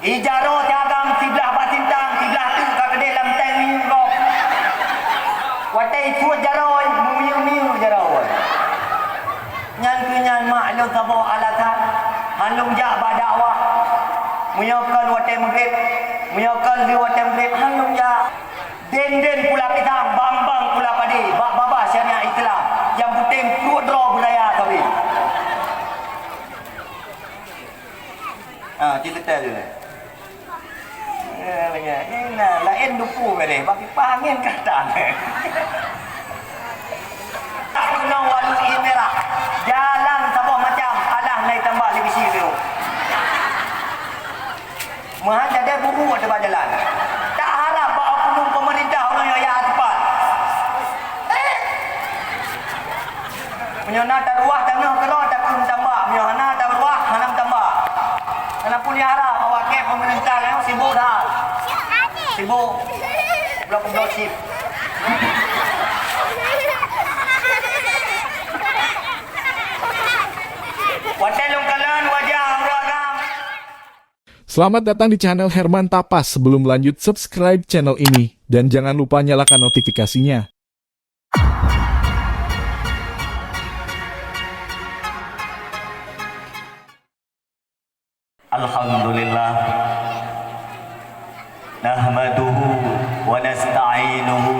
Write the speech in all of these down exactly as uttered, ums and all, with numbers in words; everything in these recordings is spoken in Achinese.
Ié jaroe tagam siblah bak sintang, siblah teuk ka keudeh lam tank minyeuk gob. Watée isuet jaroe, meumiyueb-miyueb jaroe. Nyan keuh nyan mak lôn saboh alasan hán lôn jak bak dakwah. Meunyoe kon watée meugreb, meunyoe kon lheueh watée meugreb hán lôn jak. Den-den pula pisang, bang-bang pula padé, bak babah syariat Islam, nyang peunteng pruet droe beuraya sabe. Ha, ci teutel lé. Eh, lagèe, eh, na, laén duku bèrèh, bak kipas angén ka tan. Keunoe walu ié mirah. Jalan saboh macam, alah na itambah lé bisi tu. Meuhan jadèh buru ateueh bak jalan. Tak harap bak oknum peumeurintah ureueng nyang ya asepat. Eh! Meunyoe na taruwah tanoh keudroe takheun meutamah, meunyoe hana taruwah hana meutamah. Hana peue harap awak kèe peumeurintah nyoe sibuk that. Sibuk. Bloe-bloe chip. Watèe lôn kalon wajah ureueng agam. Selamat datang di channel Herman Tapas. Sebelum lanjut, subscribe channel ini dan jangan lupa nyalakan notifikasinya. Alhamdulillah. Nahmaduhu wa nasta'inuhu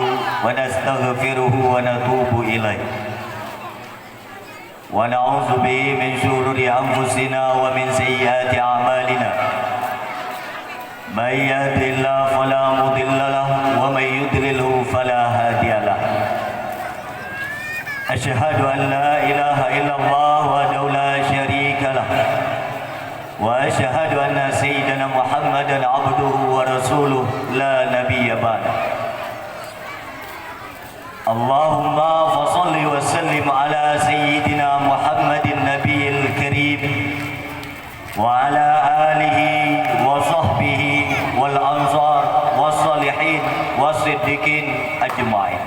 wa nastaghfiruhu wa natubu ilaih. ونعوذ به من شرور أنفسنا ومن سيئات أعمالنا. من يهده الله فلا مضل له ومن يضلله فلا هادي له. أشهد أن لا إله إلا الله وحده لا شريك له. وأشهد أن سيدنا محمدا عبده ورسوله لا نبي بعده. اللهم فصل وسلم على سيدنا محمد النبي الكريم وعلى آله وصحبه والأنصار والصالحين والصديقين أجمعين.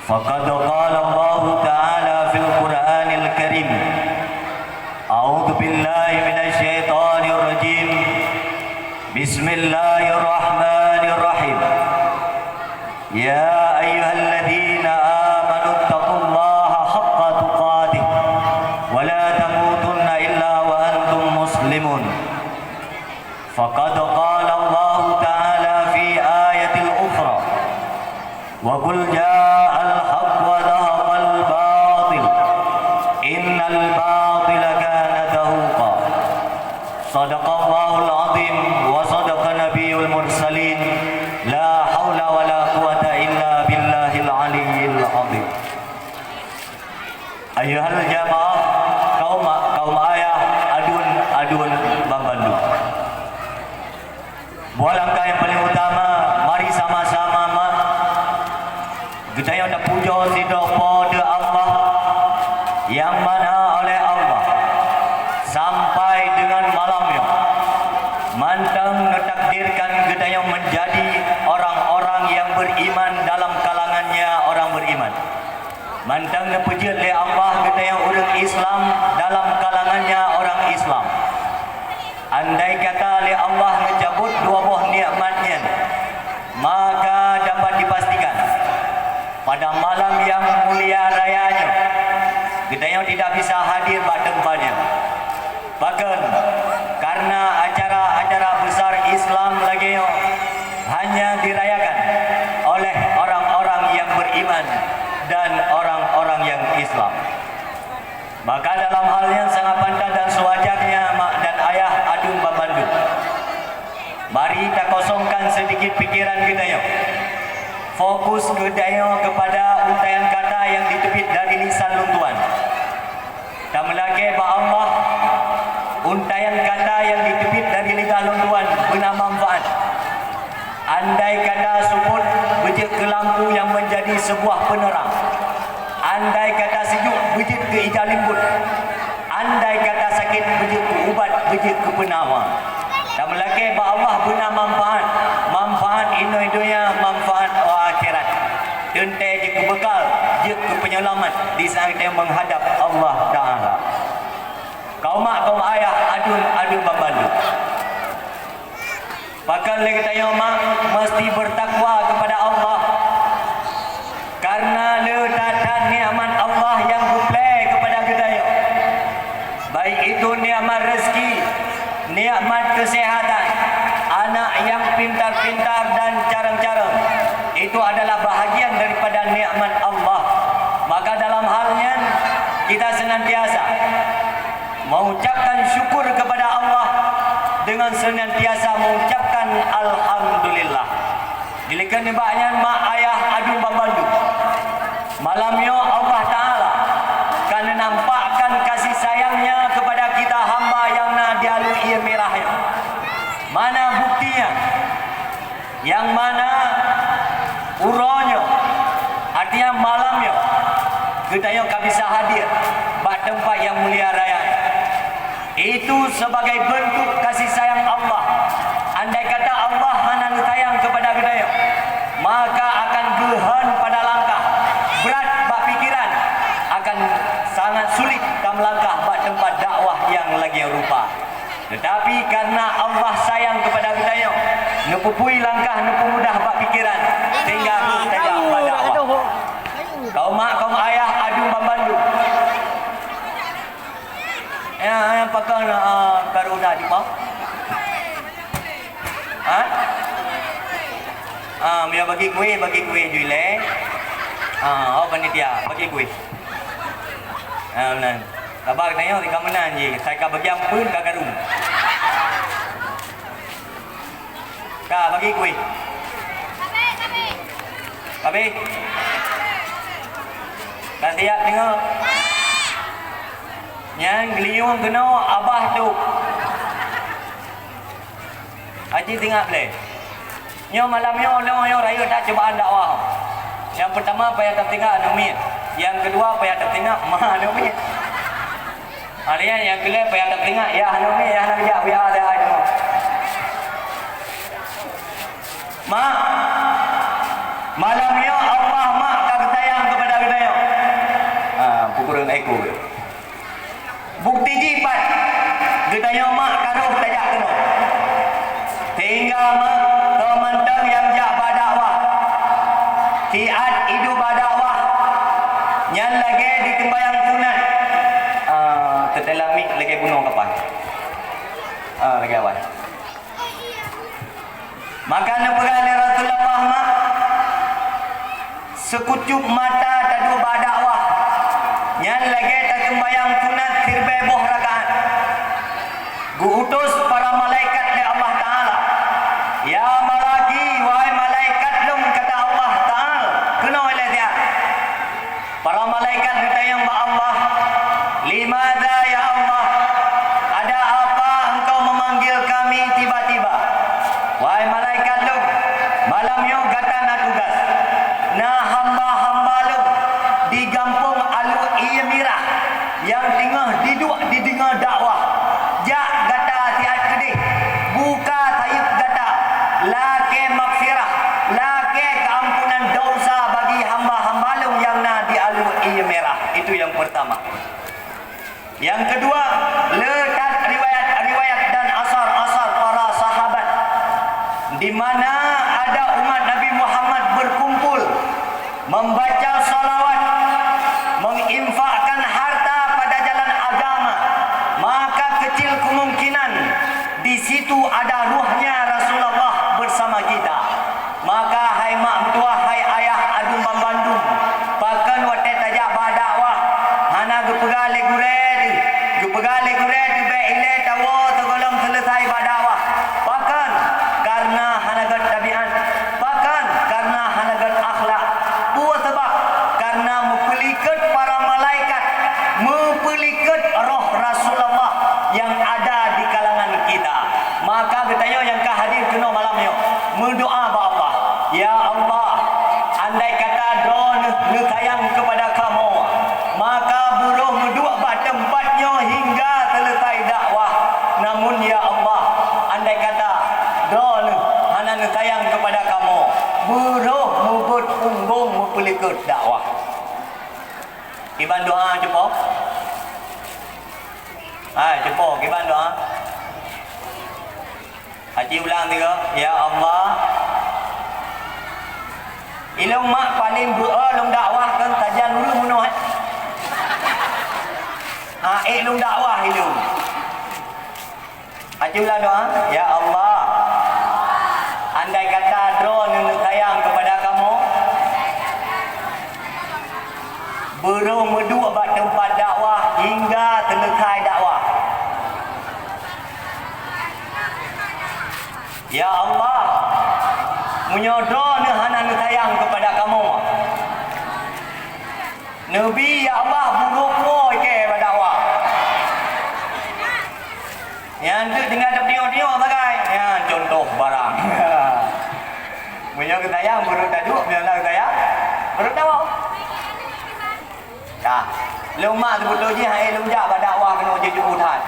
فقد قال الله تعالى في القرآن الكريم، أعوذ بالله من الشيطان الرجيم. بسم الله الرحمن الرحيم. يا أيها الذين آمنوا اتقوا الله حق تقاته ولا تموتن إلا وأنتم مسلمون. فقد قال الله تعالى في آية أخرى، وقل جاء الحق وزهق الباطل، إن الباطل كان زهوقا. صدق الله العظيم وصدق نبي المرسلين. لا حول ولا قوة إلا بالله العلي العظيم. Ayuhal jamaah, kaum, kaum ayah, aduen, aduen ban bandum. Buat langkah nyang paleng utama, mari sama-sama ma-, geutanyoe tapujoe sidroe Po teu Allah, nyang mana oleh Allah sampai deungon malam nyoe mantong neutakdirkan geutanyoe meunjadi orang-orang nyang beriman dalam kalangannya orang beriman. Mantong neupeujeuet lé Allah geutanyoe ureuëng Islam dalam kalangannya orang Islam. Andai kata lé Allah neucabot dua boh nikmat nyan, maka dapat dipastikan, pada malam nyang mulia raya nyoe, geutanyoe tidak bisa hadir bak teumpat nyoe. Pakon? Karena acara-acara besar Islam lagée nyoe hanya dirayakan oleh orang-orang yang beriman dan orang-orang yang Islam. Maka dalam hal yang sangat pantas dan sewajarnya mak dan ayah aduen ban bandum, mari takosongkan sedikit pikiran geutanyoe. Fokus geutanyoe kepada untaian kata yang diteubiet dari lisan lôn tuan. Tameulakée bak Allah, untaian kata nyang jiteubiet dari lidah lôn tuan beuna manfaat. Andai kata seupôt beujeuet keu lampu nyang meunjadi seubuah peuneurang, andai kata sijuek beujeuet keu ija limbot, andai kata sakét beujeuet keu ubat, beujeuet keu peunawa. Tameulakée bak Allah beuna manfaat, manfaat inoe donya, manfaat akhirat. Teuntée jeuet keu beukal, jeuet keu peunyelamat di saat geutanyoe meuhadab Allah Taala. Kaum mak, kaum ayah, Adoe banmandum. Pakon lé geutanyoe mak meusti beutakwa keupada Allah, kareuna le that-that nikmat Allah nyang geuplé keupada geutanyoe, baik itu nikmat rezeki, nikmat keuseuhatan, anak nyang pintar-pintar dan carông-carông. Itu adalah bahagian daripada nikmat Allah. Maka dalam hal nyan, kita senantiasa mengucapkan syukur kepada Allah dengan senantiasa mengucapkan alhamdulillah. Dilikot nibak nyan mak ayah adoe banmandum. Malam nyoe Allah Ta'ala ka neunampakkan kasih sayang-Nya kepada kita hamba nyang na di aloe ié mirah nyoe. Mana buktinya? Nyang mana uroe nyoe, artinya malam nyoe, geutanyoe ka bisa hadir bak teumpat nyang mulia raya nyoe. Itu sebagai bentuk kasih sayang Allah. Andai kata Allah hana neusayang keupada geutanyoe, maka akan geuhon pada langkah, brat bak pikeran, akan sangat sulit tameulangkah bak teumpat dakwah nyang lagée rupa. Teutapi kareuna Allah sayang keupada geutanyoe, neupeupui langkah, neupumudah bak pikeran, sehingga roh tajak bak dakwah. Kaum mak, kaum ayah, adoe banmandum. Ya, ya, pakon, ah, karu dah dipa? Ha? Ah, meunyoe bagi kueh, bagi kueh ju ilée. Ah, oh, panitia, bagi kueh. Ah, meunan. Saba geutanyoe, ka meunan jih. Sai ka bagi ampeuen ka karu. Ka bagi kueh. Habis? Ka siap deungoe? Nyan geulinyueng keunoe abah tu. Aji singat lé. Nyoe malam nyoe, nyoe, nyoe rayeuk that cubaan dakwah. Nyang peutama payah tapeuteuingat aneuk miet. Nyang keudua payah tapeuteuingat ma aneuk miet. Artinya nyang keulhée payah tapeuteuingat yah aneuk miet, yah aneuk jak, yah aneuk jak. Mak, malam nyoe Allah mak ka geusayang keupada geutanyoe. Ha, pukureueng éko. Bukeuti jih pat, geutanyoe mak ka rhoh tajak keunoe. Sehingga mak, soe mantong nyang jak bak dakwah, siat idup bak dakwah, nyan lagée di seumbahyang sunat. Ah, teuteula miet lagée bunoe kapan. Ah, lagée awai. Maka neupeugah lé Rasulullah, mak, seukucup mata taduek bak dakwah, nyan lagée taseumbahyang sunat sireubée boh rakaat. Geu-utus para malaikat lé Allah Ta'ala, "Ya malaki, wahai malaikat lôn," kata Allah Ta'ala, keunoe ilée siat. Para malaikat geutanyong bak Allah, "Limadza ya Allah? Ada apa Engkau memanggil kami tiba-tiba?" Wahai malaikat lôn, malam nyoe gata na tugaih. Na hamba-hamba lôn di gampông Alu Ié Mirah nyang teungoh diduek dideungoe dakwah. Jak gata siat keudeh, buka sayeuep gata, lakée maghfirah, lakée keuampunan desya bagi hamba-hamba lôn nyang na di Alu Ié Mirah. Itu nyang peurtama. Nyang keudua, le that riwayat-riwayat dan asar-asar para sahabat, di mana ada umat Nabi Muhammad berkumpul membaca salawat, menginfakkan harta pada jalan agama, maka kecil kemungkinan di situ ada ruhnya Rasulullah bersama kita. Maka hai mak meutuwah, hai ayah adoe banmandum, pakon watée tajak bak dakwah, hana geupeugah lé gurée teuh, geupeugah lé gurée teuh bék ilée tawoe sigohlom seuleusai bak dakwah. Pakon? Kareuna hana gét tabiát. Pakon? Kareuna hana gét akhlak. Peue sabab? Kareuna meupeulikot para malaikat, meupeulikot roh Rasulullah nyang ada di kalangan kita. Maka geutanyoe nyang ka hadir keunoe malam nyoe, meudoá bak Allah, "Ya Allah, andai kata Droeneueh neusayang keupada kamoe, maka beuroh meuduek bak teumpat nyoe hingga seuleusai dakwah. Namun, ya Allah, andai kata Droeneueh hana neusayang keupada kamoe, beuroh meubeuet punggong meupeulikot dakwah." Kiban doá cupo? Hai, cupo, kiban doá? Ulang tiga, ya Allah. Ilong mak paling beu lom dakwah kan sajan ureueng munoh. Ha, eh lom dakwah ilong. Aculah doa, ya Allah. Andai kata droeneuh sayang kepada kamoe, beurôh meuduek bak teumpat dakwah hingga seuleusoe dakwah. Ya Allah, meunyoe droeneuh hana neusayang kepada kamoe, neubi ya Allah burôk woe keu dakwah. Nyan teuk tinggai teupiôh-tiôh sagai. Nyan contoh barang. Meunyoe geusayang, baru taduek, meunyoe hana geusayang, baru tawoe. Dah. Lôn mak seubeutôi jih hai lôn jak bak dakwah keunoe jeuet-jeuet that.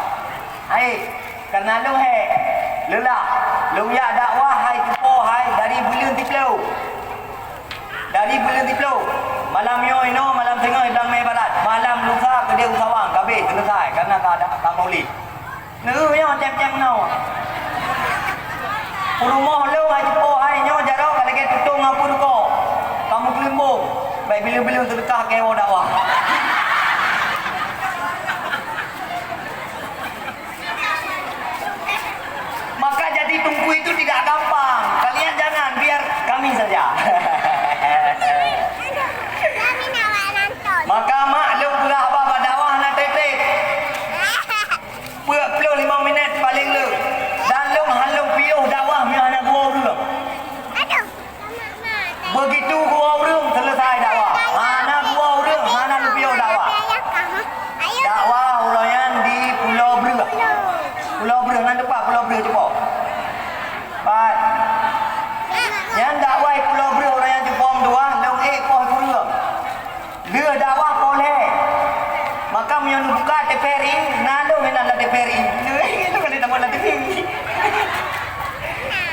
Hai, karena lôn hék, leulah. Lôn jak dakwah hai cupo hai dari buleuen siplôh. Dari buleuen siplôh. Malam nyoe inoe, malam singoh i Blang Mé Barat. Malam lusa keudeh u Sawang, kabeh seuleusoe, karena ka ada, ka Maulid. Neu nyoe cém-cém nyoe. Peurumoh lôn hai cupo hai nyoe jaroe ka lagèe tutong ngon peuruko. Ka meukeulimbong. Bèk bileu-bileu seudeukah keu dakwah. Maka jadi tungku itu tidak gampang. Kalian jangan, biar kami saja. Maka mak lôn peugah haba bak dakwah na trép-trép. Peuet ploh limong minét paleng le. Dan lôn han lôn piôh dakwah meunyoe hana geuwoe ureueng. Beugitu geuwoe ureueng, seuleusoe dakwah. Hana geuwoe ureueng, hana lôn piôh dakwah. Dakwah uroe nyan di Pulo Breueh. Pulo Breueh, nan teumpat Pulo Breueh cupo. Pat. Nyan dakwah Pulo Breueh uroe nyan cupo meutuah, lôn ék poh kureueng. Lheueh dakwah poh lhèe. Maka meunyoe neubuka T V R I, na lôn meunan lam T V R I. Lheueh itu kali tamu lam T V R I.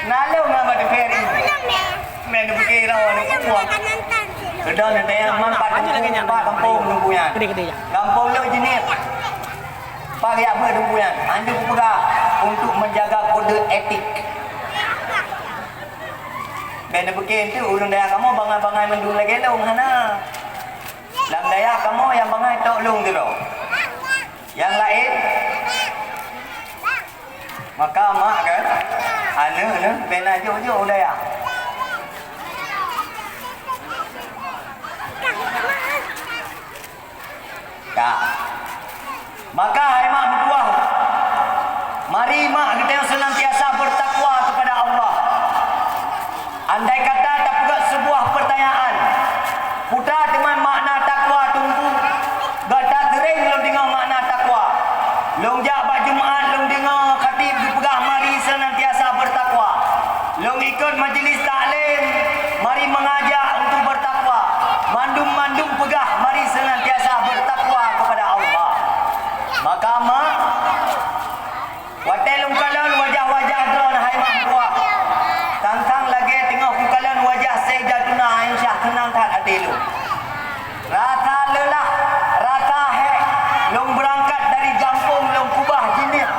Na lôn meunan lam T V R I. Meunan neubuka rau, neubuka. Keudong neutanyong man pat teungku, pat gampông teungku nyan. Gampông lôn Jeunieb. Pat geujak beuet teungku nyan. Anjeuk kupeugah untuk menjaga kode etik. Bèk neupiké enteuk ureueng dayah kamoe bangai-bangai mandum lagèe lôn, hana. Lam dayah kamoe nyang bangai tok lôn sidroe. Nyang laén, maka mak kan, aneuk nyoe bèk na jok-jok u dayah. Ka. Maka hai mak meutuah, mari mak geutanyoe senantiasa bertakwa kepada Allah. Andai kata tapeugah sebuah pertanyaan, peue teuma makna takwa teungku? Gata sering lôn deungoe makna takwa. Lôn jak bak Jumat lôn deungoe khatib geupeugah mari senantiasa bertakwa. Lôn ikot majelis taklim, mari mengajak untuk bertakwa. Mandum-mandum peugah mari senantiasa bertakwa kepada Allah. Maka mak, watèe lôn kalon wajah-wajah droeneuh hai mak meutuah, sang-sang lagèe teungoh kukalon wajah Sayyidatuna Aisyah, seunang that até lôn. Rasa leulah, rasa hék, lôn beurangkat dari gampông lôn keubah Jeunieb,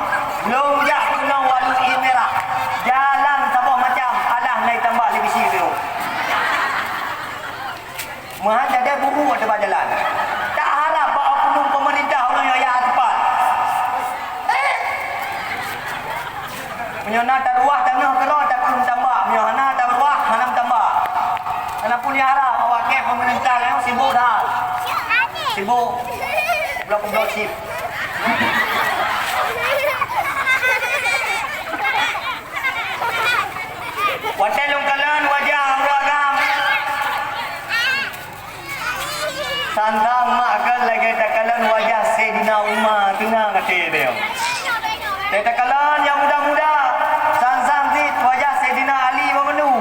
lôn jak keunoe Walu Ie Mirah. Jalan saboh macam, alah na itambak lé bisi siuroe. Meuhan jadi buru ateueh bak jalan. Tak harap bak oknum peumeurintah ureueng nyang ya teupat. Meunyoe na taruwah tanoh keudroe, takheun tambak. Meunyoe hana taruwah, hana tambak. Hana peue harap awak kèe peumeurintah nyoe sibuk that. Sibuk. Blok-blok chip. Watèe lôn kalon wajah ureueng agam. Sang-sang mak kan lagèe takalon wajah Saidina Umar, teunang até teuh. Teuh takalon nyang muda-muda, sang-sang cit wajah Saidina Ali meumenu.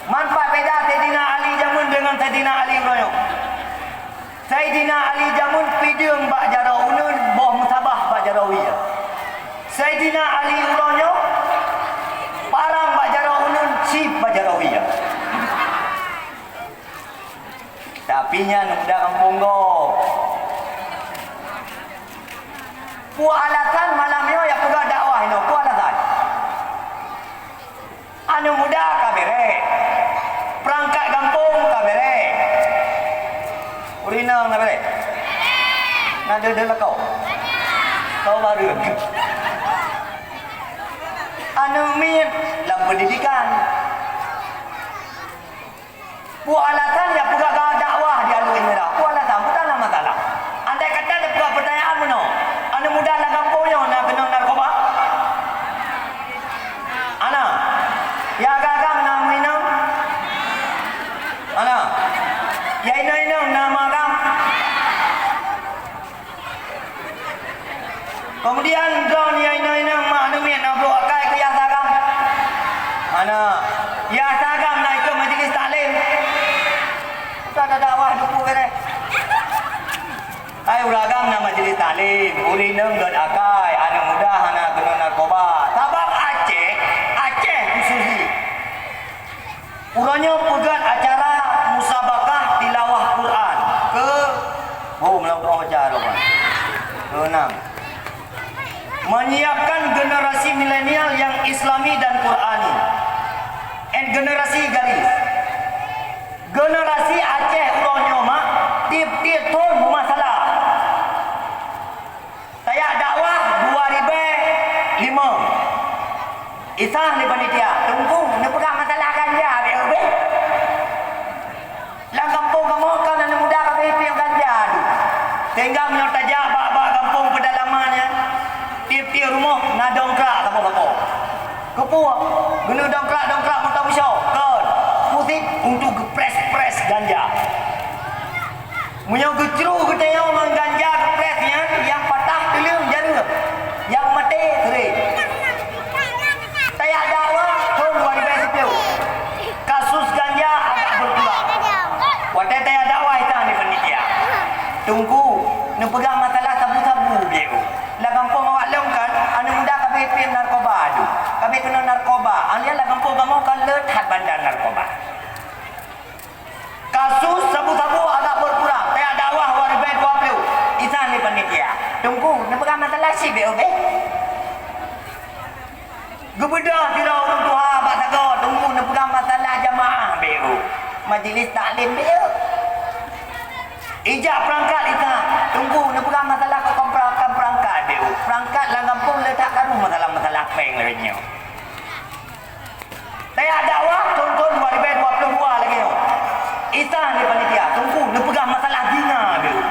Man pat beda Saidina Ali jameun deungon Saidina Ali uroe nyoe. Saidina Ali jameun pideueng bak jaroe uneuen, boh meusabah bak jaroe wie. Saidina Ali uroe nyoe parang bak jaroe uneuen, chip bak jaroe wie. Tapi nyan muda gampông gob. Peue alasan malam nyoe jak peugah dakwah inoe? Peue alasan? Na beureh? Na deuh-deuh lakoe? Kau baru. Aneuk miet lam pendidikan. Peue alasan ya peugah dakwah di Alue Merah? Peue alasan? Peue na masalah? Andai kata ada peugah pertanyaan meunoe, aneuk muda lam gampông nyoe na keunong narkoba? Ana, ya agam-agam na meuinong? Ana, ya inong-inong na meuagam? Kemudian droeneuh inong-inong mak aneuk miet na brok akai keu yah sagam. Ana, yah sagam na ikot majelis taklim. Ka ada dakwah duku beureh. Hai ureueng agam na majelis taklim, ureueng inong gét akai, aneuk muda hana keunong narkoba. Sabab Aceh, Aceh khusus jih. Uroe nyoe peugét acara musabakah tilawah Quran keu, oh, meulawan acara apa? Keenam. Menyiapkan generasi milenial yang Islami dan Qurani. And generasi garis. Generasi Aceh uroe nyoe mak tiep-tiep thon meumasalah. Tajak dakwah dua ribèe lima. Isah lé panitia, "Teungku, neupeugah masalah ganja bèk ubé." Lam gampông kamoe kan aneuk muda ka bèk piep ganja tu. Sehingga meunyoe tajak bak-bak gampông peudalaman nyan, tiep-tiep rumoh na dongkrak sapo-sapo. Keupeue? Keuneuk dongkrak-dongkrak moto beusoe? Kon. Khusus untuk geuprès-près ganja. Meunyoe geucru geutanyoe ngon ganja geuprès nyan, nyang patah teuleueng jareueng, nyang maté seureh. Tajak dakwah thon dua ribèe siplôh, kasus ganja agak beukurang. Watèe tajak dakwah itan di panitia, "Teungku, neupeugah masalah sabu-sabu bèk." Lam gampông awak lôn kan, aneuk muda ka bèk piep narkoba tu. Ka bèk keunong narkoba. Aneuk lam gampông kamoe kan le that bandar narkoba. Kasus sabu-sabu agak beukurang. Tajak dakwah dua ribèe dua plôh. Isan lé panitia, "Teungku, neupeugah masalah cit bèk ubé." Geubeudôh sidroe ureueng tuha bak sagoe, "Teungku, neupeugah masalah jamaah bèk." Majelis taklim bèk. Ijak peurangkat isan, "Teungku, neupeugah masalah keu peurangkat bèk." Peurangkat lam gampông le that karu masalah-masalah péng lagèe nyoe. Tajak dakwah thon-thon dua ribèe dua plôh dua lagèe nyoe. Isan lé panitia, "Teungku, neupeugah masalah zina dulu."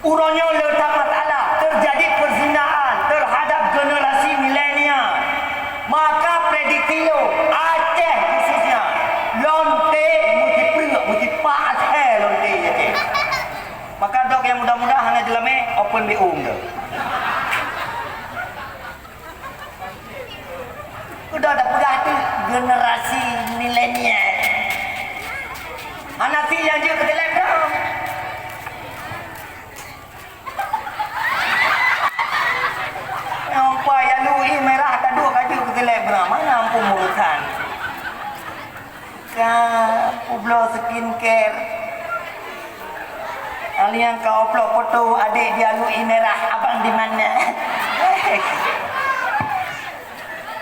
Uroe nyoe le that masalah, terjadi perzinaan terhadap generasi milenial. Maka prediksi lôn, Aceh khususnya, lonte meusipreuk, meusipak asèe lonte Aceh. Maka dok nyang muda-muda hana jeulamé, open B O meudeh. Udah tapeugah tu generasi milenial. Hana pi nyang jeuet keu selebgram. Nampak ya lui merah ka duek ka jeuet keu selebgram. Mana ampun urusan. Ka peubloe skincare. Aliang ka upload foto adek dia lui merah abang di mana?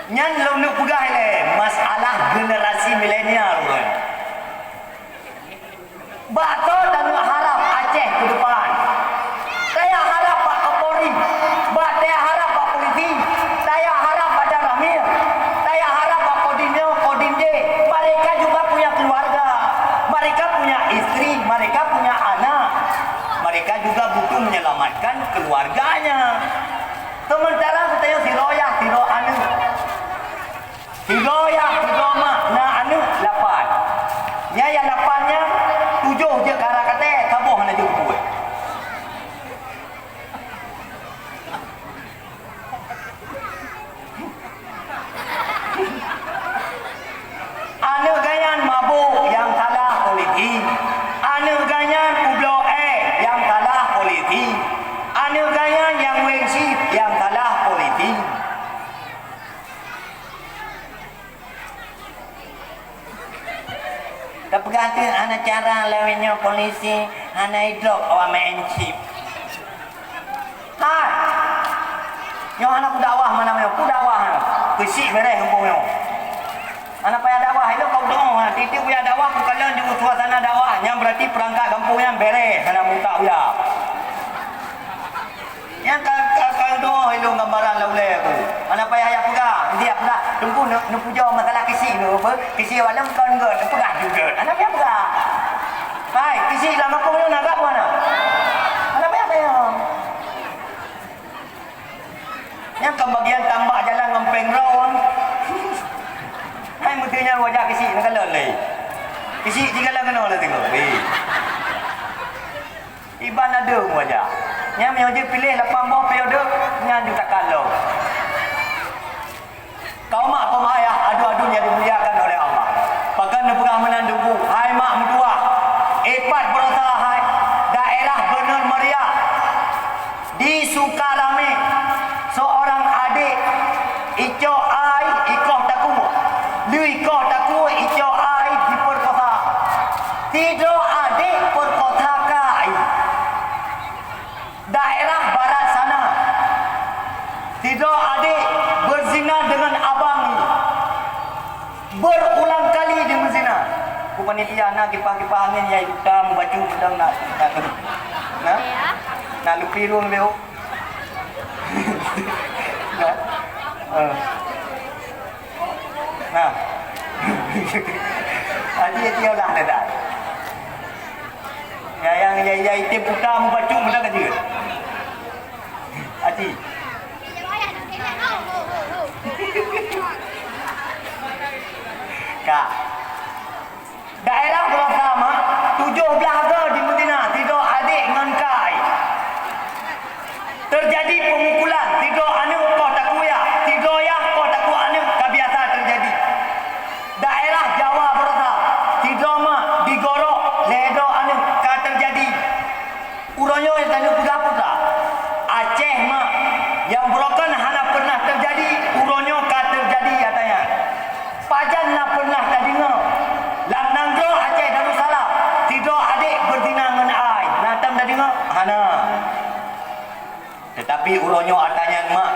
Nyan lôn neuk peugah ilèe masalah generasi milenial ulôn. Bak soe taneuk harab Aceh keu depan? Taya harab bak Kapolri, bak taya harab bak polisi, taya harab bak Danramil, taya harab bak Kodim nyoe, Kodim jih. Mereka juga punya keluarga, mereka punya istri, mereka punya anak. Mereka juga butuh menyelamatkan keluarganya. Sementara geutanyoe sidroe yah, sidroe aneuk. Sidroe yah, sidroe mak, na aneuk lapan. Nyan nyang lapan nyan, tujoh jeuet keu arak katée, saboh hana jeuet keu buet. Aneuk geuh nyan mabök, nyang salah polisi. Aneuk geuh nyan peubloe ék, nyang salah polisi. Aneuk geuh nyan nyang weng chip, nyang salah polisi. Tapeugah teuk hana cara lawét nyoe polisi hana idrop awak maén chip. Hai! Nyoe hana peudakwah mana nyoe, peudakwah nyoe. Keuchik beureh gampông nyoe. Hana payah dakwah, ilôn kau doa hana Tiep-tiep uya dakwah, kukalon di suasana dakwah, nyan berarti perangkat gampông nyan beres, hana mutak uya. Nyan ka, ka, ka doh ilôn gambaran lam ulèe ku. Hana payah jak peugah, jak peugah. Teungku neu-, neupujoe masalah kisi neu, apa? Kisi awak lôn kon gèt, neupeugah ju gèt. Hana payah peugah. Hai, kisi lam gampông nyoe na gèt bunoe? Hana payah-payah. Nyan ka bagian tambak jalan ngon péng droe. Hai, meuteunyan wajah kisi neukalon lé. Kisi jikalon keunoe lé teungoh. Weh. Iban adeueng wajah. Nyan meunyoe jeuet piléh lapan boh periode, nyan ju takalon. Kaum mak, kaum ayah, adoe-adoe nyang dimuliakan oleh Allah. Pakon neupeugah meunan Teungku, hai mak meutuwah, ipat beurosa hai, daerah Bener Meriah, di Sukaramé, seorang adek icok ai ikoh takue, lheueh ikoh takue icok ai jipeurkosa. Sidroe adek peurkosa ka ai. Daerah barat sana, sidroe adek beuzina deungon abang jih. Berulang kali dia beuzina. Ku panitia na kipah-kipah angén, ya, hitam, baju pedang na, na, na, na lupi rung leu. Na. Eh. Nah. Aji, aji olah dah. Ya, yang, ya, ya, item puta mubacut muda ka jeuet. Aji. Ka. Daerah Beurasa, mak, tujoh blaih goe di Madinah, sidroe adek ngon kai. Teujadi peumukulan, sidroe aneuk poh takue yah, sidroe yah poh takue aneuk, ka biasa teujadi. Daerah Jawa Beurasa, sidroe mak digorok lhèe droe aneuk, ka teujadi. Uroe nyoe nyang tanyoe peugah putra, Aceh mak, nyang beurokon hana pernah teujadi, uroe nyoe ka teujadi ata nyan. Pajan na pernah tadeungoe, lam nanggroe Aceh Darussalam, sidroe adek beuzina ngon ai, na tom tadeungoe? Hana. Tetapi uroe nyoe ata nyan mak,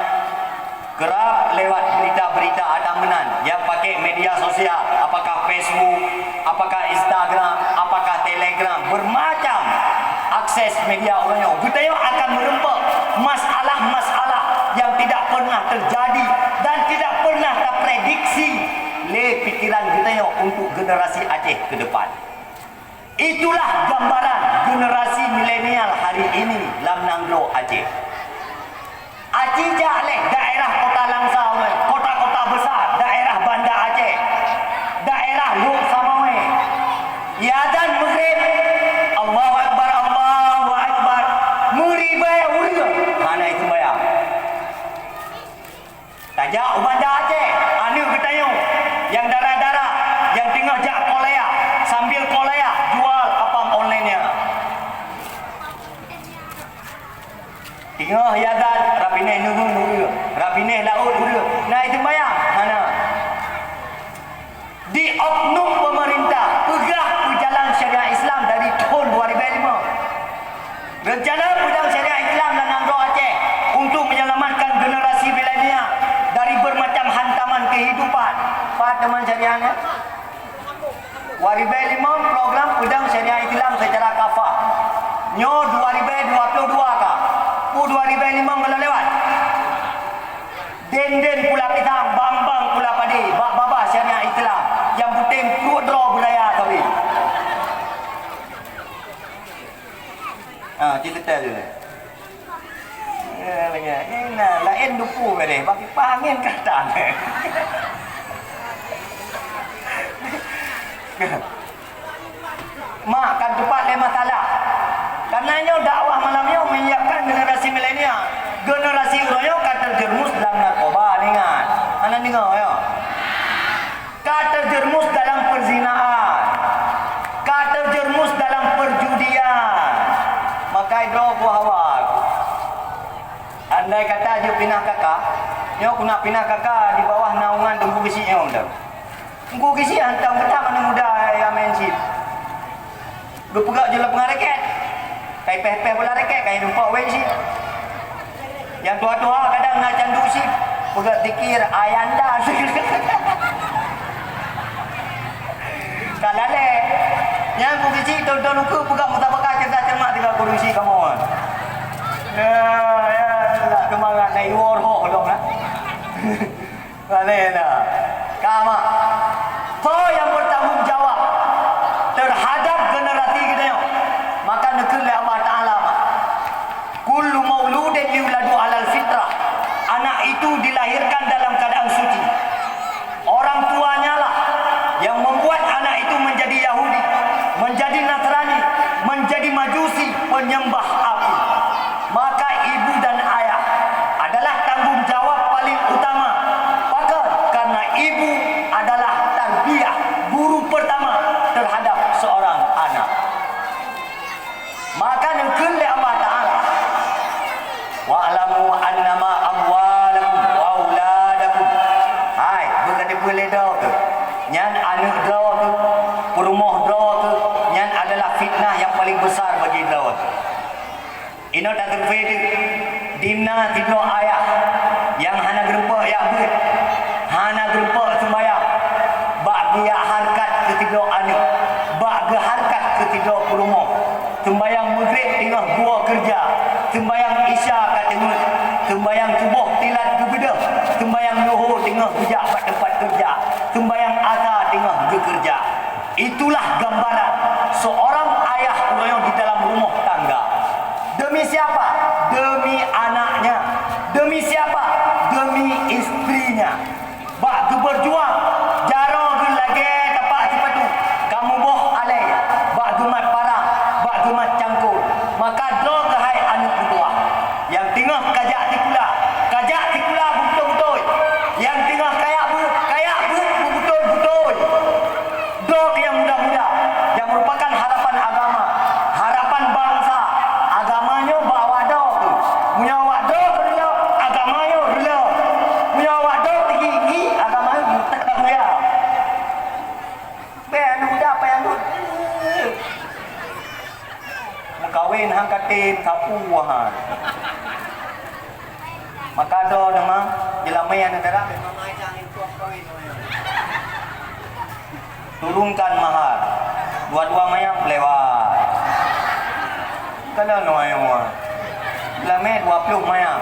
kerap lewat berita-berita ata meunan nyang pakai media sosial, apakah Facebook, apakah Instagram, apakah Telegram, bermacam akses media uroe nyoe. Geutanyoe akan meureumpok masalah-masalah yang tidak pernah terjadi dan tidak pernah terprediksi lé pikiran geutanyoe untuk generasi Aceh ke depan. Itulah gambaran generasi milenial hari ini lam nanggroe Aceh. Aci jak lé daerah Kota Langsa, kota-kota besar, daerah Banda Aceh, daerah Lhokseumawe. Ya azan Maghrib, Allahu Akbar, Allahu Akbar, meuribèe ureueng hana jiseumbahyang. Tajak u Banda Aceh, aneuk geutanyoe nyang dara-dara, nyang teungoh jak kuliah, sambil kuliah jual apam online nyan. Teungoh ya azan, rab binéh nurun ureueng, rab binéh laôt ureueng, na jiseumbahyang? Hana. Di oknum pemerintah peugah peujalan syariat Islam dari tahun dua ribu lima. Rencana peudong syariat Islam lam nanggroe Aceh untuk menyelamatkan generasi milenial dari bermacam hantaman kehidupan. Pat teuma syariat nyan? Dua ribu lima program peudong syariat Islam secara kafah. Nyoe dua ribu dua puluh dua ka. Peue dua ribu lima ngon lewat? Den-den pula pisang, bang-bang pula padé, bak babah syariat Islam, nyang peunteng pruet droe beuraya sabe. Ha, cit teutel je. Ya, lagèe, eh, na, laén duku gadeh, bak kipas angén ka tan. Mak, kan teupat lé masalah. Karena nyoe dakwah malam nyoe menyiapkan generasi milenial. Generasi uroe nyoe ka terjerumus dalam narkoba, ingat. Hana deungoe, ya? Ka terjerumus dalam perzinaan. Ka terjerumus dalam perjudian. Maka droe ku hawa. Andai kata jeuet pinah K K, nyoe ku nak pinah K K di bawah naungan Teungku Geuchik nyoe dah. Teungku Geuchik hantom geutanyoe aneuk muda nyang main chip. Geupeugah jeuet lam peungaréh kèe. Kai pèh-pèh bola rèkèt, kai dumpok wei chip. Nyang tuha-tuha kadang na candu chip, peugah zikir ayanda. Ka lalé. Nyang keu keuchik, thon-thon ukeue peugah musabaqah cerdas cermat tiga keurusi kamoe. Ya, ya, Allah, keumangat na iwoe roh dong, ha? Lalé na. Ka, mak. Soe nyang bertanggung jawab terhadap generasi geutanyoe? Maka neukheun lé Allah Taala, mak. Kullu mauludin yuladu alal fitrah. Anak itu dilahirkan dalam keadaan suci. Orang tuanya lah yang membuat anak itu menjadi Yahudi, menjadi Nasrani, menjadi Majusi, penyembah api. Maka ibu dan ayah adalah tanggung jawab paling utama. Pakon? Karena ibu adalah tarbiyah, guru pertama terhadap seorang anak. Maka neukheun lé Allah Taala, "Wa'lamu annama amwalakum wa auladakum." Hai, beuka teupeue lé droe keuh, nyan aneuk droe keuh, peurumoh droe keuh, nyan adalah fitnah nyang paleng besar bagi droe keuh. Inoe tasurvei teuh, di na sidroe ayah nyang hana geurumpok jak beuet, hana geurumpok seumbayang, bak geujak hareukat keu sidroe aneuk, bak geuhareukat keu sidroe peurumoh. Seumbayang Maghrib teungoh geuwoe keureuja, seumbayang Isya ka teungeut, seumbayang Suboh tilat geubeudôh, seumbayang Luhô teungoh geujak bak teumpat keureuja, seumbayang Asa teungoh geukeureuja. Itulah gambaran seorang ayah uroe nyoe di dalam rumoh tangga. Demi siapa? Demi anaknya. Demi siapa? Demi istrinya. Bak geubeurjuang, jaroe geuh lagèe tapak sipatu, ka muboh alèe, bak geumat parang, bak geumat cangkôi. Maka droe keuh hai aneuk meutuwah, nyang teungoh kajak sikula, kajak sikula beubeutôi-beutôi. Nyang teungoh kajak beuet, kajak beuet beubeutôi-beutôi. Droe nyang muda-muda, nyang merupakan harapan agama, harapan bansa. Agama nyoe bak awak droe keuh. Meunyoe awak droe keuh reuloh, agama nyoe reuloh. Meunyoe awak droe teungi-ngi, agama nyoe muda. Bèk aneuk muda payah ngon. Meukawen han ka tem, sapeue han. Maka droeneuh ma, jeulamèe aneuk dara, turunkan mahar. Dua-dua mayam lewat. Kalau noe, jeulamèe dua ploh mayam.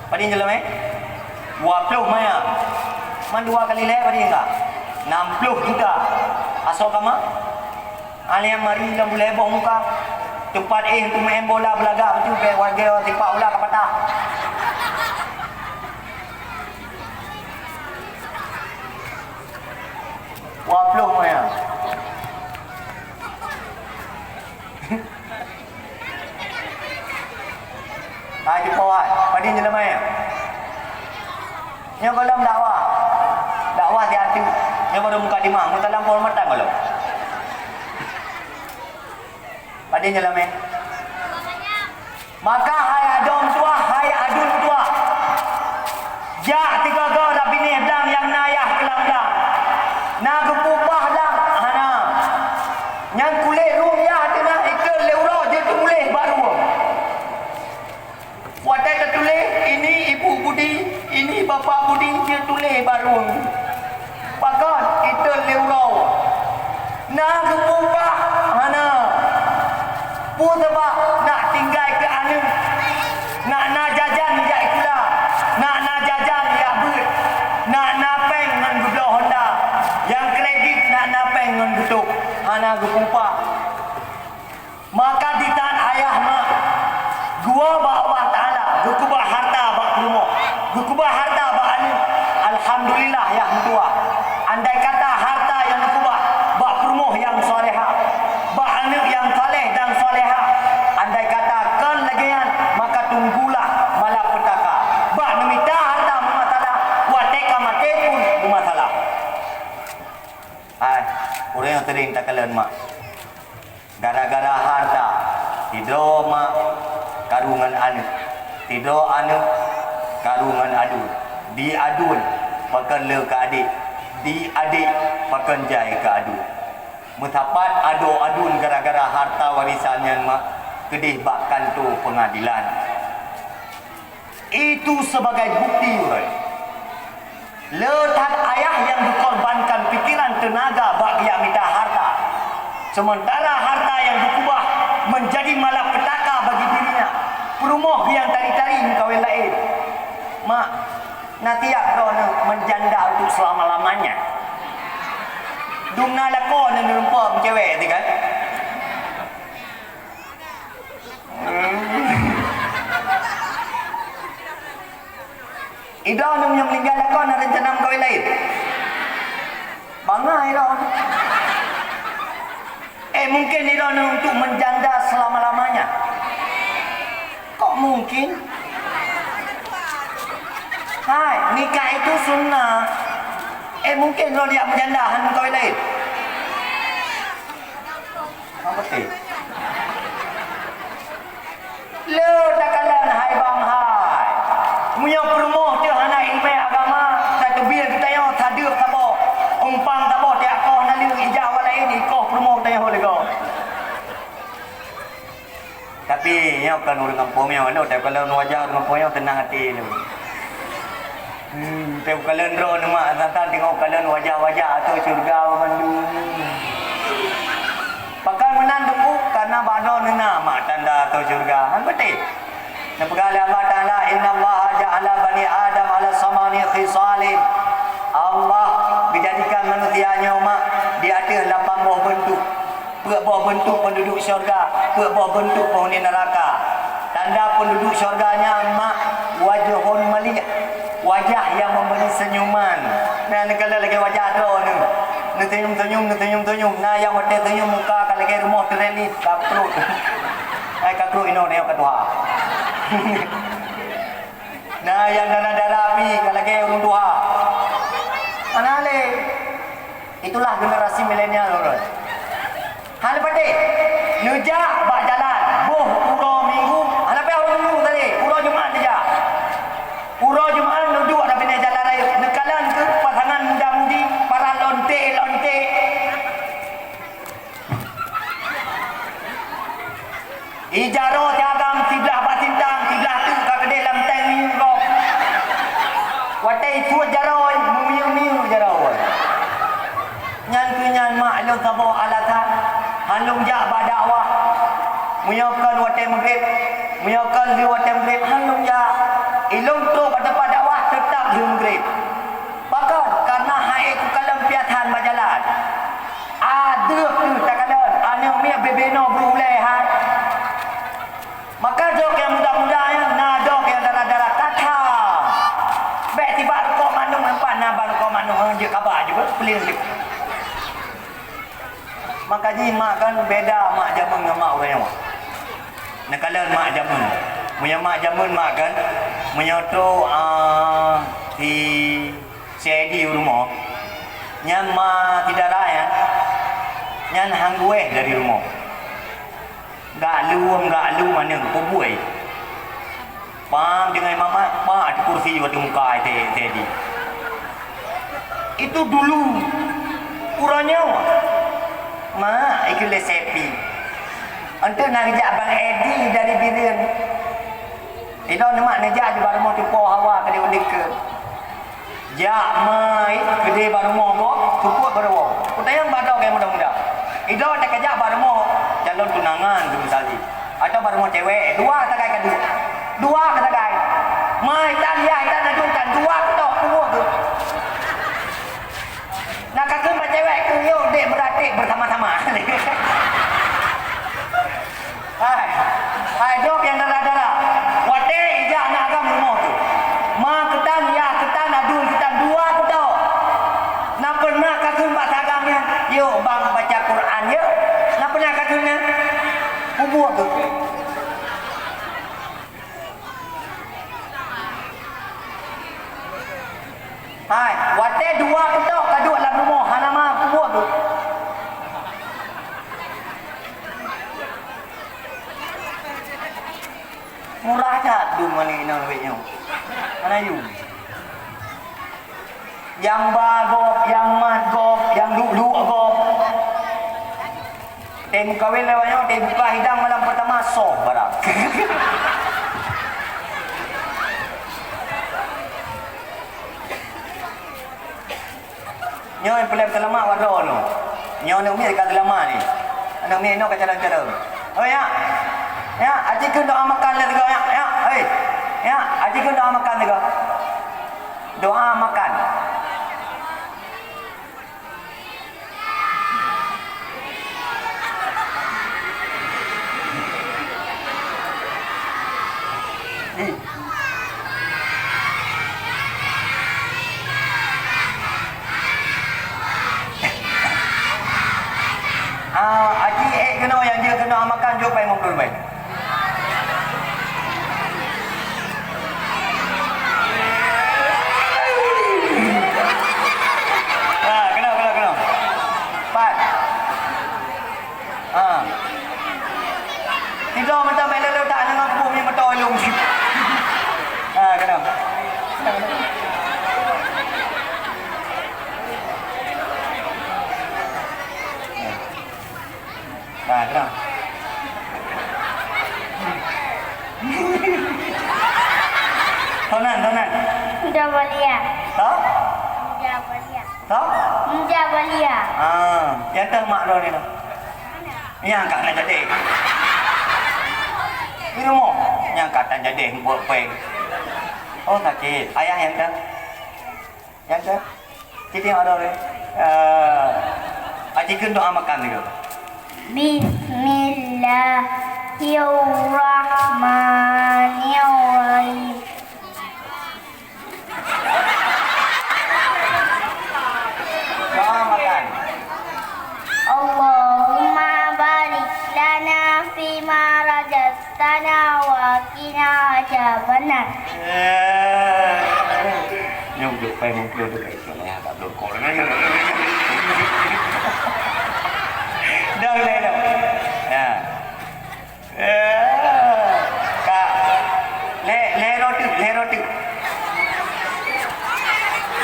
Padum jeulamèe? Dua ploh mayam. Man dua kali lhèe padum ka? Nam ploh juta. Asoe kama? Alèh mari lam bulèe boh muka. Teumpat éh untuk main bola beulagak bacut bèk warga sipak bola ka patah. Dua ploh mayam. Hai, jeuet hai. Padum jeulamèe? Nyoe gohlom dakwah. Dakwah siat teuk. Nyoe baru mukadimah, meusalam penghormatan gohlom. Padum jeulamèe? Maka hai adoe meutuwah, hai aduen meutuwah, jak sigoe-goe lam binéh blang nyang na yah keulam blang. Na geupeupah blang? Hana. Nyang kulét rueng yah teuh na itot lé uroe jeuet teumuléh bak rueng. Watèe tatuléh, "Ini Ibu Budi, ini Bapak Budi," jeuet tuléh bak rueng. Pakon? Itot lé uroe. Na geupeupah? Hana. Peue sabab? Nak tinggai keu aneuk. Nak na jajan jak sikula. Nak na jajan jak beuet. Nak na péng ngon geubloe honda. Nyang kredit nak na péng ngon geutôb. Hana geupeupah. Maka di saat ayah mak geuwoe bak Allah Taala, geukeubah harta bak peurumoh, geukeubah harta bak aneuk, alhamdulillah yah meutuwah. Andai kata harta nyang geukeubah bak peurumoh nyang salehah, bak aneuk nyang saleh dan salehah, andai kata kon lagèe nyan, maka tunggulah malapetaka. Bak neumita harta meumasalah, watèe ka maté pun meumasalah. Hai, ureueng nyang seuring takalon mak. Gara-gara harta, sidroe mak karu ngon aneuk, sidroe aneuk karu ngon aduen, di aduen pakon le keu adék, di adék pakon jai keu aduen. Meusapat adoe aduen gara-gara harta warisan nyan mak keudeh bak kantô peungadilan. Itu sebagai bukti, ureueng. Le that ayah nyang geukorbankan pikiran teunaga bak geujak mita hareuta, seumeuntara hareuta nyang geukeubah meunjadi malapetaka bagi dirinya. Peurumoh geuh nyang tari-tari meukawen laén. Mak, na tiep droeneuh meujanda untuk seulama-lamanya. Dum na lakoe neuh neureumpok meucewek teuh kan? Idroeneuh nyang meuninggai lakoe na reuncana meukawen laén? Bangai droeneuh. Eh, mungkin idroeneuh untuk meujanda seulama-lamanya? Kok mungkin? Hai, nikah itu sunnah. Eh, mungkin droeneuh jak meujanda hana meukawen laén? Hana beutôi. Le takalon hai bang hai. Meunyoe peurumoh teuh hana ileumèe agama, tateubiet geutanyoe, tadeuek saboh, umpang saboh tiep koh naleueng ija awak laén, ikoh peurumoh geutanyoe lé gob. Tapi nyoe kon ureueng gampông nyoe, lôn takalon wajah ureueng gampông nyoe teunang até lôn. Hmm, teukalon droeneuh mak, santang teungoh kalon wajah-wajah ateueh syeuruga banmandum. Pakon meunan teungku? Kareuna bak droeneuh na mak tanda ateueh syeuruga. Han beutôi? Neupeugah lé Allah Taala, "Innallaha ja'ala bani Adam ala tsamani khisalin." Allah geujadikan manusia nyoe mak di ateueh lapan boh beuntuk. Peuet boh beuntuk peunduduek syeuruga, peuet boh beuntuk peunghuni neuraka. Tanda peunduduek syeuruga nyan mak wajhun malieh, wajah nyang meubri seunyuman. Na neukalon lagèe wajah droeneuh. Neuseunyum-seunyum, neuseunyum-seunyum. Na nyang watèe seunyum muka ka lagèe rumoh teureli, kakrot. Ai kakrot inoe nyoe ka tuha. Na nyang dara-dara pih ka lagèe ureueng tuha. Hana lé. Itulah generasi milenial ulôn. Hana patéh. Neujak bak jalan, boh uroe Minggu, hana payah uroe Minggu tadi, uroe Jumat neujak. Uroe Jumat neuduek lam binéh jalan rayeuk, neukalon keu pasangan muda-mudi, para lonte-lonte. Ijaroe tagam siblah bak sintang, siblah teuk ka keudeh lam tank minyeuk gob. Watèe isuet jaroe, meumiyueb-miyueb jaroe. Nyan keuh nyan mak lôn saboh alasan, han lôn jak bak dakwah. Meunyoe kon watèe meugreb, meunyoe kon lheueh watèe meugreb, han lôn jak. Ilôn trok bak teumpat dakwah, teutap lheueh meugreb. Pakon? Kareuna hai kukalon piasan bak jalan. Aduh, takalon aneuk miet bebe noe beu ulèe hai. Maka jok nyang muda-muda nyan, na jok nyang dara-dara kata. Bèk sibak rukok mandum, empat na ban rukok mandum, jeuet kaba jeuet, peuleueh jeuet. Maka jih mak kan beda mak jameun ngon mak ureueng nyoe. Neukalon mak jameun. Meunyoe mak jameun mak kan, meunyoe trok, ah, si si Edi u rumoh, nyan ma si dara nyan, nyan han geuéh dari rumoh. Gak lom, gak lom aneuk peubuet. Pam deungon mamat, pak di kursi watèe muka si, si Edi. Itu dulu. Uroe nyoe, mak, ikeu lé Sepi. Enteuk na geujak Bang Edi dari Bireuen. Sidroe neumat neujak di bak rumoh tupo hawa keudeh-udeh keu. Jak mai keudeh bak rumoh gob, seupôt bak rumoh. Kutanyong bak droe muda-muda. Idroe teuka jak bak rumoh calon tunangan keu misalji. Atau bak rumoh cewek, dua sagai ka duek. Dua ka sagai. Mai tan, yah tan, adu tan, dua kutok, kubuek keu. Na ka kheun bak cewek keu, "Yuk, dek, beratik bersama-sama." Hai, hai, dok nyang dara-dara. Watèe ijak aneuk agam rumoh tu. Ma keutan, yah keutan, aduen keutan, dua kutok. Na pernah ka kheun bak si agam nyan, "Yuk, bang, baca Quran, yuk." Na pernah ka kheun nyan? Kubuek keu. Hai, watèe dua kutok ka duek lam rumoh, hana ma kubuek keu. Murah that dum mani inong lawét nyoe. Hana yum. Nyang ba gob, nyang mat gob, nyang duek-duek gob. Teuh meukawen lewat nyoe, teuh buka hidang malam pertama, soh barang. Nyoe peureulèe seulamat waroe nyoe. Nyoe aneuk miet ka seulamat nyoe. Aneuk miet nyoe ka carông-carông. Hei, ya. Ya, aji kheun doa makan lé sigoe, ya. Ya, hei. Ya, aji kheun doa makan sigoe. Doa makan. Ah, aji ék keunoe nyang jeuet keunoe makan jok pai mungkul bai. Ah, keunoe, keunoe, keunoe. Pat. Ah. Tiga macam elok-elok tak nengok bumi motor ilung. Ah, keunoe. Nah, kenapa? Tonan, tonan. Muda Balia. Tau? Muda Balia. Tau? Muda Balia. Ah, nyata mak droe nyoe. Nyang ka na jadi. Ini mo, nyang ka na jadi buat peng. Oh, sakit. Ayah nyata. Nyata. Siti ada deh. Eh, aji kheun doa makan juga. Bismillahirrahmanirrahim. Doa makan. Allahumma barik lana fima razaqtana wa qina adzabannar. Eh, nyang duduk pai mungkin duduk pai soalnya agak blokor. Dah, dah, dah. Ya. Eh, ka. Lé, lé roti, lé roti.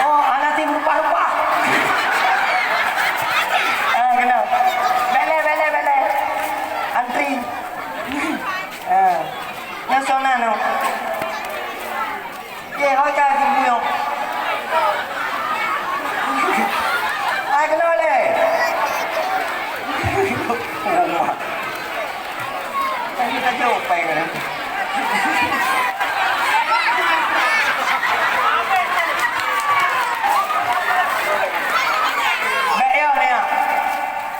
Oh, anak tim rupa-rupa. Eh, kena. Bele, bele, bele. Antri. Eh, nyang sona no. Ye, hai ka geumbuyong. Hai keunoe lé. Oh, mak. Tadi ka jaweueb pai ka. Bèk yo nyan.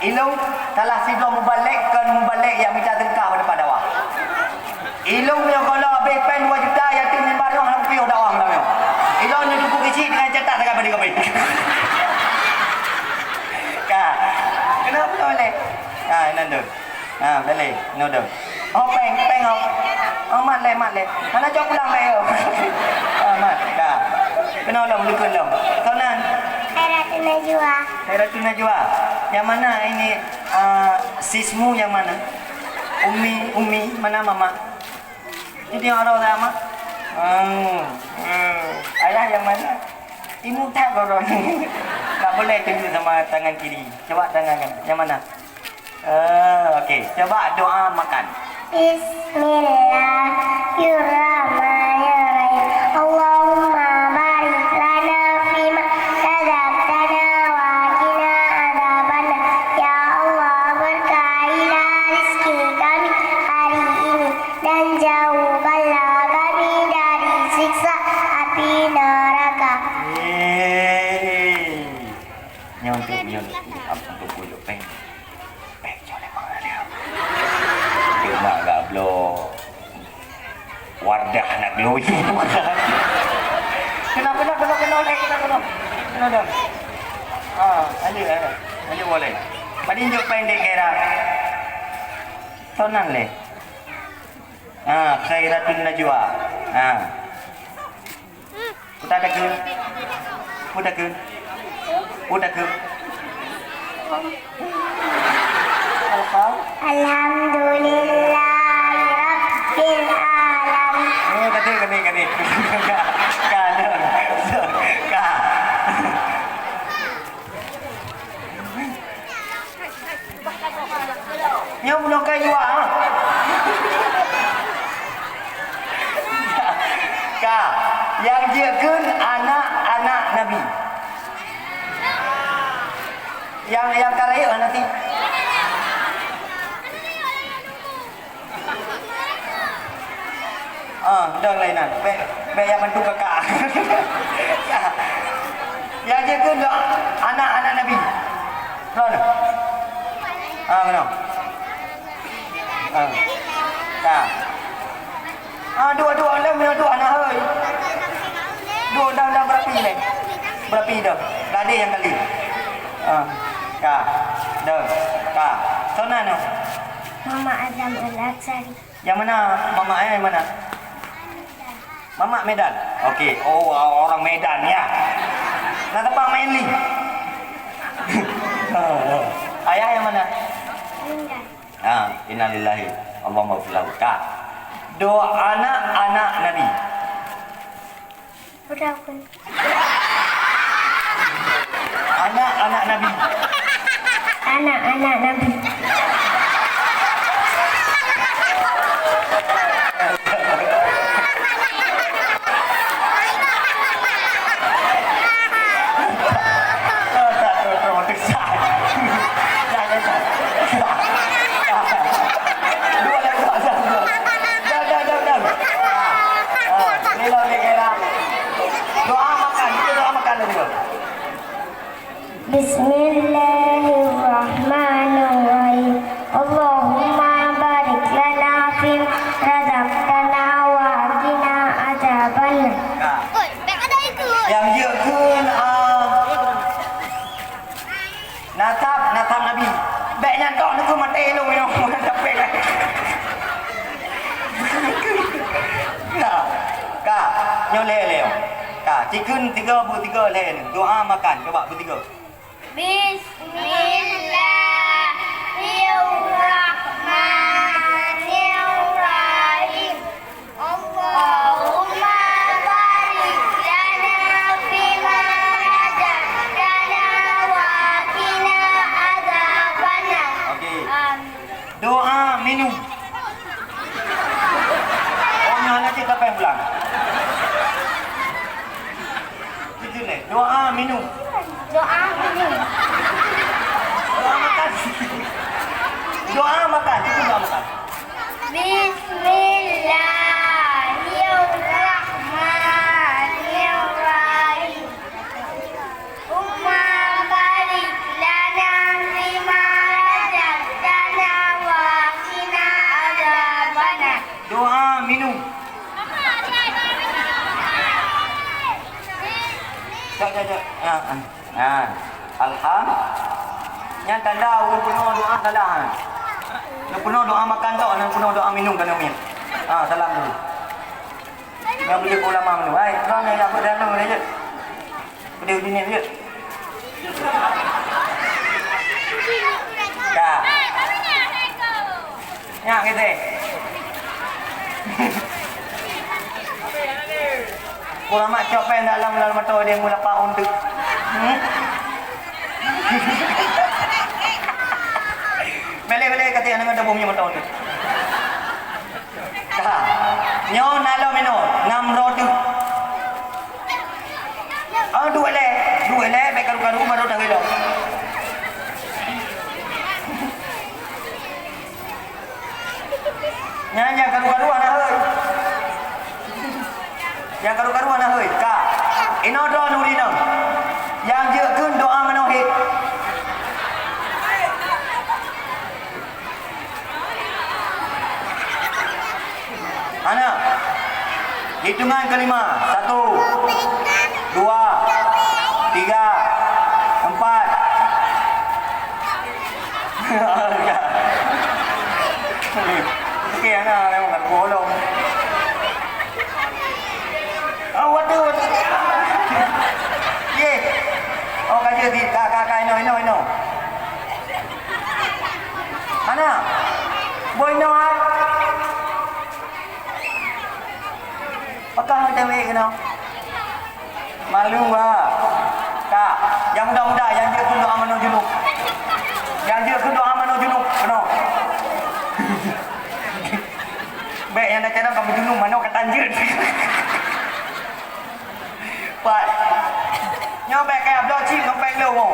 Ilôn salah sidroe mubalek, kon mubalek nyang mita seudeukah bak dakwah. Ilôn nyoe gohlom habéh pèng dua juta, yatim limong barôh hana piôh dakwah malam nyoe. Ilôn nyoe tumpuk isi dengan catat sagai badi kopi. Ka. Kenapa boleh? Ha, inan tu. Ha, boleh. Inoe tu. Oh, pèng, pèng oh. Oh, mat lé, mat lé. Hana cok pulang lé. Ha, mat. Ka. Keunoe lom, likot lom. Kau nan? Khairatun Najwa. Khairatun Najwa. Yang mana ini, ah, sismu yang mana? Umi, Umi, mana mama? Jadi orang lama. Hmm. Hmm. Ayah yang mana? Imu tak orang. Tak boleh tunjuk sama tangan kiri. Coba tangan kan. Yang mana? Eh, okey. Coba doa makan. Bismillahirrahmanirrahim. Allahumma barik lana fima razaqtana wa qina adzabannar. Ya Allah, berkahilah rezeki kami hari ini dan jauhkanlah kami dari siksa api neraka. Yeay. Nyoe untuk, nyoe untuk, untuk, untuk, untuk, eh. Eh, jauh lemak dia. Dia mak gak bloe. Wardah anak gloi. Kenapa, kenapa, kenapa, kenapa, kenapa, kenapa? Kenapa? Ah, lanjut, lanjut. Lanjut boleh. Tadi jok pendek kira. Tonang leh. Ah, Khairatun Najwa. Ah. Peue takheun? Peue takheun? Peue takheun? Alham-, Alhamdulillahirabbil alamin. Oh, ka deuh, ka deuh, ka deuh. Ka, ka, ka. Nyoe bunoe ka jua, ha? Ka, nyang jeuet kheun anak-anak Nabi. Nyang, nyang ka rayeuk hana sit. Ah, dong lain nyan. Bèk, bèk nyang bantu kakak. Ya. Nyang jeuet keu anak-anak Nabi. Droeneuh. Ah, keunoe. Ah. Ka. Ah, duek, duek, lom, duek, hana hôi. Duek, dang, dang, berapi lé. Berapi dah. Gadeh nyang kali. Ah. Ka. Dah. Ka. Soe nan nyoe? Mama Adam Al-Aksari. Nyang mana? Mama, eh, nyang mana? Mama Medan. Okey. Oh, orang Medan ya. Nah, tempat main ni. Ayah nyang mana? Medan. Ha, innalillahi, Allahumma ghfir lahu. Ka. Doa anak-anak Nabi. Udah, aku. Anak-anak Nabi. Anak-anak Nabi. Doa makan, kita doa makan dulu. Bismillahirrahmanirrahim. Allahumma barik lana fi razaqtana wa qina adzabannar. Nyang jeuet kheun, ah, nasab, nasab Nabi. Bèk nyan kok nunggu maté lôn nyoe. Ka, ka, nyoe lé, lé. Ka, cikheun tiga, bu tiga lé. Doa makan, cuba bu tiga. Bismillahirrahmanirrahim. Allahumma barik lana fima razaqtana wa qina adzabannar. Okey. Amin. Doa minum. Oh, nyoe aneuk cit kapai pulang. Jujur, eh. Doa minum. Doa minum. Doa makan. Doa makan. Itu doa makan. Bismillahirrahmanirrahim. Allahumma barik lana fima razaqtana wa qina adzabannar. Doa minum. Cok, cok, cok. Ha, ha. Ha. Alham. Nyan tanda ureueng peunoh doa salah, ha. Ureueng peunoh doa makan tok, ureueng peunoh doa minum kana miet. Ha, salam dulu. Nyang boleh ulama meunurot. Hai, bang, nyang dapat dalam ni je. Boleh uji ni je. Dah. Nyak kita. Ulama cok pen dalam, dalam mata dia mula pak untuk. Hmm? Boleh, boleh kata yang dengan tabung ni mata untuk. Ka. Nyoe na lom inoe, nam droe teuk. Oh, duek lé, duek lé, bèk karu-karu baru dah ilong. Nyan nyang karu-karu hana hôi. Nyang karu-karu hana hôi. Ka. Inoe droe nuri nyoe. Nyang jeuet kheun doa manohit. Hana. Hitungan kelima. Satu, dua, tiga, empat. Okey, hana, memang kat bolong. Oh, waduh, waduh. Ye. Oh, ka jeuet di, ka, ka, ka, inoe, inoe, inoe. Hana? Boh inoe, ah? Pakah meuteumé keunoe? Malu, ha. Ka. Nyang muda-muda, nyang jeuet keu doa manoe junub. Nyang jeuet keu doa manoe junub, keunoe. Bèk nyang na cara kamu junub, manoe ka tanjeuet. Pat. Nyoe bèk kaya bloe cit ngon péng lôn.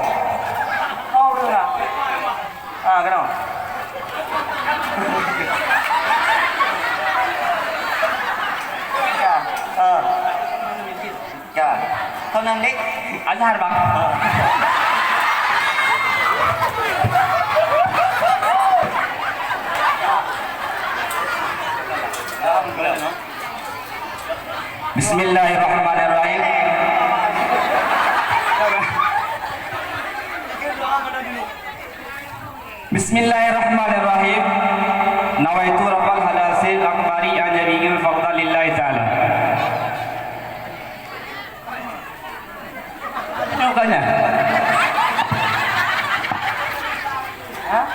Oh, Ah, keunoe. Ka. Ah. Ka. Kau nan dek? Azhar, Bang. Ah. Bismillahirrahmanirrahim. Bismillahirrahmanirrahim. Nawaitu raf'al hadasil akbari an jami'il fadl lillahi ta'ala. Bukannya? Hah?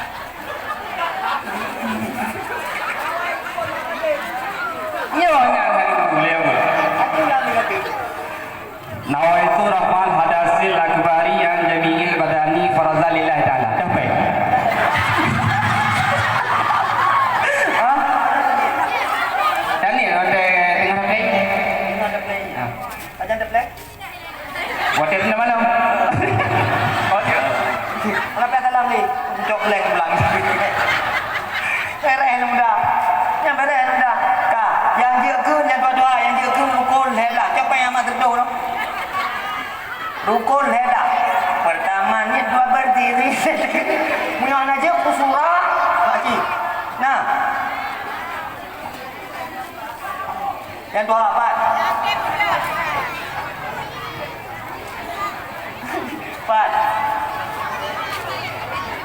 Nyoe nyang lagi boleh apa? Nawaitu raf'al hadasil akbari an jami'il badani faradhan lillahi ta'ala. Capek. Hah? Tadi ada tengah capek? Tengah capek. Ah. Ajan capek? Watèe teuh malam. Oh, ya. Kenapa salam ni? Cok leng pulang. Beres muda. Nyang beres muda. Ka, nyang jeuet keu, nyang dua-dua, nyang jeuet keu rukon lhèe blah. Cok payah mak teudoh tu. Rukon lhèe blah. Pertama ni dua berdiri. Meunyoe hana jeuet, kusura. Pak Cik. Nah. Nyang dua, pat. Pat.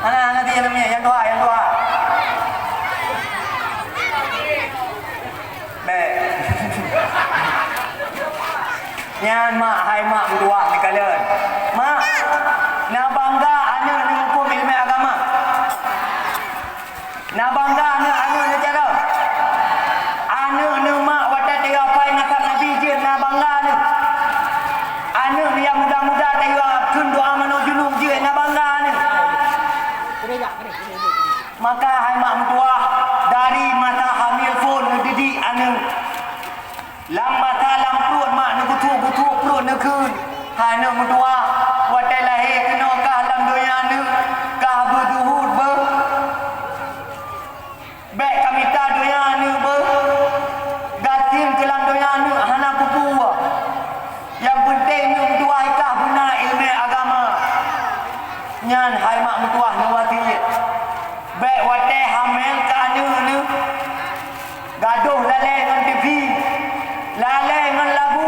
Hana, hana, nyang dua, nyang dua. Bèk. Nyan mak, hai mak meutuah neukalon. Mak, na bangga aneuk neuhuköm ileumèe agama. Na bangga aneuk-aneuk neuh carông. Aneuk neuh mak watèe teuyapai nasab Nabi jeuet na bangga aneuk. Aneuk nyang muda-muda teuyapai kheun doa manoe julung jeuet na bangga aneuk. Maka hai mak meutuah, dari masa hamil phon neudidik aneuk. Lam masa lam pruet mak neuguthuek-guthuek pruet neukheun, hai aneuk meutuah, watèe lahé keunoe kah lam donya neuk, kah beuzuhud beuh. Bèk kamita donya neuk beuh. Gasien keu lam donya neuk hana peue-peue. Nyang peunteng neuk meutuah kah beuna ileumèe agama. Nyan hai mak meutuah neuwasiet. Bèk watèe hamil keu aneuk neuk. Gadôh lalè ngon TV, lalè ngon lagu.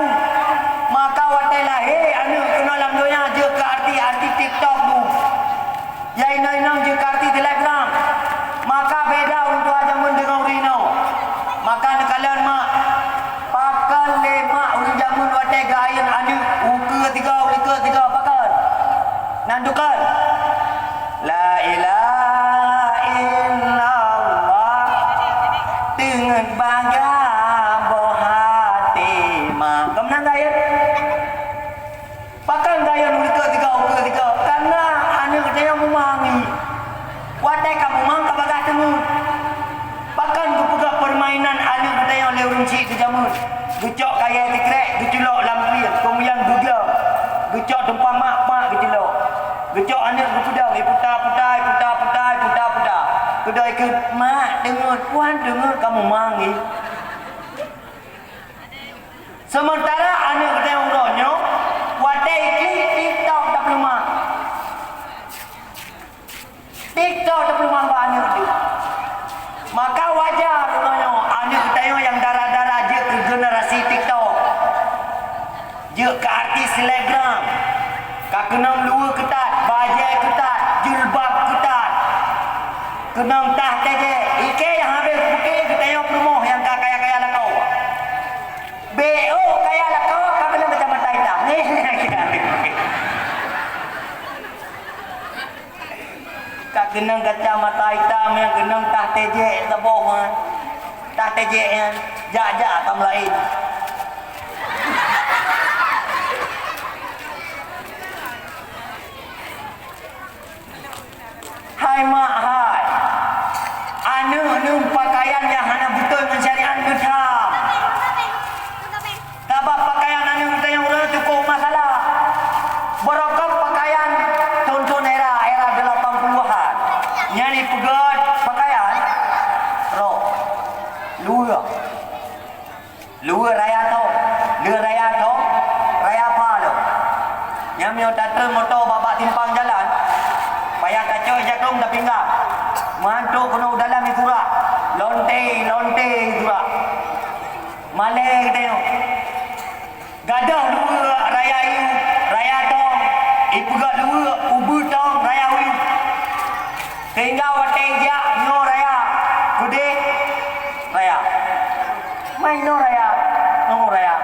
Maka watèe lahé aneuk keunoe lam donya jeuet keu artis-artis TikTok bu. Ya inong-inong jeuet keu artis Telegram. Maka beda ureueng tuha jameun deungon ureueng inong. Maka neukalon mak, pakon lé mak ureueng jameun watèe geuayeuen aneuk ukeue tiga, ukeue tiga, pakon? Nan dukon. La ilaha illallah. Teungeut bangga boh até ma. Geumeunang gaya. Pakon gaya meulikeue tiga ukeue tiga? Karena aneuk geutanyoe mumang ngieng. Watèe ka mumang ka bagaih teungeut. Pakon geupeugah peurmainan aneuk geutanyoe lé ureueng chik teuh jameun? Geucok kayèe sikrek, geuculok lam pieng, keumudian geuglong. Geucok tumpang mak, mak geuculok. Geucok aneuk geupeudong, iputa-puta, iputa-puta, iputa-puta. Keudok ikheun, "Mak, teungeut, puan teungeut, ka mumang ngieng." Seumeuntara aneuk geutanyoe uroe nyoe, watèe iklik TikTok tapeuleumah. TikTok tapeuleumah bak aneuk jih. Maka wajar uroe nyoe aneuk geutanyoe nyang dara-dara jeuet keu generasi TikTok. Jeuet keu artis selebgram. Ka keunong luweue keutat, bajèe keutat, jilbab keutat. Keunong tah tejek, ikei nyang habéh peuké geutanyoe peurumoh nyang ka kaya-kaya lakoe. Bèk, oh, kaya lakoe ka keunong kacamata itam. Ka keunong kacamata itam nyang keunong tah tejek saboh nyan. Tah tejek nyan jak-jak tam laén. Hai mak hai, aneuk neuh pakaian nyang hana beutôi ngon syariat geutham. Sabab pakaian aneuk geutanyoe uroe nyoe cukôp masalah. Beurokon pakaian thôn-thôn era, era delapan Meunyoe tatreun moto bak-bak simpang jalan, payah tacok jakrong tapinggang. Meuhan trok keunoe u dalam isurak, lonte-lonte isurak. Malée geutanyoe. Gadôh luweue raya yue, raya tông, ipeugöt luweue ubeue tông raya yue. Sehingga watée jak nyoe raya, keudeh raya. Mai nyoe raya, nyoe raya.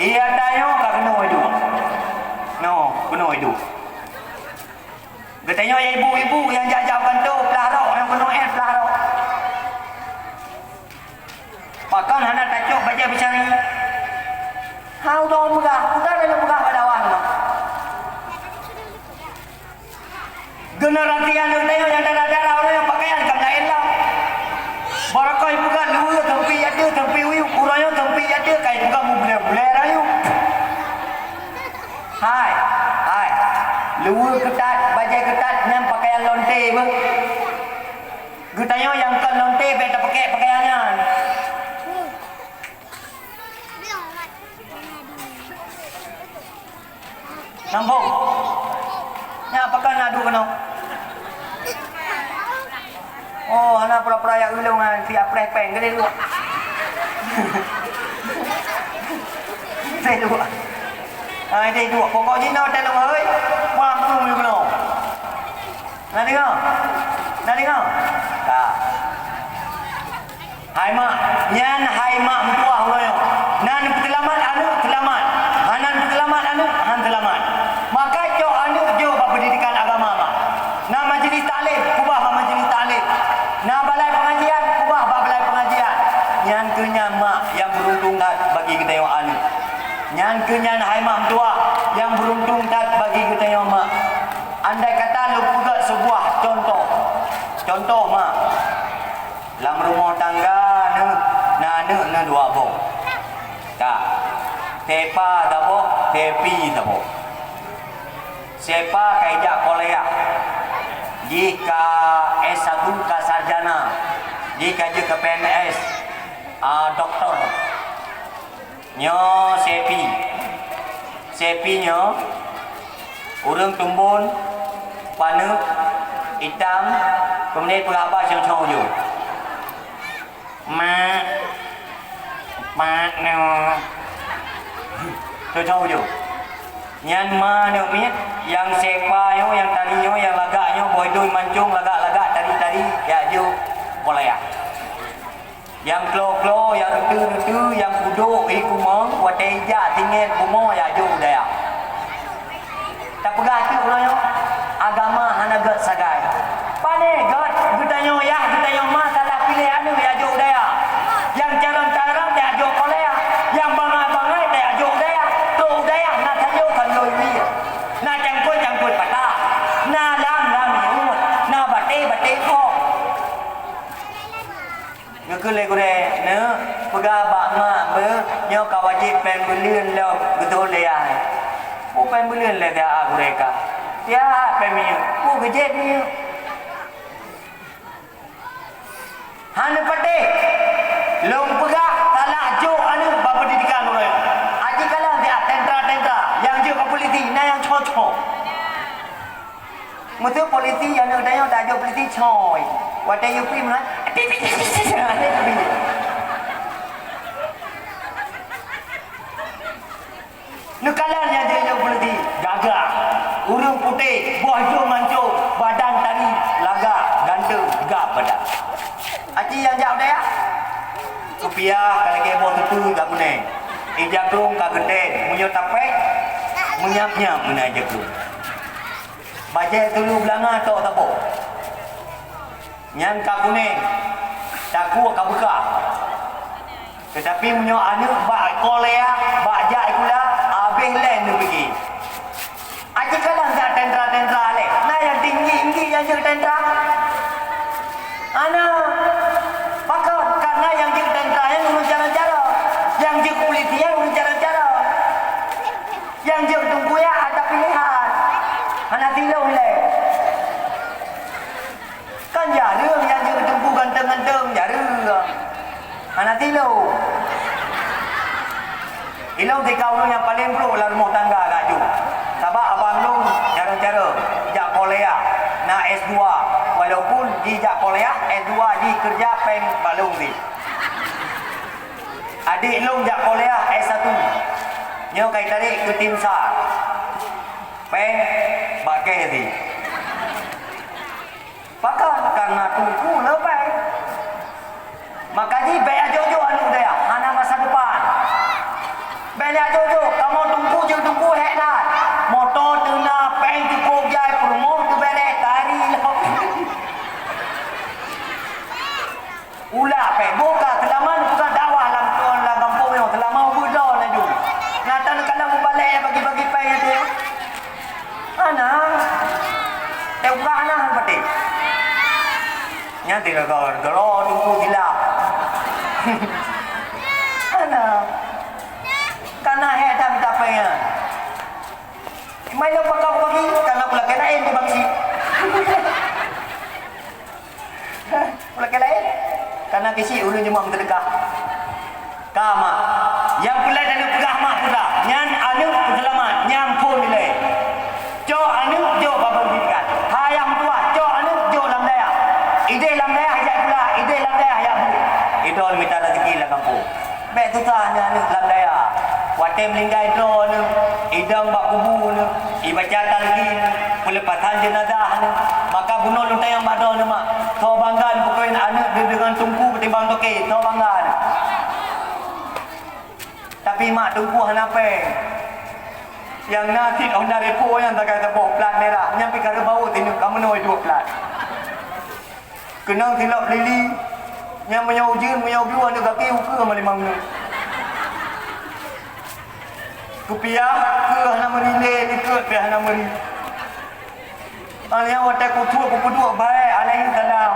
Iya, tanyoe ka keunoe iduek. Nyoe, keunoe iduek. Geutanyoe ibu-ibu nyang jak-jak u kantô plah rok, nyang keunoe éh plah rok. Pakon hana tacok bajée beucari? Ha, udah peugah, udah lalu peugah bak dakwah nyoe. Generasi aneuk tanyoe nyang dara-dara uroe nyoe pakaian ka laén lom. Barokon ipeugah luweue seumpik ateueh, seumpik u yup, uroe nyoe seumpik ateueh ka ipeugah mubulée-bulée rayeuk. Hai, hai. Luweue keutat, bajée keutat nyan pakaian lonte beuh. Geutanyoe nyang kon lonte bék tapakée pakaian nyan. Nambong. Nyan pakon na duek keunoe. Oh, hana pura-pura jak ulông ngon si apreh péng, geudeh duek. Geudeh duek. Ah, geudeh duek. Pokok jinoe teuh lôn hôi. Puang tu meubloe. Na deungoe? Na deungoe? Ka. Hai mak, nyan hai mak meutuwah uroe nyoe. Nan peuseulamat aneuk, seulamat. Hana peuseulamat aneuk, han seulamat. Maka cok aneuk jôh bak peundidikan agama, mak. Na majelis taklim, keubah bak majelis taklim. Na balai peungajian, keubah bak balai peungajian. Nyan keuh nyan mak nyang beuruntung that bagi geutanyoe aneuk. Nyan keuh nyan hai mak meutuwah nyang beuruntung that bagi geutanyoe mak. Andai kata lôn peugah seubuah cuntoh. Cuntoh mak. Lam rumoh tangga neuh na aneuk neuh dua boh. Ka. Sepa saboh, Sepi saboh. Sepa ka ijak kuliah. Jih ka S satu ka sarjana. Jih ka jeuet keu P N S, ah, doktor. Nyoe Sepi. Sepi nyoe ureuëng tumbon, paneuk, itam, keumudian peugah haba cong-cong ujoe. Mak, mak nyoe. Cong-cong ujoe. Nyan ma nyoe miet, nyang sepa nyoe, nyang tari nyoe, nyang lagak nyoe, boh idong mancong lagak-lagak, tari-tari, jak jok kuliah. Nyang klo-klo, nyang reuteu-reuteu, nyang kudok, hi kumong, watée ijak tinggai bumoe jak jok u dayah. Tapeugah teuk uroe nyoe, agama hana gét sagai. Pane gét, geutanyoe yah, geutanyoe ma salah piléh aneuk jak jok u dayah. Nyang carông-carông jak jok kuliah, nyang bangai-bangai jak jok u dayah. Trok u dayah na sayô-sayô wie, na cangkôi-cangkôi patah, na lam-lam iôt, na batée-batée kok. Geukheun lé gurée, "Neuk, peugah bak mak beuh, nyoe ka wajéb péng buleuen lom geuthôn lé yah." "Peue péng buleuen lé tieb gurée ka?" "Tieb péng minyeuk." "Peue geujép minyeuk?" Hana patéh. Lôn peugah salah jok aneuk bak peundidikan ureuëng. Aji kalon siat tentra-tentra, nyang jeuet keu polisi, na nyang cho-cho. Meuseu polisi nyang na geutanyoe tajok polisi coi. Watée yue pi meunan, neukalon nyang jeuet polisi gagah, ureuëng putéh, boh idong mancong, badan tari, lagak, ganteng, gab badan. Aci nyang jak udeb, kupiah ka lagée boh teupeu gak guneng. Ija krong ka geutem, meunyoe tapék, meunyab-nyab meunan ija krong. Bajée teulu beulanga tok saboh. Nyan ka kuneng, takue ka beukah. Teutapi meunyoe aneuk bak kuliah, bak jak sikula, habéh lé neupike. Aci kalon siat tentra-tentra lé. Na nyang tinggi-tinggi nyang jeuet tentra? Hana. Pakon? Karena nyang jeuet tentra nyan ureuëng carông-carông. Nyang jeuet polisi nyan ureuëng carông-carông. Nyang jeuet teungku nyan atra pilihan. Hana tilông lé. Kan jareueng nyang jeuet teungku ganteng-ganteng, jareueng. Hana tilông. Ilông tika ureueng nyang paleng brok lam rumoh tangga laju. Sabab abang lôn carông-carông jak kuliah, na S dua. Walaupun jih jak kuliah S dua, jih keureuja péng bak lôn jih. Adék lôn jak kuliah S satu. Nyoe ka jitarek keu tim SAR. Péng bak kèe jih. Pakon? Kareuna teungku leubèh. Maka jih bèk ajok-jok aneuk dayah, hana masa depan. Bèk lé ajok-jok, kamoe teungku jeuet teungku hék that. Moto teuna, péng cukôp jai, peurumoh teubèrèh, tari lom. Ulak péng, boh ka seulama neupeugah dakwah lam, lam gampông nyoe, seulama ubeut droe laju. Nyata neukalon mubalek bagi-bagi péng nyan tu. Hana. Teuka hana patéh. Nyan tiga gol, gol teungku silap. Hana. Kana hék that mita péng nyan. Mai lôn pakak bagi, kana pulakèe laén di bangsi. Pulakèe laén, kana keuchik ureueng jeuet meuseudekah. Ka, mak. Nyang peulai taneuk peugah mak peugah, nyan aneuk peuseulamat, nyan phôn ilèe. Cok aneuk jok bak peundidikan. Hai nyang tuha, cok aneuk jok lam dayah. Idéh lam dayah jak pula, idéh lam dayah jak bu. Idong mita rezeki lam gampông. Bèk susah nyan aneuk lam dayah. Watèe meuninggai droeneuh, idong bak kubu neuh, ibaca talqin neuh, peulepasan jeunazah neuh, maka bunoe lôn tanyong bak droeneuh, mak, soe bangga neupeukawen aneuk deungon teungku beutimbang toke, soe bangga? Tapi mak, teungku hana péng. Nyang na cit Honda Revo nyang sagai saboh plat mirah, nyan pih ka reubawot sineuk, ka meunoe duek plat. Keunong silop lili, nyang meunyoe ujeuen, meunyoe glu aneuk gaki ukeue malimong nyoe. Kupiah, keue hana meuri lé, likot pih hana meuri. Aneuk watèe kuthue kupeuduek baét alaihi salam.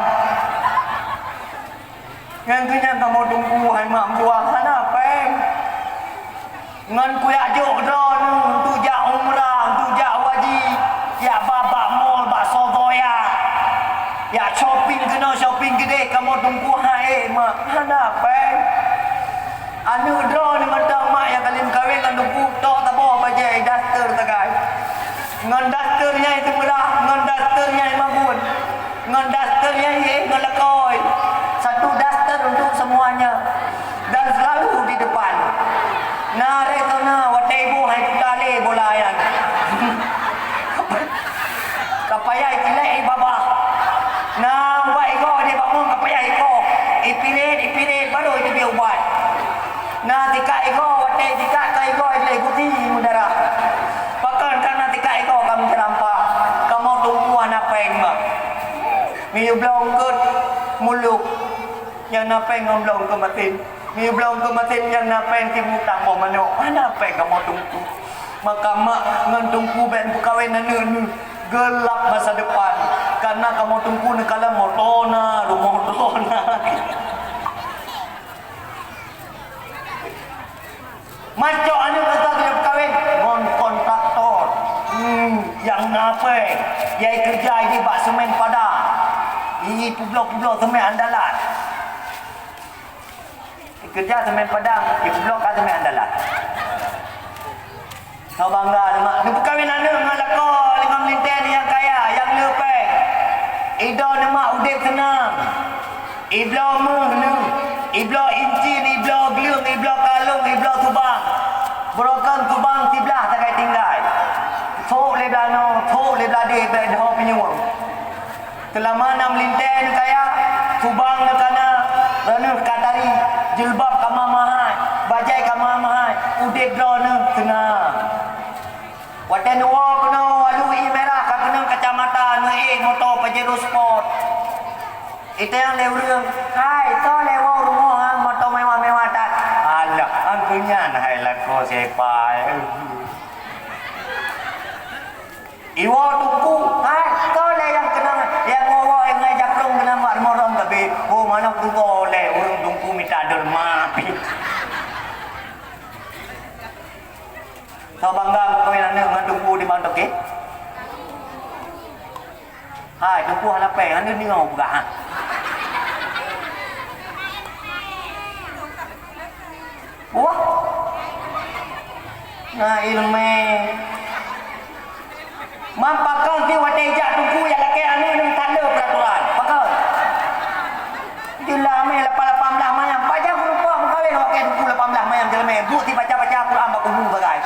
Nyan keuh nyang kamoe teungku hai mak meutuah hana péng. Ngon kujak jok droeneuh untuk jak umrah, untuk jak haji, jak ba bak mall, bak Sotoya, jak shopping keunoe shopping keudéh, kamoe teungku hai mak hana péng. Aneuk droeneuh mantong mak nyang ka lheueh meukawen ngon teungku, tok saboh bajèe daster sagai. Ngon daster nyang teumeurah, ngon daster nyang magun, ngon daster nyang éh ngon lakoe. Satu daster untuk semuanya. Dan selalu di depan. Na rhot na watèe iboh hai puta lé bola nyan. Ka payah icilek i babah. Na ubat igoe di bangon ka payah ikoh. Ipirit, ipirit, baru iteubiet ubat. Na tikak igoe, watèe tikak ka igoe lé guti meudarah. Pakon ka na tikak igoe ka meujarampa. Kamoe teungku hana péng mak. Miyueb bloe eungkôt muluk. Nyang na péng ngon bloe eungkôt masin. Miyueb bloe eungkôt masin nyang na péng timu tamboh manok. Hana péng kamoe teungku. Maka mak ngon teungku bèk neupeukawen aneuk neuh. Geulap masa depan. Kareuna kamoe teungku neukalon moto na, rumoh droe na. Maco aneuk gata geupeukawen ngon kontraktor. Hmm, nyang na péng, nyang keureuja di bak semen Padang. Ipeubloe-peubloe semen andalan. Keureuja semen Padang, ipeubloe ka semen andalan. Soe bangga neuh mak, neupeukawen aneuk ngon lakoe limong meulintèe nyang kaya, nyang le péng. Idong neuh mak udép seunang. Ibloe méuh neuh, ibloe incin, ibloe gleueng, ibloe kalông, ibloe tubang. Beurokon tubang siblah sagai tinggai. Sôk lé blah noe, sôk lé blah deh, bèk dho pinyueng. Seulama na meulintèe neukaya, tubang neukana, droeneuh ka tari, jilbab ka mahai-mahai, bajèe ka mahai-mahai, udép droeneuh seunang. Watèe neuwoe keunoe, walu ié mirah ka keunong kacamata, neuék moto Pajero Sport. Itanyong lé ureueng, "Hai, soe lé woe u rumoh ngon moto mewah-mewah that?" Alah, angkeu nyan hai lakoe sepa, eh. Iwoe teungku, "Hai, soe lé nyang keunong nyang woe-woe ngon jakrong keunong bak rumoh lom tapi, oh, manok tutoe lé ureueng teungku mita derma pih." Soe bangga meukawen aneuk ngon teungku di bang toke? Hai, teungku hana péng, hana deungoe peugah, ha. Wah. Na ileumèe. Man pakon pih watèe jak teungku jak lakèe aneuk nyan tanda peuratoran. Pakon. Jeulamèe lapan, lapan blah mayam. Pajan geurumpok meukawen watèe teungku lapan blah mayam jeulamèe. Buet sibaca-baca Quran bak kubu sagai.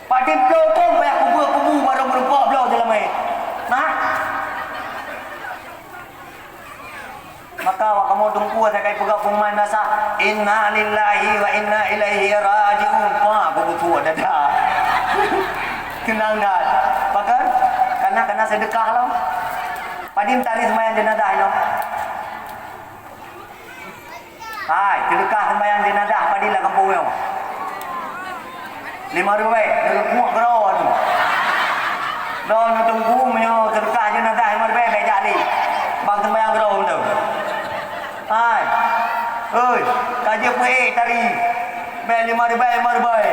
Padum ploh thôn payah kubu-kubu barô meurumpok bloe jeulamèe. Nah. Maka awak kamoe teungku asai ka jipeugah pengumuman madrasah, "Inna lillahi wa inna ilaihi raji'un." Wah, beubeutuek dada. Keunong that. Pakon? Kana, kana seudeukah lom. Padum tarikh seumayang jeunazah nyoe? Hai, seudeukah seumayang jeunazah padum lam gampông nyoe? Lima ribèe, neureupuek keudroe nyoe. Droeneuh teungku, meunyoe seudeukah jeunazah lima ribèe, bèk jak lé. Bang seumayang keudroe mantong. Hai. Oi, ka jeuet peuék tari. Bèk lima ribèe, lima ribèe.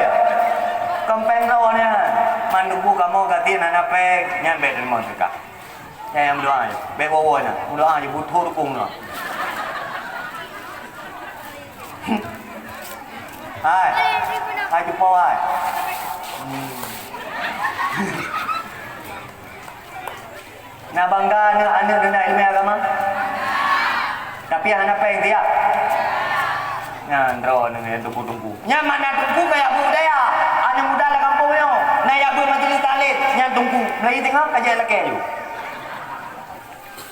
Kon péng droeneuh nyan. Man teungku kamoe gasien hana péng, nyan bèk teurimong seudeukah. Nyan nyang meudoa nyoe. Bèk woe-woe nyan. Meudoa nyoe beuthô rukong nyoe. Hai. Hai, cupo hai. Hmm. Na bangga aneuk-aneuk na ileumèe agama? Tapi hana péng siap. Nyan droeneuh nyan teungku-teungku. Nyan makna teungku ka jak beuet budaya. Aneuk muda lam gampông nyoe na jak beuet majlis taklim, nyan teungku. Meulayeue teungoh ka jeuet lakèe ju.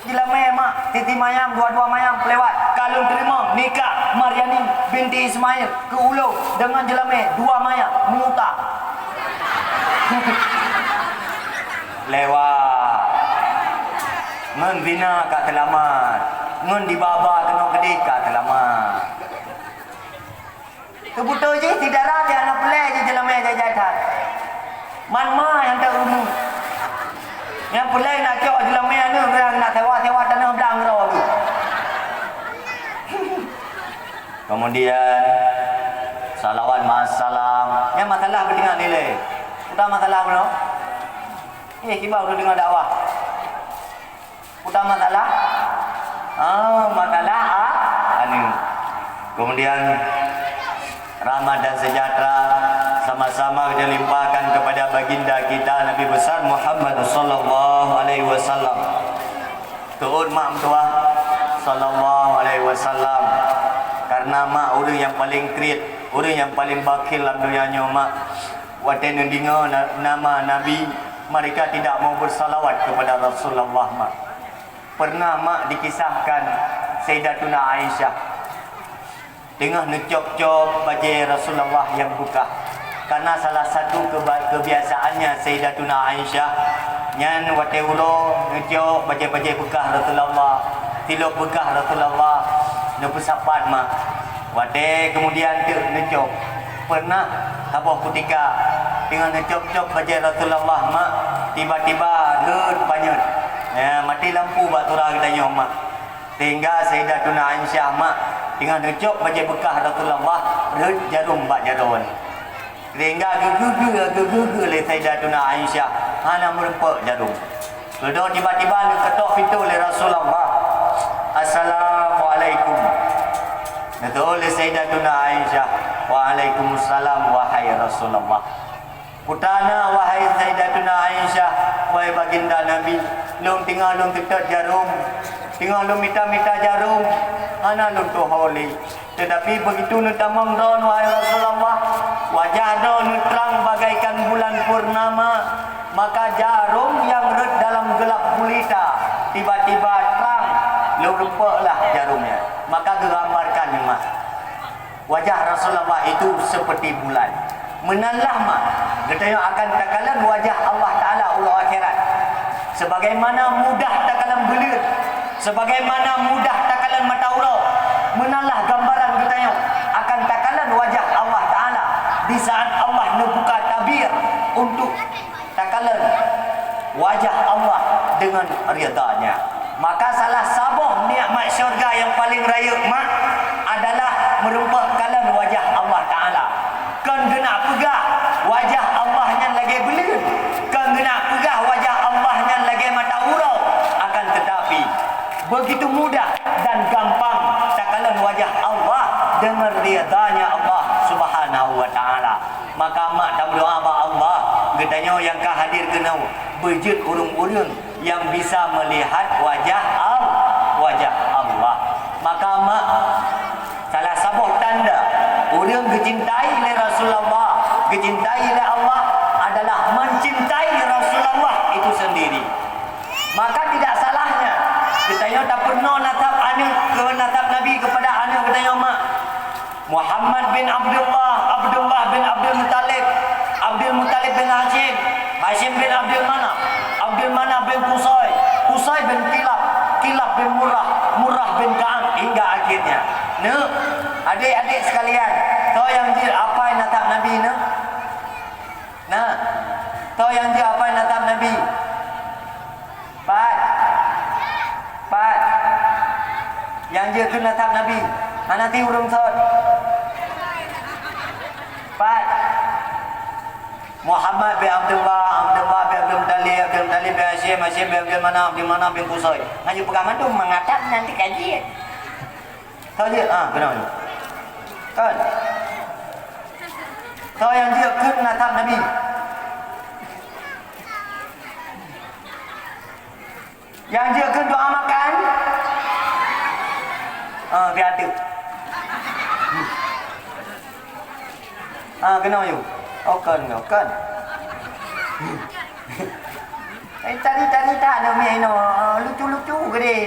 Jeulamèe mak, Siti Mayam, dua-dua mayam peulewat. Ka lôn teurimong nikah Maryani binti Ismail keu ulôn deungon jeulamèe dua mayam meuuta. Lewat. Ngon zina ka seulamat. Ngon diba-ba keunoe keudeh ka seulamat. Keubeutôi jih, si dara jih hana peureulèe jih jeulamèe jai-jai that. Man ma nyang teurumu. Nyang peureulèe na cok jeulamèe aneuk, nyang na sewa-sewa tanoh blang droe tu. Kemudian, salawat ma'as salam. Nyang masalah beudeungoe nilai. Udah masalah belum? Eh, kiban udah dengar dakwah. Udah masalah? Ah, masalah, ah, aneuk. Kemudian, rahmat dan sejahtera sama-sama kita limpahkan kepada baginda kita Nabi besar Muhammad sallallahu alaihi wasallam. Teuôt mak meutuah sallallahu alaihi wasallam. Karena mak ureueng nyang paling kriet, ureueng nyang paling bakhil lam donya nyoe mak. Watèe neudeungoe na-, nama Nabi, mereka tidak mau bersalawat kepada Rasulullah mak. Pernah mak dikisahkan Sayyidatuna Aisyah teungoh neucop-cop bajèe Rasulullah nyang beukah. Karena salah satu keba-, kebiasaannya Sayyidatuna Aisyah, nyan watèe uroe neucop bajèe-bajèe beukah Rasulullah, silop beukah Rasulullah, neupeusapat mak. Watèe kemudian teuk neucop, pernah saboh kutika teungoh neucop-cop bajèe Rasulullah mak, tiba-tiba rhöt panyöt. Ya, maté lampu bak tura geutanyoe mak. Sehingga Sayyidatuna Aisyah mak teungoh neucop bajèe beukah Rasulullah, rhöt jarom bak jaroe. Sehingga geugeugeue, geugeugeue lé Sayyidatuna Aisyah, hana meurumpok jarom. Leudok tiba-tiba neuketok pintoe lé Rasulullah. "Assalamualaikum." Neuteuôt lé Sayyidatuna Aisyah, "Waalaikumsalam, wahai Rasulullah." Peutanyong, "Wahai Sayyidatuna Aisyah, wahai baginda Nabi, lôn teungoh lôn teutot jarom, teungoh lôn mita-mita jarom, hana lôn tuho lé. Tetapi begitu neutamong droeneuh, wahai Rasulullah, wajah droeneuh trang bagaikan bulan purnama, maka jarom nyang rhöt dalam gelap gulita tiba-tiba trang, lôn rumpoklah jarom nyan." Maka geugambarkan nyoe mak. Wajah Rasulullah itu seperti bulan. Meunan lah mak, geutanyoe akan takalon wajah Allah Taala uroe akhirat. Sebagaimana mudah takalon buleuen, sebagaimana mudah takalon mata uroe, meunan lah gambaran geutanyoe akan takalon wajah Allah Taala di saat Allah neubuka tabir untuk takalon wajah Allah deungon ridha-Nya. Maka salah saboh nikmat syurga nyang paleng rayeuk mak adalah meurumpok kalon wajah Allah Taala. Kon geunak peugah wajah Allah nyan lagèe buleuen, kon geunak peugah wajah Allah nyan lagèe mata uroe, akan teutapi Begitu mudah dan gampang takalon wajah Allah deungon ridhanya Allah Subhanahu wa Ta'ala. Maka mak tameudoa bak Allah, geutanyoe nyang ka hadir keunoe, beujeuet ureuëng-ureuëng nyang bisa meulihat wajah Al-, wajah Allah. Maka mak, salah saboh tanda ureuëng geucintai lé Rasulullah, geucintai lé Allah adalah mencintai Rasulullah itu sendiri. Maka tidak salahnya geutanyoe tapeurunoe nasab aneuëk keu nasab Nabi keupada aneuëk geutanyoe mak. Muhammad bin Abdullah, Abdullah bin Abdul Muttalib, Abdul Muttalib bin Hashim, Hashim bin Abdul Manaf, Abdul Manaf bin Qusay, Qusay bin Kilab, Kilab bin Murrah, Murrah bin Ka'ab hingga akhirnya. Neuk, adik-adik sekalian, toh nyang jeuet apai nasab Nabi neuk? Nah, toh nyang jeuet apai nasab Nabi? Pat? Pat? Nyang jeuet keu nasab Nabi. Hana ti ureuëng sot. Pat? Muhammad bin Abdullah, Abdullah bin Abdul Muttalib, Abdul Muttalib bin Hashim, Hashim bin Abdul Manaf, Abdul Manaf bin Qusay. Hana peugah mandum mangat that nanti kaji. Toh jeuet, ah, keunoe. Kan? Toh nyang jeuet keu nasab Nabi. Nyang jeuet keu doa makan. Ah, biar tu. Ah, keunoe yue. Oh, kon, kon. Eh, tadi-tadi that aneuk miet inoe, lucu-lucu gede.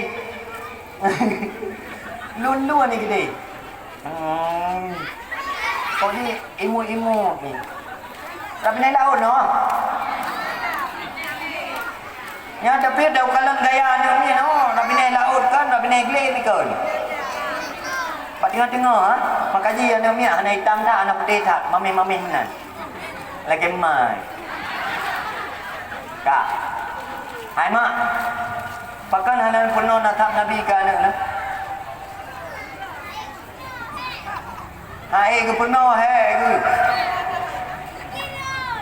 Lun-lun ni gede. Hmm. Kok ni imut-imut ni. Tapi naik laut noh. Nyan tapi dah kalon gaya aneuk miet noh, tapi naik laut kan, tapi naik glé ni kan. Pat teungoh-teungoh, ha? Maka jih aneuk miet hana itam that, hana putéh that, mamèh-mamèh meunan. Lagèe mai. Ka. Hai mak. Pakon hana peurunoe nasab Nabi keu aneuk na? Hai geupeurunoe hai geu.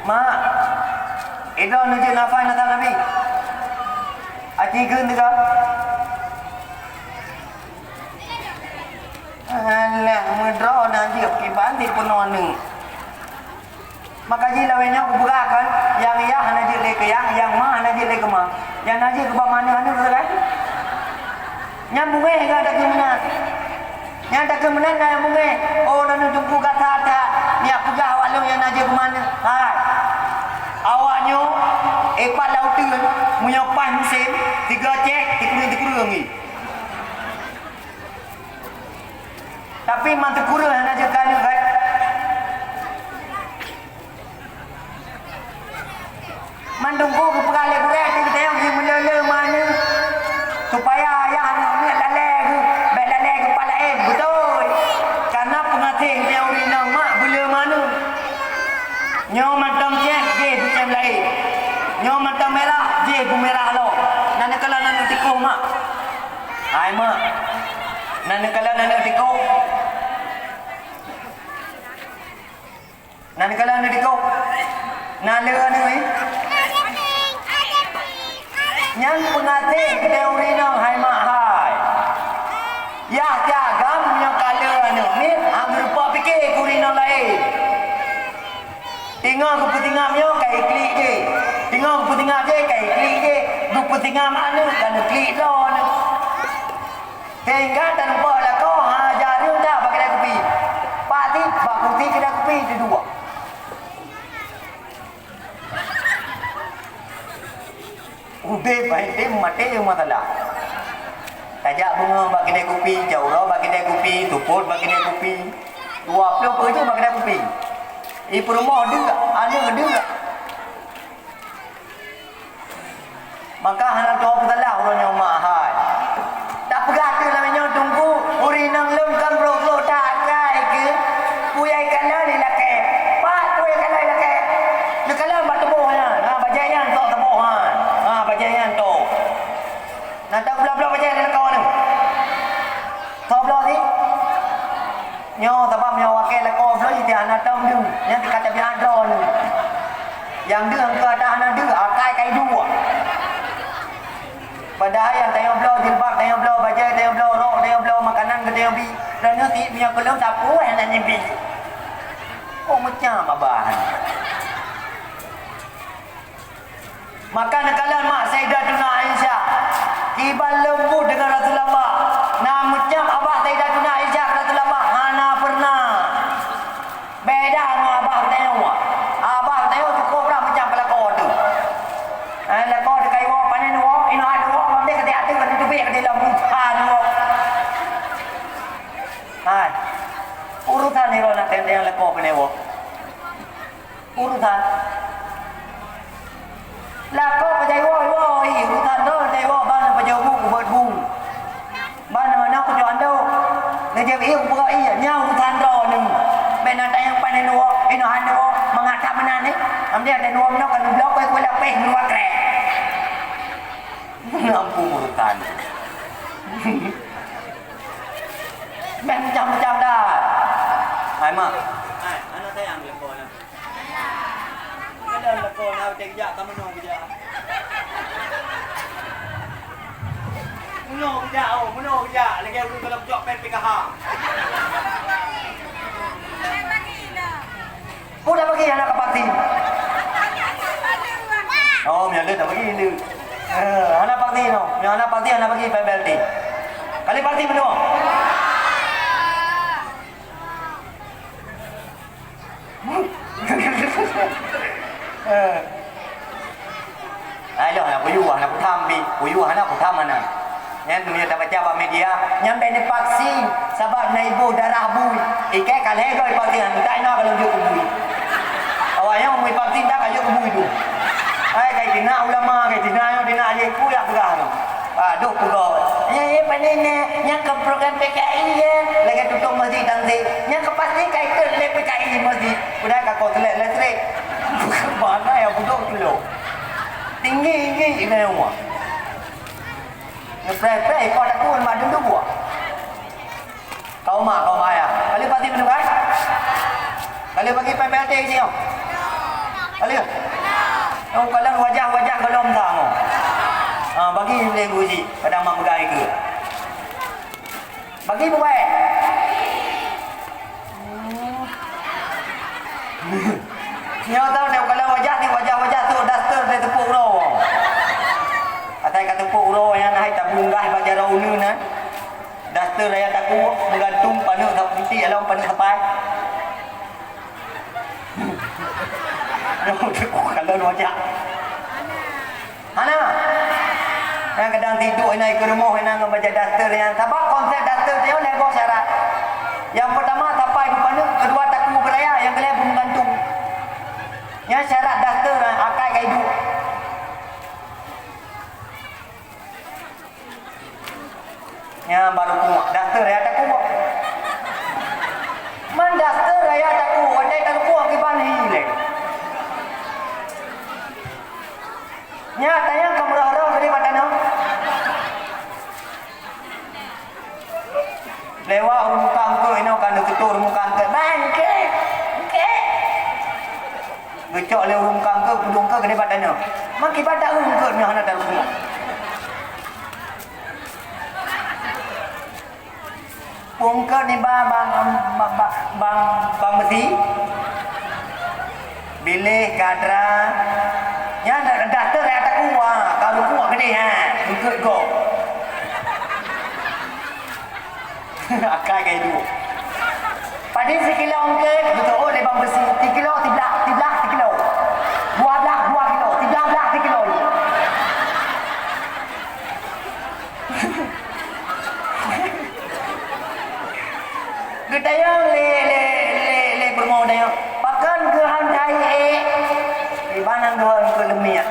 Mak. Idroe neujeuet nafai nasab Nabi. Aci geun teuga. Alah, meudroe na jeuet kiban sipeunoh aneuk. Maka jih lawét nyoe kupeugah kan, nyang yah hana jeuet lé keu yah, nyang ma hana jeuet lé keu ma. Nyang na jeuet keu bak ma aneuk-aneuk kan? Nyan beungéh ka takheun meunan. Nyan takheun meunan na nyang beungéh. Oh, lôn teungku gata that. Nyak peugah awak lôn nyang na jeuet keu ma aneuk. Hai. Awak nyoe, eh, pat lam uteuen, meunyoe paih musém, sigoe cék, sikureueng-sikureueng ngi. Tapi man teukureueng hana jeuet keu aneuk, kan? Mandum ku geupeugah lé gurèe teuh geutanyoe geumeuleu-leu ma aneuk, supaya ayah aneuk miet lalè geuh, bèk lalè geuh pat laén. Beutôi. Karena peungaséh geutanyoe ureueng inong mak beuleu ma aneuk. Nyoe mantong cém, jih beucém laén. Nyoe mantong mirah, jih beumirah lom. Na neukalon aneuk tikoh mak. Hai mak, na neukalon aneuk tikoh? Na neukalon aneuk tikoh? Na lé aneuk, eh? Nyan peungaséh keu ureueng inong hai mak hai. Yah siagam nyoe ka lé aneuk miet, han geurumpok pike keu ureueng inong laén. Teungoh geupeutingam nyoe ka iklik jih. Teungoh geupeutingam jih ka iklik jih. Geupeutingam aneuk ka neuklik droe aneuk. Sehingga tarumpok lakoe ha jareung that bak keudè kupi. Pak Tip bak kupi keudè kupi teuduek. Udeb hai tem maté masalah. Tajak beungoh bak keudè kupi, jak uroe bak keudè kupi, seupôt bak keudè kupi. Dua ploh peue jeuet bak keudè kupi. I peurumoh deuk, aneuk deuk. Maka hana teupeutalah uroe nyoe mak hai. Tapeugah teuk lagèe nyoe teungku, ureueng inong lôn kan brok-brok that akai keu peue nyang ikalon ilakèe. Pat peue nyang ikalon ilakèe? Neukalon bak tuboh nyan. Ha, bajèe nyan tok tuboh nyan. Ha, bajèe nyan tok. Na tok bloe-bloe bajèe di lakoe nyoe. Tok bloe sit. Nyoe sabab nyoe wakèe lakoe bloe sit hana tom deuh. Nyan teuka tabiat droeneuh. Nyang deuh angka ata hana deuh, akai kai dua. Padahai nyang tanyoe bloe jilbab, tanyoe bloe bajèe, tanyoe bloe rok, tanyoe bloe makanan keu tanyoe bi. Droeneuh sit meunyoe keu lôn sapeue hana neubi. Oh, macam abah. Maka neukalon mak Sayyidatuna Aisyah, kiban leumbut deungon Rasulullah. Na meucam abah Sayyidatuna Aisyah keu Rasulullah, hana pernah. Beda ngon abah geutanyoe. Abah geutanyoe cukôp lah meucam keu lakoe teuh. Eh, lakoe teuh ka iwoe, panen iwoe, inoe han iwoe, bak deh ka teubiet ka dilom buta iwoe. Hai. Urusan droeneuh na teuntèe lakoe panen iwoe. Urusan. Lakoe pajan iwoe, iwoe, ih, urusan droe pajan iwoe, ban pajan bu, ubot bu. Ban na, na kucok andok. Neujép ié ubak ié, nyan urusan droeneuh. Bèk na tanyong panen iwoe, inoe han iwoe, mangat that meunan, eh. Am dia ada dua meunoe kan blok, kue, kue lapéh, dua krek. Ampun urusan. Bèk macam-macam dah. Hai, mak. Hai, anak sayang, telepon. Kadang lakoe na watèe geujak ka meunoe geujak. Meunoe geujak, oh, meunoe geujak. Lagèe ureueng galak cok pen P K H. Peue tabagi hana kapaksa? Oh, meunyo lé tabagi lé. Eh, hana paksa noh. Meunyo hana paksa, hana bagi P B L T. Kali paksa meunoe. Eh. Ayoh, hana kuyuah, hana kutham bi. Kuyuah hana, kutham hana. Nyan meunyo tabaca bak media, nyan bèk neupaksa, sabab na iboh darah bui. Ikai ka lhèe goe paksa, entah inoe ka lheueh jeuet keu bui. Awak nyan meupaksa, entah ka jeuet keu bui tu. Hai, kai tina ulama, kai tina nyoe, tina jih, peue jak peugah nyoe. Aduh, peugah. Nyan, eh, pane nyan, nyan keu program P K I, eh. Lagèe tutong masjid dan si. Nyan keu pasti ka ikot lé P K I masjid. Udah ka kotlek listrik. Mana ya budok tu lo? Tinggi, tinggi, tinggi nyoe. Ngepreh-preh, ikot aku, mak dulu buah. Kau mak, kau mak ayah. Kali pati minum kan? Kali bagi P B L T isi kau. Kali. Kau kalau wajah-wajah belum sama. Ha, bagi boleh uji pada mak megai ke. Bagi bukai. Nyoe tahu dah kalau wajah ni wajah-wajah tu daster dia tepuk uroe. Atai ka tepuk uroe yang hai tabunggah bak jaroe uneuen na. Daster raya takue meugantung paneuk sapu piti along paneuk sapai. Nyoe teuku kalon wajah. Hana. Nyang kadang tiduek inan ikeue rumoh inan ngon bajèe daster nyan. Sabab konsep daster nyoe lhèe boh syarat. Nyang peutama sapai beupaneuk, keudua takue beuraya, nyang keulhèe beumeugantung. Nyan syarat daster akai ka iduek. Nyan baru kuat. Daster raya takue. Man daster raya takue, watèe takue kiban hi lé. Nyan tanyong ka meurah-rah tadi bak tanoh. Lewat ureueng muka eungkôt inoe ka neututoe ureueng muka eungkôt. Bang, eungkôt! Eungkôt! Geucok lé ureueng muka eungkôt, peudong eungkôt keudéh bak tanoh. Makiban taeu eungkôt nyoe hana tarumpok. Eungkôt nibak bang, bang, bang, bang beusi. Biléh, gadra. Nyan dah, dah teuh raya takue, ka rukuk keudéh, ha. Eungkôt gob. Akai ka iduek. Padum sikilo eungkôt, geuteuôt lé bang beusi, sikilo siblah, siblah sikilo. Dua blah, dua kilo, siblah blah sikilo. Geutanyong lé, lé, lé, lé peurumoh tanyong, "Pakon keuh han jai ék?" Iban nyan dua eungkôt leumiek.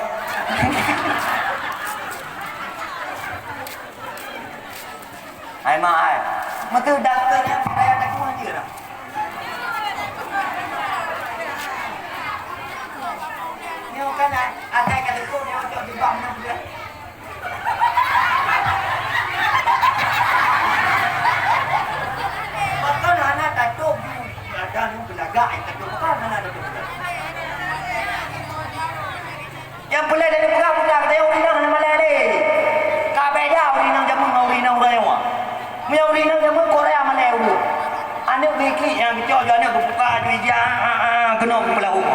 Hai mak ai. Meuteuh dakteun nyan raya takue jeuet dah. Nyoe kan a-, asai ka teupeue nyoe cok jubah nyoe jeuet. Pakon hana tatôb ju dada nyoe geulagak ai tatôb. Pakon hana tatôb ju dada. Nyang peureulèe tapeugah budak teuh ureueng inong hana malèe lé. Inong ureueng nyoe. Meunyoe ureueng inong jameun Korea malèe ureueng. Aneuk geuklik nyang geucok ju aneuk geubuka ju ija, ah, ah, keunoe keu peulahong.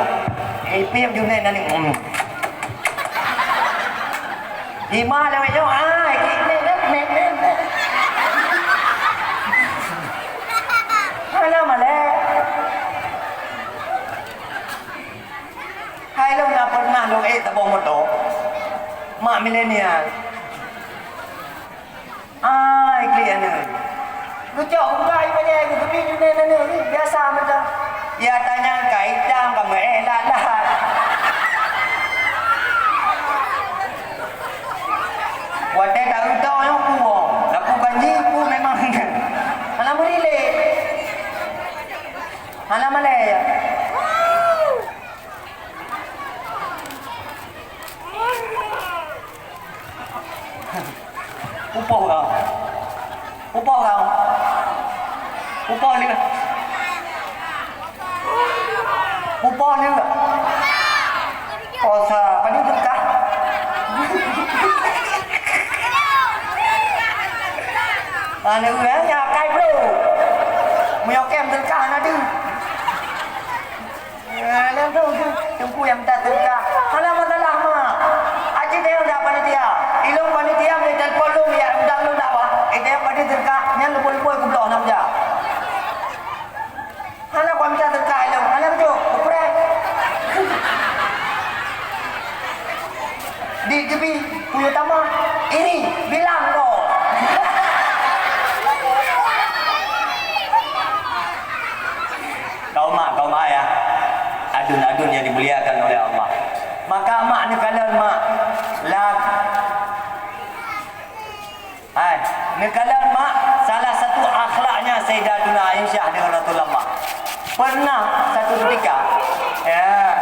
Eh, pih ju nèk aneuk. Hmm. Hima lewat nyoe, ah, klik nèk, nèk, nèk, nèk, nèk. Alah malèe. Hai lôn na pernah lôn ék saboh moto. Mak milenial. Ai, klik aneuk. Geucok geupeugah i bajèe geuh, geubi junen aneuk, biasa mantong. Ya tanyang ka itam, ka meu'èk lat-lat. Watèe taeuntoe nyoe peue, laku ganji peue memang. Hana meurilek. Hana malèe ya. Pupoh kau. Pupoh kau. Pupoh lé. Pupoh lé. Posa, padum teuka. Anu, eh, ya, kai bro. Meunyoe kém teuka, na deuh. Eh, lôn tu, tu, teungku nyang minta sedekah. Hana masalah, mak. Aci tayang dak panitia. Ilôn panitia, meutelepon lôn, ya, undang lôn dakwah. Eh, tayang panitia sedekah, nyan lupoi-lupoi kubloh nam ja. Hana kuminta sedekah ilôn, hana beutôi. Kuprai. Di geubri, peue tamah, iri, bilang ko. Kaum mak, kaum ayah, aduen-aduen yang dimuliakan oleh Allah. Maka mak neukalon mak, la Hai, neukalon mak, salah satu akhlaknya Sayyidatuna Aisyah dengan Rasulullah. Pernah satu ketika, ya,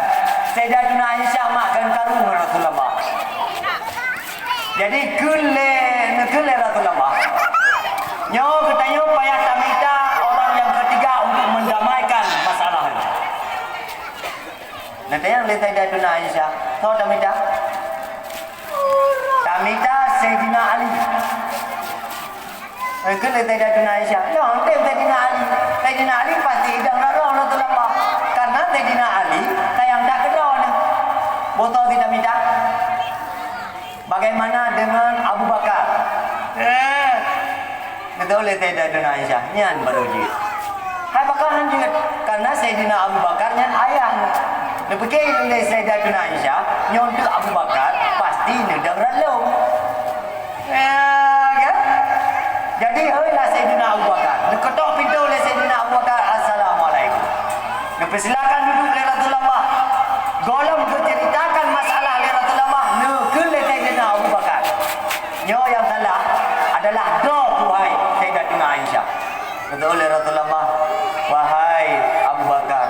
Sayyidatuna Aisyah mak kan karu dengan Rasulullah. Jadi, kheun lé, neukheun lé Rasulullah. Nyoe geutanyoe payah tamita orang yang ketiga untuk mendamaikan masalah ini. Neutanyong lé Sayyidatuna Aisyah, "Soe tamita?" "Tamita Saidina Ali." Neukheun lé Sayyidatuna Aisyah, "Nyoe tem Saidina Ali. Saidina Ali pasti idong rot-rot ngon Rasulullah. Karena Saidina Ali sayang that keu droeneuh." "Boh soe tamita?" "Bagaimana dengan Abu Bakar?" Eh, geutanyong lé Sayyidatuna Aisyah, nyan baru jeuet. Hai pakon han jeuet, karena Saidina Abu Bakar nyan ayah. Neupike lé Sayyidatuna Aisyah, nyoe teuk Abu Bakar pasti neudong rot lôn. Ya, kan? Jadi, hei lah Saidina Abu Bakar. Neuketok pintoe lé Saidina Abu Bakar, "Assalamualaikum." Neupeusilakan duduek lé Rasulullah. Gohlom geuceuritakan masalah lé Rasulullah, neukheun lé Saidina Abu Bakar, "Nyoe nyang salah adalah droe, wahai Sayyidatuna Aisyah." Geutanyong lé Rasulullah, "Wahai Abu Bakar,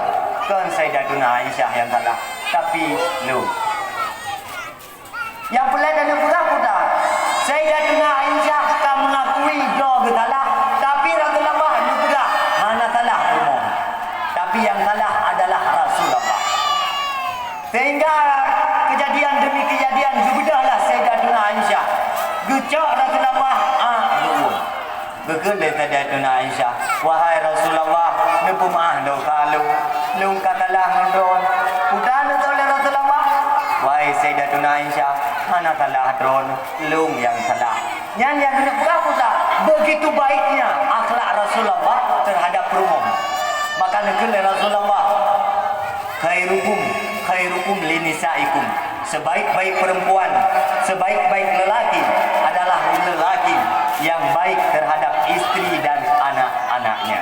kon Sayyidatuna Aisyah nyang salah, tapi lôn." Nyang peureulèe taneuk peugah peue? Sayyidatuna Aisyah ka meungakui droe geusalah, tapi Rasulullah neupeugah hana salah rumoh. Tapi nyang salah adalah Rasulullah. Sehingga kejadian demi kejadian geubeudôh lah Sayyidatuna Aisyah. Geucok Rasulullah, ah, geuuem. Geukheun lé Sayyidatuna Aisyah, "Wahai Rasulullah, neupeumaáh dosa lôn. Lôn ka salah ngon droeneuh." Peue neuseutôt lé Rasulullah? "Wahai Sayyidatuna Aisyah, hana salah droeneuh, lôn nyang salah." Nyan nyang keuneuk peugah peue? Begitu baiknya akhlak Rasulullah terhadap rumoh. Maka neukheun lé Rasulullah, "Khairukum, khairukum linisaikum." Sebaik-baik perempuan, sebaik-baik lelaki adalah lelaki yang baik terhadap istri dan anak-anaknya.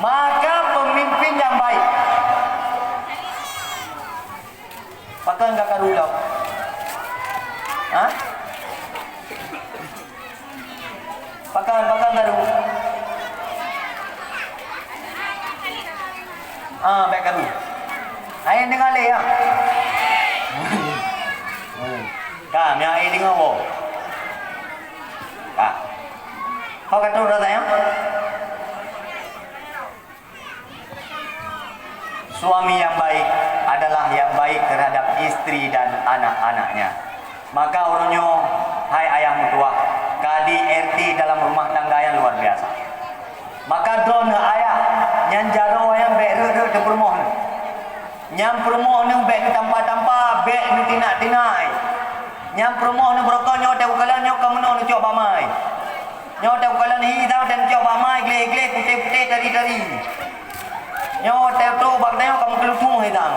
Maka pemimpin yang baik. Pakon ka karu lom? Hah? Pakon, pakon karu? Ah, bèk karu. Hai deungö lé, ya. Ka, mi hai deungö woe. Ka. Ho ka troh dah, ya? Suami yang baik adalah yang baik terhadap istri dan anak-anaknya. Maka uroe nyoe, hai ayah meutuwah, K D R T dalam rumah tangga nyang luar biasa. Maka droeneuh ayah, nyang jaroe nyan bèk rhot-rhot teupeurumoh neuh. Nyang peurumoh neuh bèk neutampa-tampa, bèk neutinak-tinak. Nyang peurumoh neuh beurokon nyoe teukalon nyoe ka meunoe neucok bak ma. Nyoe teukalon hi dang dan cok bak ma gleh-gleh putéh-putéh tari-tari. Nyoe teutrok bak tanyoe ka meukeuluthueng hi dang.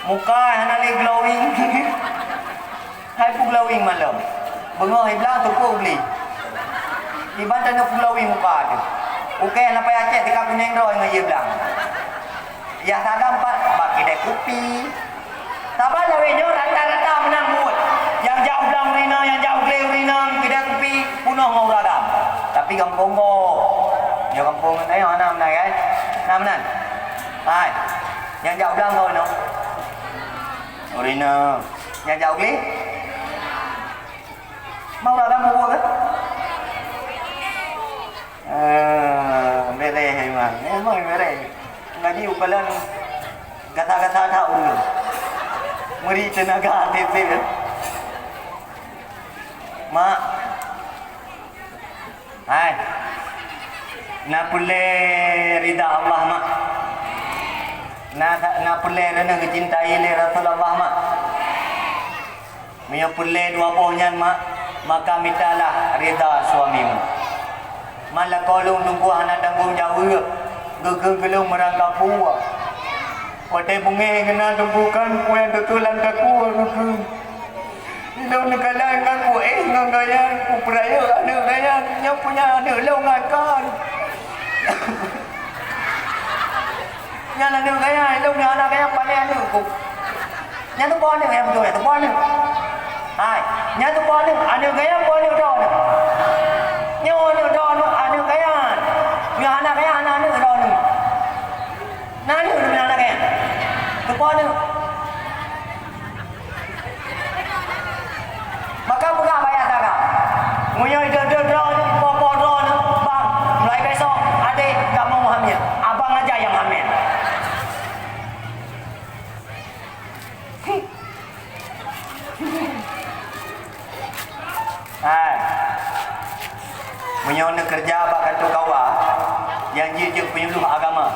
Muka hana lé glowing. Hai peue glowing malom. Beungoh i blang teupeu bli. Iban tanyoe peue glowing muka teuh. Ukèe na payah cèt tika kunéng droe ngon ie blang. Yah sagam pat bak kidai kupi. Saban lawét nyoe rata-rata meunan buet. Nyang jak u blang ureueng inong, nyang jak u glé ureueng inong, kidai kupi peunoh ngon ureueng agam. Tapi gampông gob. Nyoe gampông tanyoe hana meunan kan? Na meunan. Hai. Nyang jak u blang gob nyoe. Ureueng inong. Nyang jak u glé? Mau lah kamu buat kan? Ah, bereh memang. Memang bereh. Ngaji ukalan gata-gata tak urus. Meri tenaga tete. Mak. Hai. Na peureulèe rida Allah, Mak. Na, na peureulèe droeneuh geucintai lé Rasulullah, Mak. Meunyoe peureulèe dua boh nyan, Mak, maka mitalah rida suamimu. Man lakoe lôn teungku hana tanggong jaweueb, geukheun keu lôn meurangkapeue. Watèe beungèh keunan teungku kan, peue nyang teutulan takue geukheun. Lôn neukalon ngon kuéh ngon gaya, kupeurayeuk aneuk gaya, nyoe punya aneuk lôn ngon kon. Nyan aneuk gaya, ilôn nyan aneuk gaya paléng aneuk ku. Nyan tu po aneuk nyang beutôi, tu po aneuk. Hai, nyan tu po aneuk, aneuk gaya po aneuk droe aneuk. Nyoe aneuk droe aneuk, aneuk gaya. Nyoe aneuk gaya, aneuk aneuk droe aneuk. Na aneuk nyoe aneuk gaya. Tu po aneuk. Maka peugah bak ayah saga, meunyoe ideh-deh droeneuh, po-po droeneuh, bang, mulai besok, adék, kamoe meuhamil. Abang aja nyang hamil. Hai. Meunyoe neukeureuja bak kantô K U A, nyang jeuet jeuet penyuluh agama.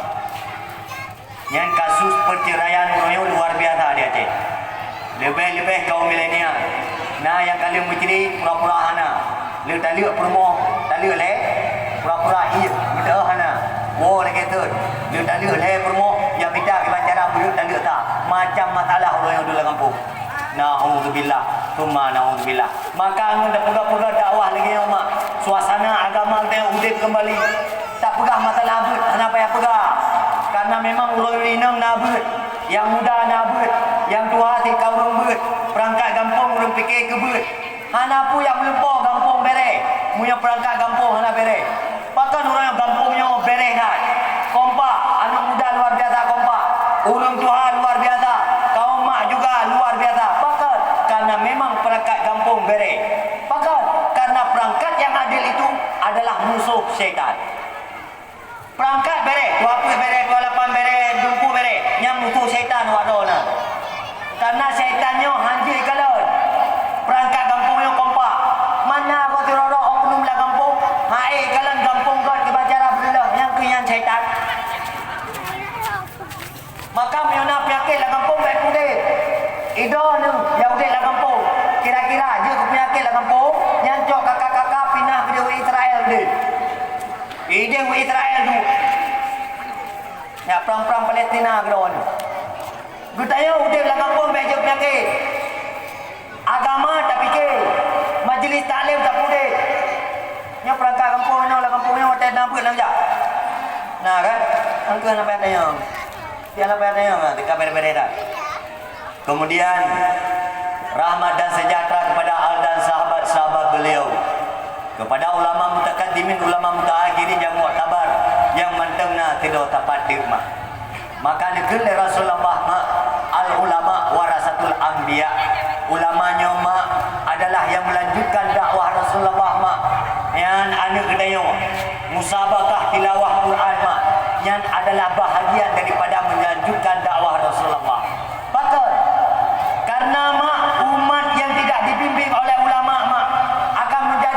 Nyan kasus perceraian uroe nyoe luar biasa di Aceh. Leubeh-leubeh kaum milenial. Na nyang ka lheueh meucre pura-pura hana. Lheueh taleuek peurumoh, taleuek lhèe, pura-pura ié, meudeuh hana. Woe lagèe thôn. Lheueh taleuek lhèe peurumoh, nyang mita kiban cara beureuek taleuek sa. Macam masalah uroe nyoe dulu lam gampông. Naudzubillah, tsumma naudzubillah. Maka ngon tapeugah-peugah dakwah lagèe nyoe, mak, suasana agama teuh udép keumbali. Tapeugah masalah beuet hana payah peugah, karena memang ureueng inong na beuet, nyang muda na beuet, nyang tuha sit ka ureueng beuet, peurangkat gampông ureueng pike keu beuet. Hana peue nyang meulumpoe gampông bèrèh, meunyoe peurangkat gampông hana bèrèh. Pakon ureueng gampông nyoe bèrèh that? Kompak, aneuk muda luar biasa kompak, ureueng tuha luar biasa, kaum mak juga luar biasa. Pakon? Karena memang peurangkat gampông bèrèh. Pakon? Karena peurangkat nyang adil itu adalah musoh syaitan. Peurangkat bèrèh, dua peuet bèrèh, dua lapan bèrèh, dum peuet bèrèh, nyan musoh syaitan awak droe na. Karena syaitan nyoe hanjeuet kalon. Peurangkat gampông nyoe kompak. Mana goe sidroe-droe oknum lam gampông, han ék kalon gampông göt kiban cara beudeuloh, nyan keuh nyan syaitan. Maka meunyoe na peunyakét lam gampông bèk udép. Idroeneuh nyang udép lam gampông, kira-kira jeuet keu peunyakét lam gampông, nyan cok kaka-kaka pinah keudéh u Israel deh. Idéh u Israel duek. Nyak prang-prang Palestina keudroe nyoe. Geutanyoe udép lam gampông bèk jeuet peunyakét. Agama tapike, majlis taklim tapeuudép. Nyoe peurangkat gampông nyoe, lam gampông nyoe watèe na beuet lam jak. Na kan? Angkeuh na payah tanyong. Tiang na payah tanyong, teuka bèrèh-bèrèh dah. Kemudian, rahmat dan sejahtera kepada al dan sahabat-sahabat beliau, kepada ulama mutakaddimin, ulama mutaakhirin nyang muktabar, nyang mantong na sidroe tapat deuk mak. Maka neukheun lé Rasulullah mak, al ulama warasatul anbiya. Ulama nyoe mak adalah nyang melanjutkan dakwah Rasulullah mak. Nyan aneuk geutanyoe, musabaqah tilawah Quran mak, nyan adalah bahagian daripada melanjutkan dakwah Rasulullah. Pakon? Karena mak, umat yang tidak dibimbing oleh ulama mak akan menjadi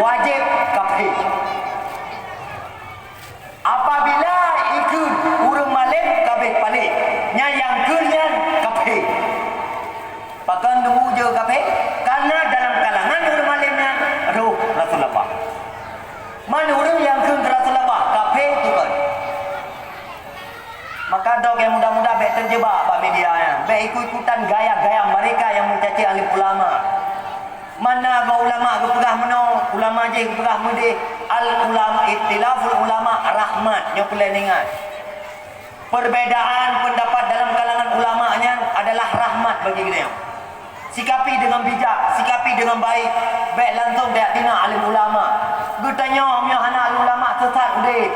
Wajéb kafé. Apabila ikheun ureuëng malém ka abéh paléh, nyan nyang kheun nyan kafé. Pakon teungku jeuet kafé? Karena dalam kalangan ureuëng malém nyan roh Rasulullah. Man ureuëng nyang kheun keu Rasulullah kafé, pakon? Maka droe nyang muda-muda bék teujeubak bak media nyan, bék ikut-ikutan gaya-gaya mereka nyang meucaci alim ulama. Mana goe ulama geupeugah meunoe, ulama jih geupeugah meudéh. Al ulama, ikhtilaful ulama rahmat, nyoe peureulée ingat. Perbedaan pendapat dalam kalangan ulama nyan adalah rahmat bagi geutanyoe. Sikapi dengan bijak, sikapi dengan baik, bék langsung tajak tina alim ulama. Geutanyoe meunyoe hana alim ulama, sesat udeb.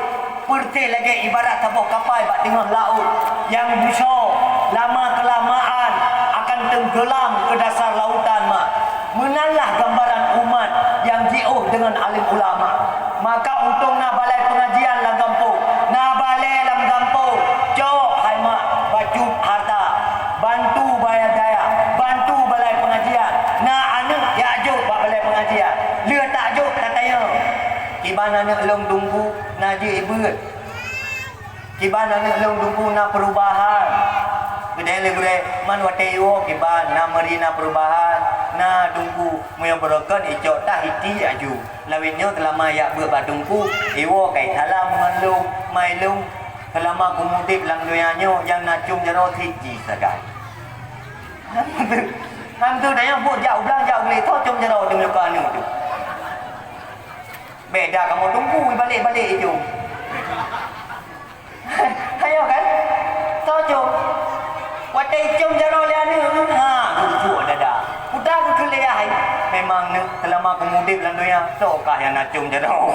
Persis lagée ibarat saboh kapai bak teungoh laôt nyang beusoe lama keulamaan akan teunggelam keu dasar lautan, mak. Meunanlah gambaran umat nyang jiôh deungon alim ulama. Maka untông na balai peungajian lam gampông, na balai lam gampông, cok hai mak bacut hareuta, bantu bayar dayah, bantu balai peungajian. Na aneuëk jak jok bak balai peungajian, lheueh tajok tatanyong, "Kiban aneuëk lôn Teungku, na jeuet beuet? Kiban aneuëk lôn Teungku, na peurubahan?" Geudeh lé gurée, "Man watée iwoe kiban, na meuri na peurubahan, na Teungku, meunyoe beurokon icok tah iti aju. Lawét nyoe seulama jak beuet bak Teungku, iwoe kai salam ngon lôn, mai lôn. Seulama kumudeb lam donya nyoe nyang na com jaroe cit jih sagai." Hana teuh, hana teuh, tanyoe buet jak u blang jak u glé, soe com jaroe di muka aneuëk teuh. Beda kamoe Teungku, balek-balek icom. Ayo kan? Soe com? Watée icom jaroe lé aneuëk, ha, geucok dada. Udah geukheun lé yah, "Memang neuëk, seulama kumudeb lam donya, soe kah nyang na com jaroe?"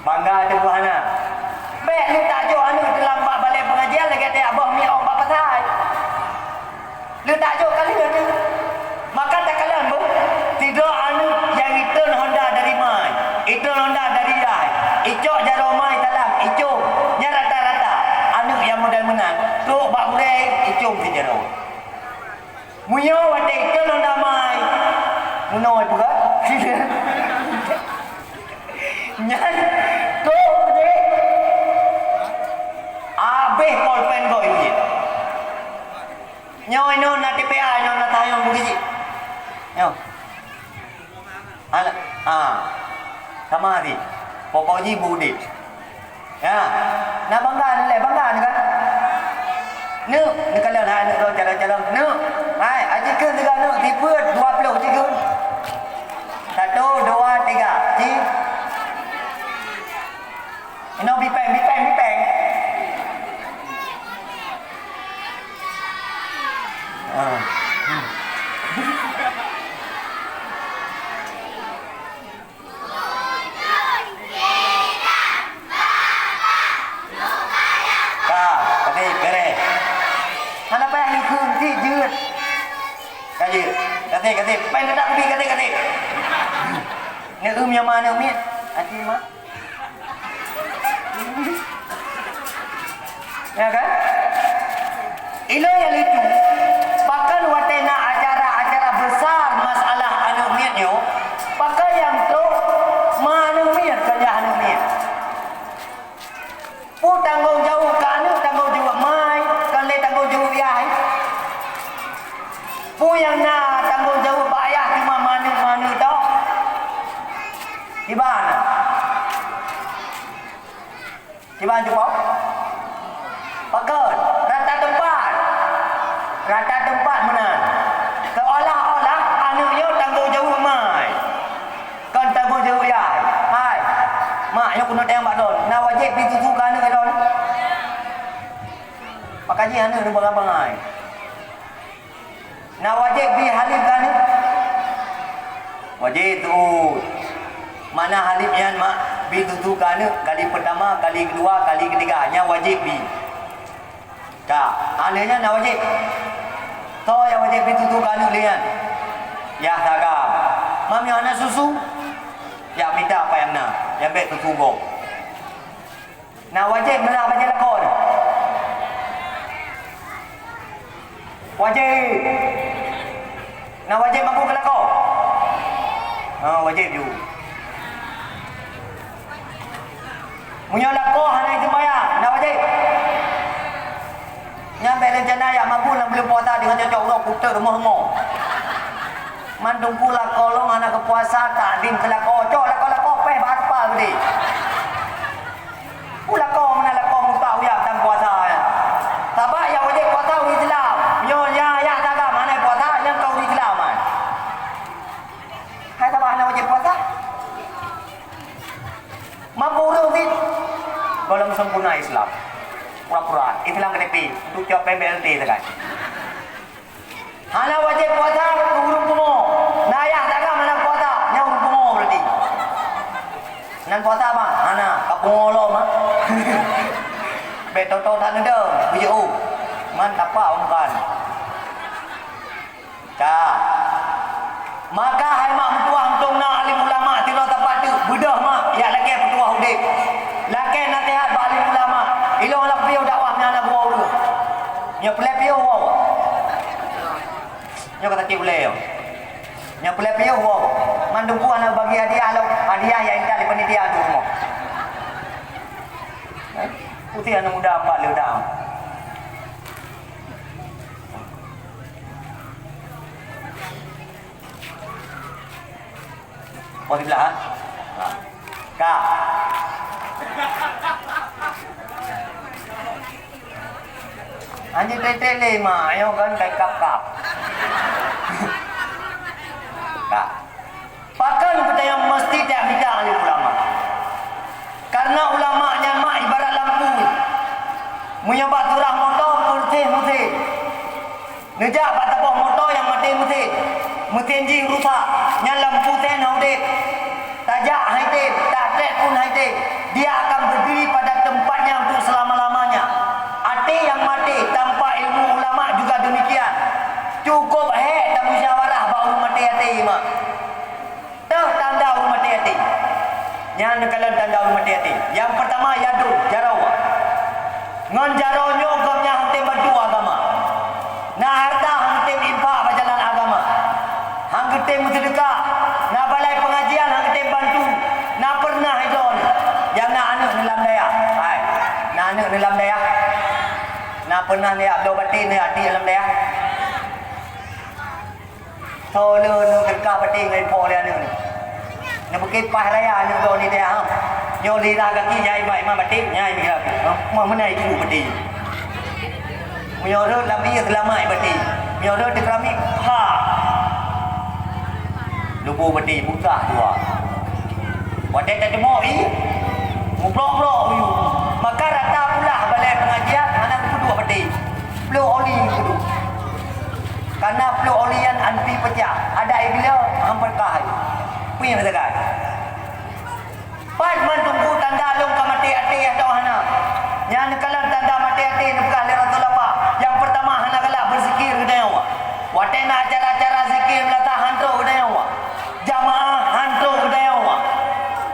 Bangga teuh hana. Bék lheueh tajok aneuëk teulam bak balai peungajian lagée tajak boh miong bak pasai. Lheueh tajok ka lheueh teuh. Maka takalon beuh, sidroe aneuëk nyang itreun honda dari mai, itreun honda dari yah, icok jaroe mai salam, icom. Nyan rata-rata aneuëk nyang model meunan, trok bak gurée, icom sijaroe. Meunyoe watée itreun honda mai, meunoe peugah, nyan trok deh, abéh polpen goe jih. Nyoe inoe na T P A, nyoe na tayong bukit jih. Nyoe. Alah, ah. Sama tadi. Pokok jih beudeb. Ya. Na bangga neuh lé, bangga neuh kan? Neuh, neukalon hai neuh droe calon-calon. Neuh. Hai, aji kheun sigoe neuh, sifeuet dua ploh aji kheun. Satu, dua, tiga. Ji. Inoe bipeng, bipeng, bipeng. Ah. Hmm. Ka, kaseb, beres. Hana payah neukheun, cit jeuet. Ka jeuet. Kaseb, kaseb. Péng gata kubi, kaseb, kaseb. Neueu nyang ma aneuk miet. Aci ma. Ya kan? Inoe nyang lucu, pakon watée na acara-acara besar masalah aneuk miet nyoe, pakon nyang trok ma aneuk miet, kon yah aneuk miet. Peue tanggong jaweueb keu aneuk, tanggong jaweueb ma, kon lé tanggong jaweueb yah. Peue nyang na tanggong jaweueb bak yah teuma ma aneuk, ma aneuk tok? Kiban? Kiban cuba? Pakon? Rata teumpat. Rata teumpat meunan. Seolah-olah aneuk nyoe tanggong jaweueb ma, kon tanggong jaweueb yah. Hai, mak, nyoe keuneuk tanyong bak droe, na wajéb bi susu keu aneuk droe? Pakon jih aneuk neubangai-bangai. Na wajéb bi halib keu aneuk? Wajéb tu'ut. Makna halib nyan mak bi susu keu aneuk kali peutama, kali keudua, kali keutiga, nyan wajéb bi. Ka, aneuk nyan na wajéb. Soe nyang wajéb bi susu keu aneuk lé nyan? Yah saga. Mam nyoe hana susu? Jak mita apa nyang na, nyang bék susu gob. Na wajéb neulah bajée lakoe nyoe? Wajéb. Na wajéb magui keu lakoe? Ha, wajéb ju. Meunyoe lakoe hana jiseumbahyang, na wajéb. Nyan bèk rencana jak mabui lam buleuen puasa deungon cocok uroe kuteuk rumoh rumoh. Man teungku lakoe lôn hana geupuasa, takzim keu lakoe. Cok lakoe-lakoe péh bak Arafah geude. Peue lakoe meunan lakoe muta uyak tan puasa nyan. Sabab nyang wajéb puasa ureueng Islam. Nyoe nyang jak tagama hana puasa, nyan kon ureueng Islam nyan. Hai sabab hana wajéb puasa. Mampu ureueng cit gohlom sempurna Islam. Pura-pura Islam K T P, untuk cok P M B L T sagai. Hana wajéb puasa keu ureueng pungo. Na yah tagama hana puasa, nyan ureueng pungo berarti. Nan puasa bang, hana, ka pungo lom, ha. Bèk toto that neudong, beujiôh. Man tapak umpan. Ka. Maka hai mak meutuwah, untông na alim ulama sidroe tapak teuk, beudôh mak, jak lakèe peutuwah udép. Lakèe naseuhat bak alim ulama. Ilôn hana piôh dakwah meunan na geuwoe ureueng. Nyoe peureulèe piôh woe. Nyoe ka sakét ulèe nyoe. Nyoe peureulèe piôh woe. Man teungku hana bagi hadiah lom. Hadiah jak intat lé panitia tu rumoh. Eh? Putih aneuk muda empat lé dam. Oh, siblah, ha? Ha. Ka. Anjing trek-trek lé, mak. Ayo kan, kai kap-kap. Ka. Pakon geutanyoe meusti tajak mita alim ulama? Kareuna ulama nyan mak ibarat lampu. Meunyoe bak surah moto, peureséh meusén. Neujak bak saboh moto nyang maté meusén, meusén jih rusak, nyan lampu sén hana udép. Tajak hai tem, tatrek pun hai tem, dia akan berdiri pada tempatnya untuk selama-lamanya. Até nyang maté tanpa ilmu ulama juga demikian. Cukup hék tamusyawarah bak ureueng maté até, mak. Toh tanda ureueng maté até. Nyan neukalon tanda ureueng maté até. Nyang peurtama, yadun, jaroe. Ngon jaroe nyoe gobnyan han tem bantu agama. Na hareuta han tem infak bak jalan agama. Han geutem meuseudeukah. Na balai peungajian han geutem bantu. Na peureunah idroe nyoe. Nyang na aneuk neulam dayah. Hai, na aneuk neulam dayah. Na peureunah neujak bloe batèe, neujak tiek lam dayah. Soe le neuseudeukah batèe ngon po lé aneuk nyoe. Neupeukipah raya aneuk droe nyoe teuh, ha. Nyoe lira gaki nyai bak iman batèe, nyai mira. Ha, meunan iku batèe. Meunyoe rhot lam ié seulamat batèe. Meunyoe rhot di keramik, ha. Lubô batèe, bukah dua. Watèe taceumoh ié, mublok-blok uyueng. Maka rata pulah balai peungajian hana geupeuduek batèe. Ploh oli geupeuduek. Kareuna ploh oli nyan anti peucah, adak ié gila, han peucah. Peue nyang sagai? Pat man teungku tanda lôn ka maté até atawa hana? Nyan neukalon tanda maté até neupeugah lé Rasulullah. Nyang peurtama, hana galak beuzikir geutanyoe. Watèe na acara-acara zikir meunasah han trôk geutanyoe. Jamaah han trôk geutanyoe.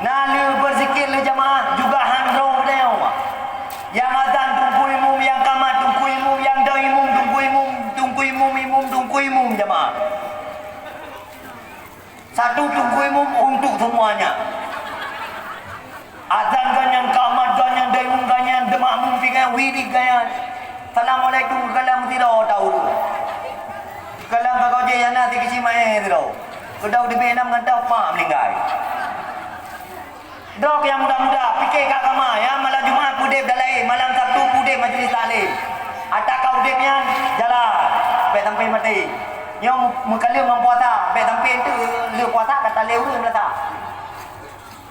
Na lheueh beuzikir lé jamaah juga han trôk geutanyoe. Nyang azan teungku imum, nyang kamat teungku imum, nyang dong imum teungku imum, teungku imum, imum teungku imum jamaah. Satu teungku imum untuk semuanya. Azan gobnyan, kamat gobnyan, dong imum gobnyan, dong makmum pih gobnyan, wirid gobnyan. Assalamualaikum, geukalon sidroe tahu. Geukalon ka gojek nyang na sikeuchik maé sidroe. Keudok teubiet nam ngon toh pak meuninggai. Droe nyang muda-muda, pike keu agama, ya, malam Jumat peudeb dalam laén, malam Sabtu peudeb majelis taklim. Ata ka udeb nyan, jalan, bèk sampai maté. Nyoe meukaleueng ngon puasa, bèk sampai enteuk lheueh puasa ka talé ureueng meulata.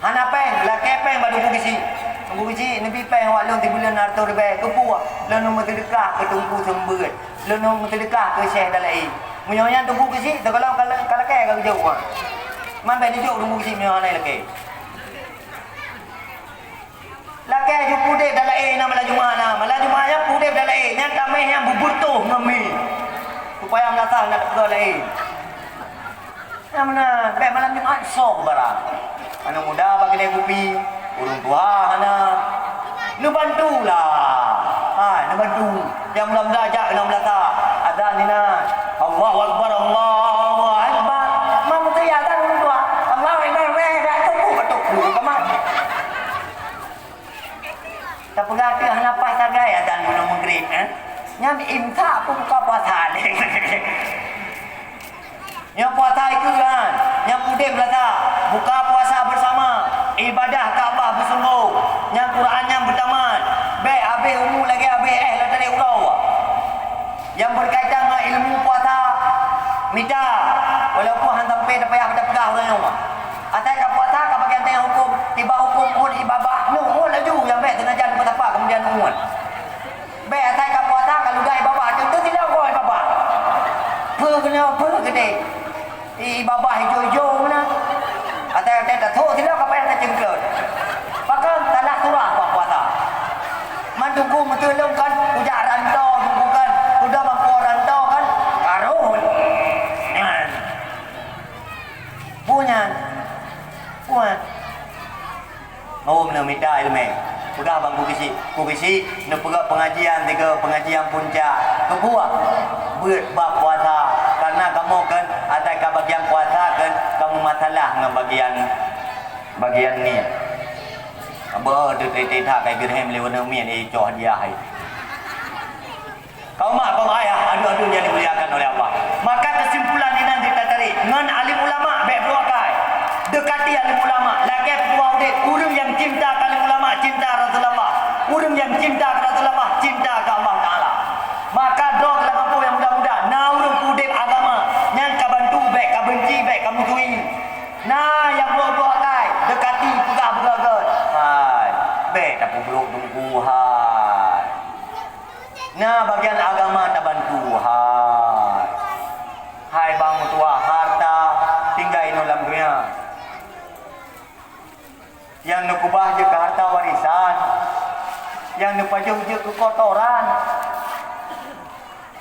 Hana péng, lakèe péng bak Teungku Geuchik. Teungku Geuchik, neubri péng awak lôn sibuleuen na reutôh ribèe, keupeue? Lôn meuseudeukah keu Teungku Seumeubeuet, lôn meuseudeukah keu Syekh Dalai. Meunyoe nyan Teungku Geuchik, teukalon ka lakèe ka geujok, ha. Man bèk neujok Teungku Geuchik meunyoe hana lakèe. Lakèe ju peudeb dalam laén na malam Jumat na. Malam Jumat nyan peudeb dalam laén. Nyan tamèh nyan beubeutôh ngon mi. Supaya meunasah na teupeugah laén. Nyan meunan, bèk malam Jumat soh barang. Aneuk muda bak keude kupi, ureueng tuha hana. Neubantulah. Ha, neubantu. Nyang muda-muda jak keunoe meulata. Azan inan. Allahu Akbar, Allahu Akbar. Mam meuteuri azan ureueng tuha. Allahu Tapeugah teuh hana paih sagai azan bunoe Maghrib, eh? Nyan imsak pun buka puasa lé. Nyan puasa ikeu kan, nyan udeb rasa. Buka puasa bersama, ibadah keu Allah beusunggoh. Nyan Quran nyan beutamat. Bèk habéh umu lagèe habéh èh lam tarék uroe. Nyang beukaitan ngon ilmu puasa, mita, walaupun hana sampai tapayah tapeugah uroe nyoe. Asai ka puasa, ka bagian teuh huköm, tiba huköm phôn ié babah, nyoe laju nyang bèk teungajan peue tapa keumudian umat. Bèk asai ka puasa, ka ludah ié babah, teuntèe silop ié babah. Peue keunoe, peue keudéh. Ié babah ijo-ijo meunan. Asai-asai tasôk silop ka payah taceungkleut. Pakon salah surah bak puasa. Man teungku meuteulông kan, kujak rantau teungku kan, kuda bangko rantau kan, karôn. Nyan. Peue nyan? Peue nyan? Hom neumita iéleumé. Peugah bak Guru Keuchik, Guru Keuchik, neupeugah peungajian tiga, peungajian puncak. Keupeue? Beuet bab puasa. Karena kamoe kan, asai ka bagian puasa kan, kamoe masalah ngon bagian, bagian ni. Abah tu teutek that kai geurhem lé warna miet, eh, coh dia hai. Kaum mak, kaum ayah, aneuk-aneuk nyang dimuliakan oleh Allah. Maka kesimpulan inan jeuet tatarék, ngon alim ulama bèk beuakai. Dekati alim ulama, lagèe peutuha udeb, ureueng nyang cinta keu alim ulama, cinta Rasulullah. Ureueng nyang cinta keu Rasulullah, cinta keu Allah Taala. Maka droe lam gampông nyang muda-muda, na ureueng udeb agama, nyang ka bantu bèk ka beunci, bèk ka musuhi. Na nyang brok-brok akai, dekati peugah beugöt-göt. Hai, bèk tapeubrok teungku, hai. Na bagian agama tabantu, hai. Hai bang meutuah, harta tinggai inoe lam donya. Nyang neukeubah jeuet keu harta warisan, nyang neupajoh jeuet keu kotoran.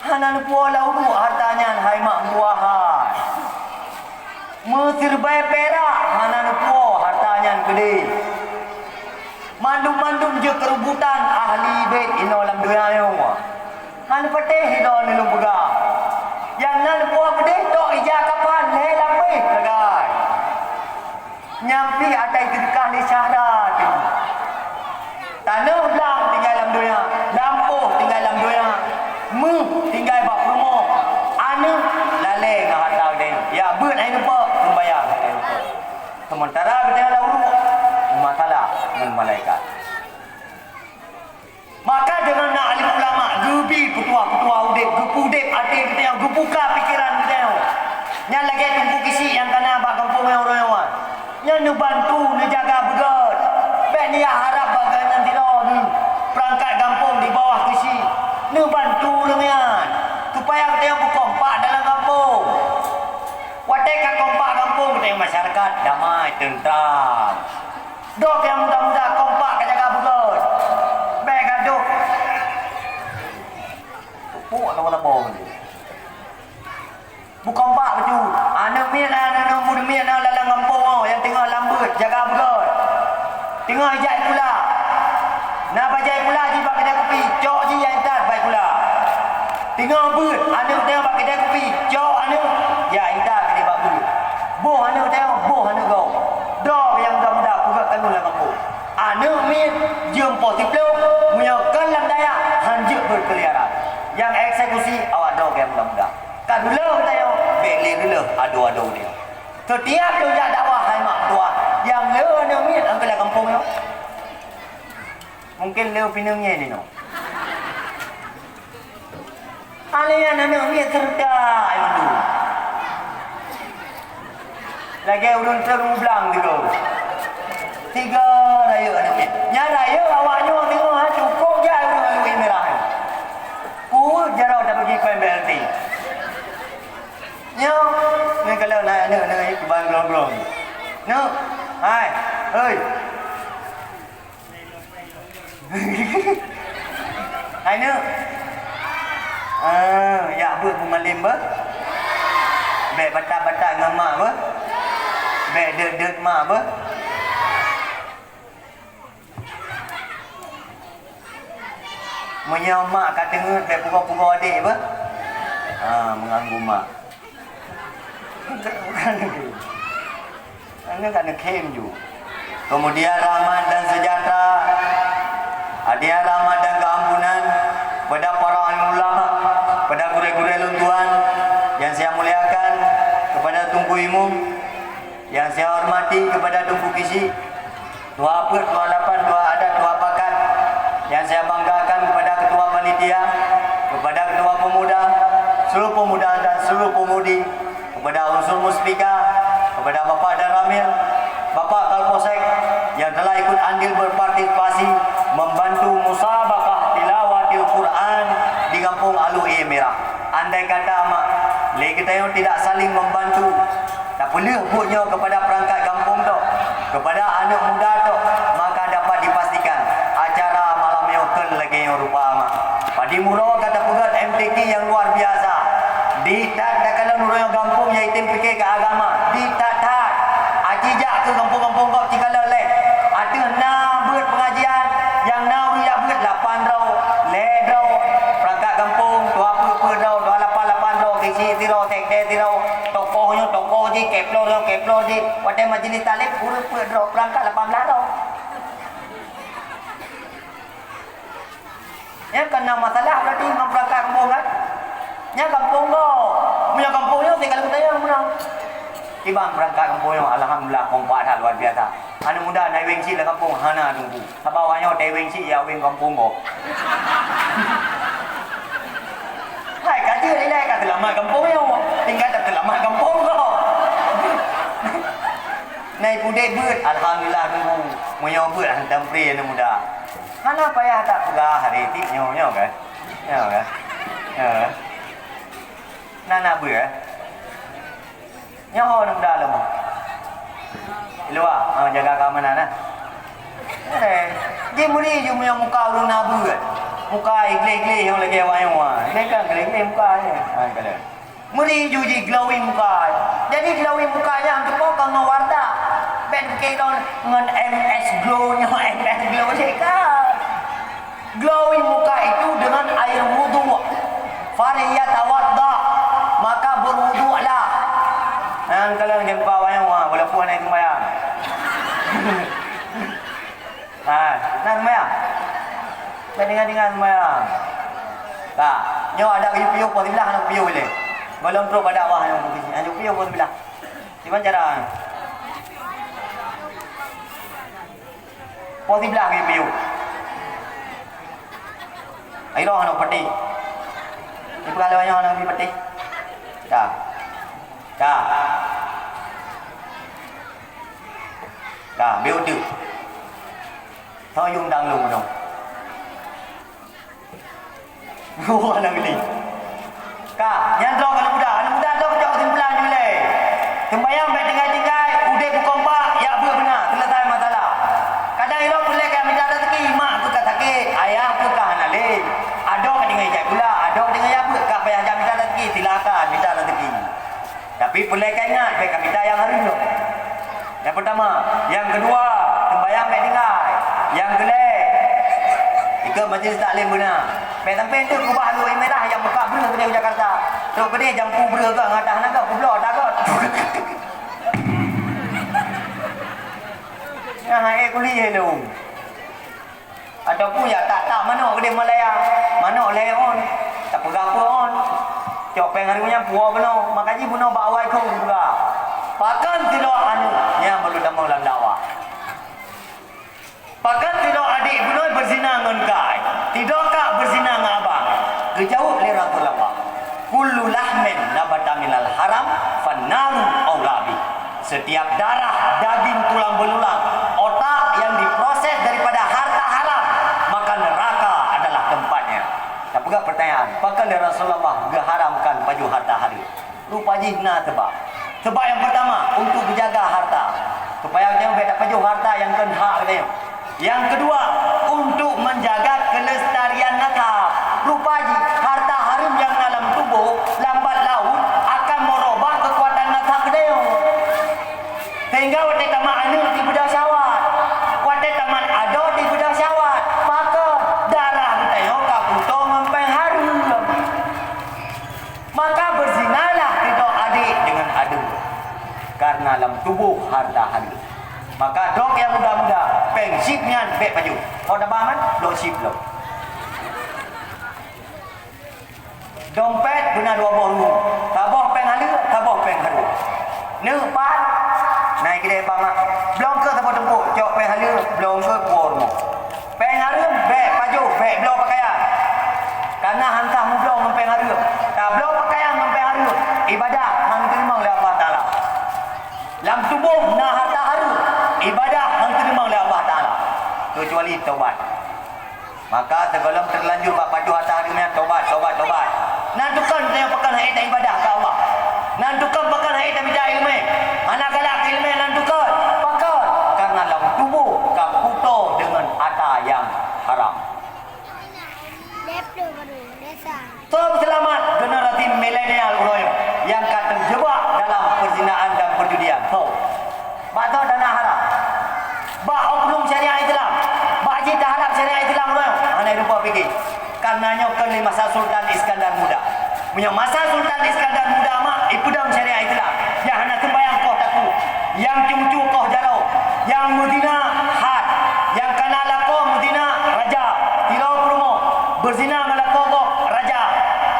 Hana neupuwoe lam uruek harta nyan, hai mak meutuah hai. Meusiribèe pirak hana neupuwoe harta nyan keudéh. Mandum-mandum jeuet keureubtan ahli bèk inoe lam donya nyoe. Hana patéh sidroe neulôn peugah. Nyang na neupuwoe keudéh tok ija kapan lhèe lapéh sagai. Nyan pih ata iteudeukah lé syahra teuh. Tanoh blang tinggai lam donya, lampôh tinggai lam donya, méuh tinggai bak peurumoh, aneuk lalè ngon hareuta geutanyoe. Ya, beuet hai neupok, seumbayang hai neupok. Seumeuntara geutanyoe lam rumoh, meumasalah ngon malaikat. Maka deungon na alim ulama geubi peutuha-peutuha udeb, geupeudeb até geutanyoe, geubuka pikeran geutanyoe. Nyan lagèe Teungku Keuchik nyang ka na bak gampông nyoe uroe nyoe. Nyan neubantu neujaga beugöt. Bèk neuharab bak geutanyoe sidroe peurangkat gampông di bawah Keuchik. Neubantu ureueng nyan supaya geutanyoe beukompak dalam gampông. Watèe ka kompak gampông, geutanyoe masyarakat damai, teuntram. Droe nyang muda-muda kompak ka jaga beugöt. Bèk gadoh. Pupuk atawa tabong. Beukompak bacut. Aneuk miet, aneuk muda miet na lam gampông nyoe nyang teungoh lam beuet jaga beugöt. Teungoh ijak sikula. Na bajèe sikula jih bak keudè kupi, cok jih jak intat bak sikula. Teungoh beuet, aneuk teuh bak keudè kupi, cok aneuk jak intat keudè bak beuet. Boh aneuk teuh, boh aneuk gob. Droe nyang muda-muda peugöt keunoe lam gampông. Aneuk miet jeuem poh siplôh, meunyoe kon lam dayah, hanjeuet beukeuliaran. Nyang eksekusi awak droe nyang muda-muda. Ka reuloh geutanyoe, bèk lé reuloh ado-ado geutanyoe. Seutiap lôn jak dakwah hai mak meutuah, nyang le aneuk miet lam gampông nyoe. Mungken le pineung nyan inoe. Alèh nyan aneuk miet seureuta ai mandum. Lagèe ureueng treuk mublang tiga. Tiga rayeuk aneuk miet. Nyan rayeuk awak nyoe teungoh, ha, cukôp jai ureueng aneuk miet mirah. Peue jaroe tapergi keu B L T. Nyoe, nyoe kalau na aneuk-aneuk keubang glong-glong. Neuk, hai, hei. Hai neuk. Ah, jak beuet beumalem beuh. Bèk batat-batat ngon mak beuh. Bèk deuet-deuet mak beuh. Meunyoe mak ka teungeut, bèk pugoe-pugoe adék beuh. Ah, meuganggu mak. Aneuëk ka neukhém ju. Kemudian rahmat dan sejahtera Hadiah rahmat dan keampunan kepada para alim ulama, kepada gurée-gurée lôn tuan yang saya muliakan, kepada Teungku Imum yang saya hormati, kepada Teungku Kisi, Tuha Peuet, Tuha Lapan, Tuha Adat, Tuha Pakat yang saya banggakan, kepada Ketua Panitia, kepada Ketua Pemuda, seluruh pemuda dan seluruh pemudi, kepada unsur Muspika, kepada Bapak Danramil, Bapak Kapolsek yang telah ikut andil berpartisipasi membantu musabaqah tilawatil Quran di Gampông Alue Merah. Andai kata mak, lé geutanyoe tidak saling membantu, tapeuleueh buet nyoe kepada perangkat gampông tok, kepada aneuk muda tok, maka dapat dipastikan acara malam nyoe kon lagée nyoe rupa mak. Padum uroe ka tapeugét M T Q nyang luar biasa. Di that takalon ureuëng gampông nyang item pike keu agama. Di that-that. Aci jak keu gampông-gampông gob cikalon lé. Ateueh na beuet pengajian, nyang na ureuëng jak beuet lapan droe, lhée droe. Perangkat gampông, tuha peuet-peuet droe, tuha lapan-lapan droe, kisi sidroe, sekde sidroe. Tokoh nyoe tokoh jih, keplo nyoe keplo jih. Watée majelis taklim, ureuëng peuet droe, perangkat lapan blaih droe. Nyan kon na masalah berarti ngon perangkat gampông kan? Nyan gampông gob. Meunyoe gampông nyoe tinggai lam kutayang meunan. Kiban perangkat gampông nyoe, alhamdulillah, kompak that luar biasa. Aneuk muda na iweng cit lam gampông, hana teungku. Saban awak nyoe taweng cit ya weng gampông gob. Hai ka jeuet ilai ka seulamat gampông nyoe. Tinggai taseulamat gampông gob. Na ipudek beuet, alhamdulillah teungku. Meunyoe beuet hantom pri aneuk muda. Hana payah tapeugah hari tiep nyoe, nyoe kan? Nyoe kan? Nyoe kan? Na, na beuet, eh? Nyoe ho aneuk muda lom. Di luwa, ha, jaga keamanan, eh. Eh, di meuri ju meunyoe muka ureueng na beuet. Muka igleh-gleh nyang lagèe awak nyoe, ha. Igleh kan gleh-gleh muka nyoe. Ha, kalon. Meuri ju ji glowing muka. Jadi glowing muka nyan teupeue ka ngon wardah. Bèk keu lôn ngon M S Glow nyoe, M S Glow cit ka. Glowing muka itu dengan air wudhu. Falyatawadda, maka berwuduklah. Nyan kalon lagèe muka awak nyoe, ha, walaupun hana sumbayang. Ha, na sumbayang? Bèk tinggai-tinggai sumbayang. Ka, nyoe adak geuyue piôh poh siblah hana geuyue ilèe. Gohlom trôk bak dakwah nyoe, hana geuyue piôh poh siblah. Kiban cara? Poh siblah geuyue piôh. Ayo hana peuti. Ipeugah lé awak nyoe hana geuyue peuti. Ka. Ka. Ka, beu deuh. Tho yum dang lôn meunoe. Wah, aneuk geuh. Ka, nyan droe keu aneuk muda. Aneuk muda droe keu cok kesimpulan ju lé. Sumbayang bèk tinggai-tinggai, udép beukompak, jak beuet beuna, seuleusai masalah. Kadang ilôn peureulèe ka mita raseuki, mak keuh ka sakét, ayah keuh ka hana lé. Adoe ka tinggai jak gula, adoe ka tinggai jak beuet, ka payah jak mita raseuki, silakan mita raseuki. Tapi peureulèe ka ingat, bèk ka mita nyang hareuem. Nyang peurtama. Nyang keudua, seumbahyang bèk tinggai. Nyang keulhèe, ikôt majelis taklim beuna. Bèk sampé enteuk keubah luweue mirah nyang muka breueh keudéh u Jakarta. Trok keudéh jampu breueh geuh, ngatah na geuh, peubloe ata geuh. Nyan hai ék kuli lôn. Ataupun jak tak-tak manok keudéh Malaya, manok lhèe ôn, tapeugah peue ôn. Cok péng hareuem nyan puwoe keunoe, maka jih bunoe bak awai kông geupeugah. Pakon sidroe aneuk nyang meureutamong lam dakwah. Pakon sidroe adék bunoe beuzina ngon kai, sidroe kak beuzina ngon abang. Geujaweueb lé Rasulullah. Kullu lahmin nabata minal haram, fannaru aula bih. Setiap darah, daging, tulang belulang, otak yang diproses daripada harta haram, maka neraka adalah tempatnya. Tapeugah pertanyaan, pakon lé Rasulullah geuharamkan pajoh harta hareuem? Rupa jih na seubab. Seubab nyang peurtama, untuk geujaga harta. Supaya geutanyoe bèk tapajoh harta nyang kon hak geutanyoe. Nyang keudua, untuk menjaga kelestarian nasab. Rupa jih, harta hareuem nyang na lam tuboh, lambat laun akan meurubah keukuatan nasab geutanyoe. Sehingga watèe tamat aneuk dibeudôh syahwat, watèe tamat adoe dibeudôh syahwat, maka darah geutanyoe ka putôh ngon péng hareuem. Maka beuzinalah sidroe adék deungon adoe, karena lam tuboh harta hareuem. Maka droe nyang muda-muda, Péng chip nyan bèk pajoh. Ho taba man, bloe chip lom. Dompet beuna dua boh rumoh. Saboh péng haleue, saboh péng hareuem. Neuk pat, na i keudè bang mak. Bloe keu saboh tumpôk, cok péng haleue, bloe keu kuwoe rumoh. Péng hareuem bèk pajoh, bèk bloe pakaian. Kareuna han sah meubloe ngon péng hareuem. Tabloe pakaian ngon péng hareuem, ibadah han teurimong lé Allah Taala. Lam tuboh na harta hareuem, ibadah han teurimong lé Allah Taala, keucuali tobat. Maka sigohlom teulanjur bak pajoh harta hareuem nyan, tobat, tobat, tobat. Nan tukang nyang pakon hai taibadah keu Allah. Nan tukang pakon hai tamita ileumèe. Hana galak keu ileumèe nan tukang. Pakon? Kareuna lam tuboh ka putôh deungon ata nyang haram. Soe seulamat generasi milenial uroe nyoe nyang ka teujeubak dalam perzinaan dan perjudian? Soe? Bak soe dana haram? Bak oknum syariat Islam? Bak jih taharap syariat Islam uroe nyoe? Hana rupa pike. Kareuna nyoe kon lé masa Sultan Iskandar Muda. Meunyoe masa Sultan Iskandar Muda mak ipeudong syariat Islam, nyang hana seumbahyang koh takue, nyang ceumeucue koh jaroe, nyang meuzina had, nyang kana lakoe meuzina raja, sidroe peurumoh, beuzina ngon lakoe gob raja,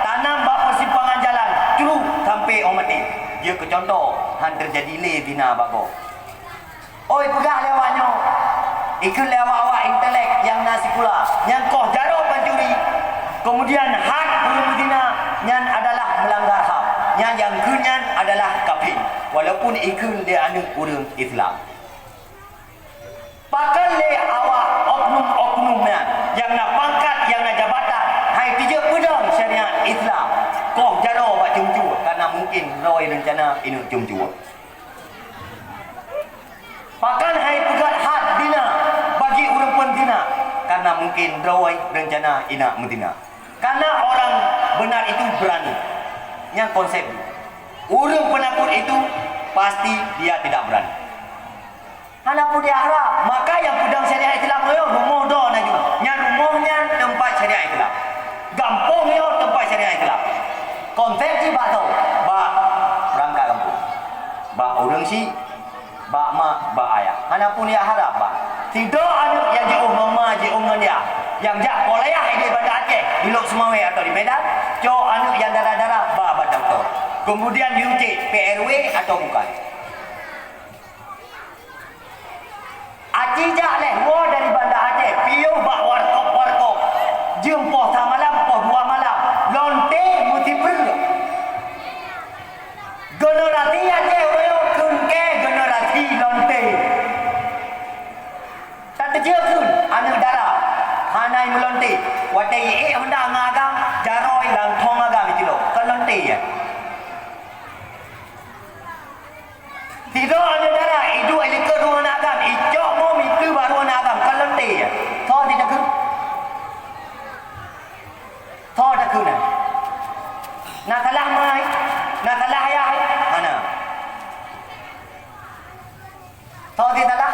tanam bak peusimpangan jalan, cruh sampoe óh maté. Jeuet keu cuntoh, han teujadi lé zina bak gob. Oi, peugah lé awak nyoe, ikheun lé awak-awak intelek nyang na sikula, nyang koh jaroe pancuri, keumudian had ureueng meuzina, nyan adalah meulanggar ham. Nyan nyang kheun nyan adalah kafé, walaupun ikheun lé aneuk ureueng Islam. Pakon lé awak oknum-oknum nyan nyang na pangkat, nyang na jabatan, hai tijeuet peudong syariat Islam, koh jaroe bak ceumeucue, kareuna mungken droe reuncana ineuk ceumeucue. Pakon hai peugét had zina bagi ureuëng peuzina? Karena mungkin droe reuncana ineuk meuzina. Karena orang benar itu berani. Nyan konsep jih. Ureuëng penakut itu pasti dia tidak berani. Hana peue jiharab. Maka nyang peudong syariat Islam nyoe rumoh droe na jih. Nyan rumoh nyan teumpat syariat Islam. Gampông nyoe teumpat syariat Islam. Konsep jih bak soe? Bak perangkat gampông. Bak ureuëng syik. Bak mak, bak ayah. Hana peue jiharab, bah. Sidroe aneuk nyang jiôh ngon ma, jiôh ngon yah, nyang jak kuliah di Banda Aceh, di Lhokseumawe atau di Medan, cok aneuk nyang dara-dara ba bak dokto. Kemudian jiuji P R W atau bukan. Aci jak lhèe woe dari Banda Aceh, piôh bak warkop-warkop. Jeuem poh sa malam, poh dua malam, lonte meusipreuk. Generasi Aceh uroe nyoe kheun keu generasi lonte. Tateupeue kheun aneuk dara hana meulonte. Watèe jiék honda ngon agam, jaroe lam thong agam jicilok. Kon lonte nyan. Sidroe aneuk dara iduek likot rumoh aneuk agam, icok mom ipeu bak rumoh aneuk agam. Kon lonte nyan. Soe jiteupeue? Soe takheun na? Na salah ma hai? Na salah ayah hai? Hana. Soe jih salah?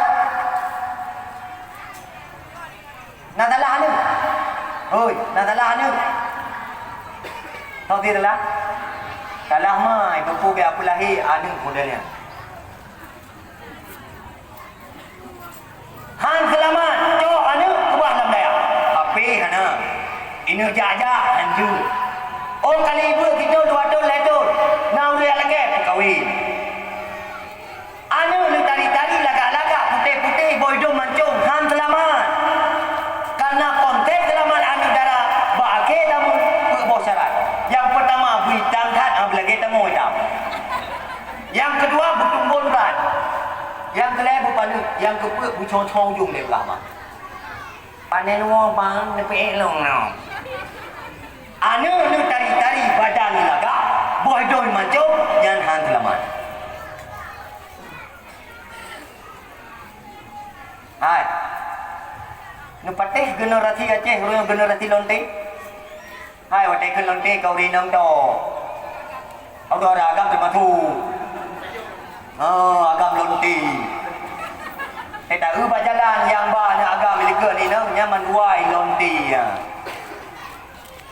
Na salah aneuk? Hôi, na salah aneuk? Soe jih salah? Salah ma hai, peue-peue bèk peulahé aneuk model nyan. Han seulamat, cok aneuk keubah lam dayah. Hapé hana. Ineuk jak-jak han jeuet. Ôh kali ibeuk sithon dua thon lhèe thon, na ureueng nyang lagèe peukawen. Aneuk neutari-tari lagak-lagak putéh-putéh boh idông mancông han seulamat. Kareuna konteks seulamat aneuk dara bak akhé zaman peuet boh syarat. Nyang peurtama beuitam that, ah, beulagèe tamong itam. Nyang keudua beutumbon brat. Nyang keulhèe beupaneuk, nyang keupeuet beucong-cong ujong lé ulah mak. Panen woe bang neupeuék lôn nyoe. Aneuk neutari-tari badan lagak, boh idông mancông nyan han seulamat. Hai. Neupatéh generasi Aceh, ureueng generasi lonte. Hai, watèe kheun lonte ka ureueng inong to. Udah ada agam teumasuk. Ha, agam lonte. Eh, tahu bak jalan nyang ba na agam likot ni, nong, nyan man wai lonte, ya.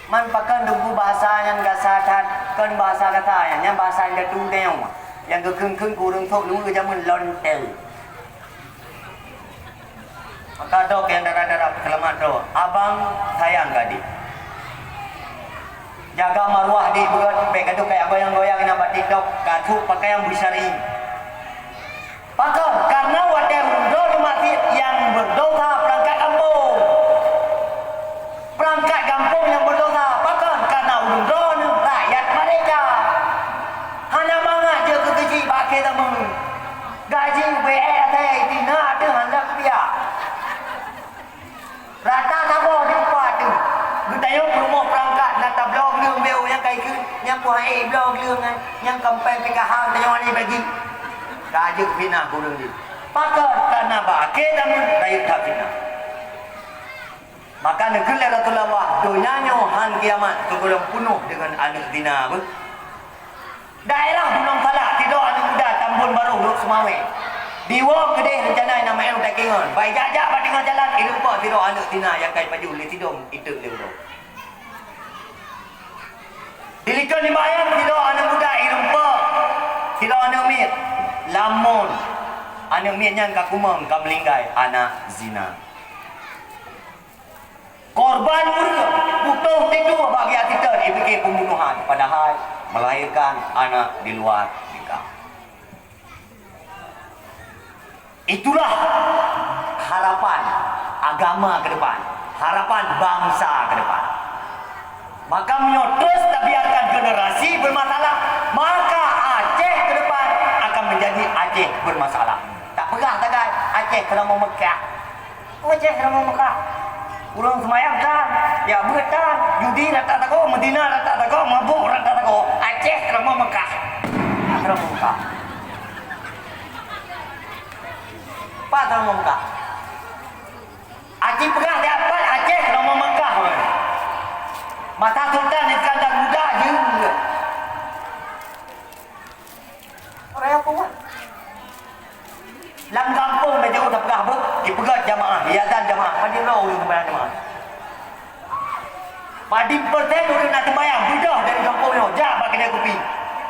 Man pakon teungku bahasa nyan gasa that, kon bahasa gata nyan, nyan bahasa indatu teuh nyoe. Nyang geukheun-kheun keu ureueng sôk luweue jameun lonte. Maka dok nyang dara-dara peuseulamat droe, abang sayang keu adik. Jaga maruah adik beugöt, bèk gadoh kaya goyang-goyang nyang bak TikTok, ka trok pakaian beusyar'i. Pakon? Karena watèe ureueng droe di masjid nyang berdosa perangkat gampông. Perangkat gampông nyang berdosa, pakon? Karena ureueng droe nyoe rakyat merdeka. Hana mangat jeuet keu keuchik bak akhé zaman. Gaji ubé asai tina ateueh hana kupiah. Rata saboh di upah teuh. Geutanyoe peurumoh peurangkat na tabloe gleueng B O nyang ka ikheun, nyang peuhai bloe gleueng nyan, nyang kampanye P K H geutanyoe hana bagi. Ka jeuet fitnah ureueng jih. Pakon? Karena bak akhé zaman rayeuk that fitnah. Maka neukheun lé Rasulullah, donya nyoe han kiamat sigohlom peunoh deungon aneuk zina beuh. Daerah Gunong Salak, sidroe aneuk muda Tambon Barôh Lhokseumawe. Diwoe keudeh reuncana nyang meu'en u Takengon. Bai jak-jak bak teungoh jalan, irumpok sidroe aneuk zina nyang ka jipajoh lé sidom iteuk lé uroe. Dilikot nibak nyan sidroe aneuk muda irumpok sidroe aneuk miet. Lamon aneuk miet nyan ka kumong, ka meuninggai, anak zina. Korban ureueng putôh tidur bak geujak siteun, jipike pembunuhan, padahai melahirkan anak di luar nikah. Itulah harapan agama ke depan, harapan bangsa ke depan. Maka meunyoe terus tabiarkan generasi bermasalah, maka Aceh ke depan akan menjadi Aceh bermasalah. Tak peugah sagai Aceh keureumoh Mekah. Aceh keureumoh Mekah. Ureueng seumayang tan, jak beuet tan, judi rata sagoe, meuzina rata sagoe, mabök rata sagoe. Aceh keureumoh Mekah. Keureumoh Mekah. Pat keureumoh Mekah? Aci peugah di apat Aceh keureumoh Mekah. Masa Sultan Iskandar Muda jeuet. Orang apa buat? Lam gampông dah jauh dah peugah beuh, jipeugah jamaah, jiazan jamaah, padum droe ureueng seumayang jamaah. Padum persen ureueng na seumayang, beudôh dari gampông nyoe, jak bak keudè kupi.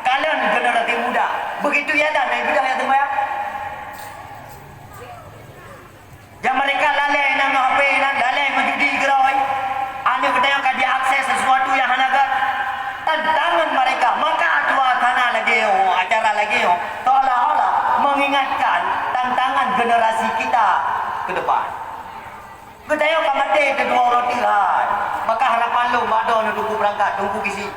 Kalon generasi muda, begitu jiazan, dari beudôh nyang seumayang. Dan mereka lalai ngon H P nyan, lalai meujudi keudroe. Aneuk geutanyoe ka jiakses sesuatu nyang hana gèt. Tantangan mereka, maka aturan hana lagèe nyoe, acara lagèe nyoe, seolah-olah mengingatkan tantangan generasi kita ke depan. Geutanyoe ka maté teudua uroe teuk hai. Maka harapan lôn bak droeneuh Teungku Peurangkat, Teungku Gisi.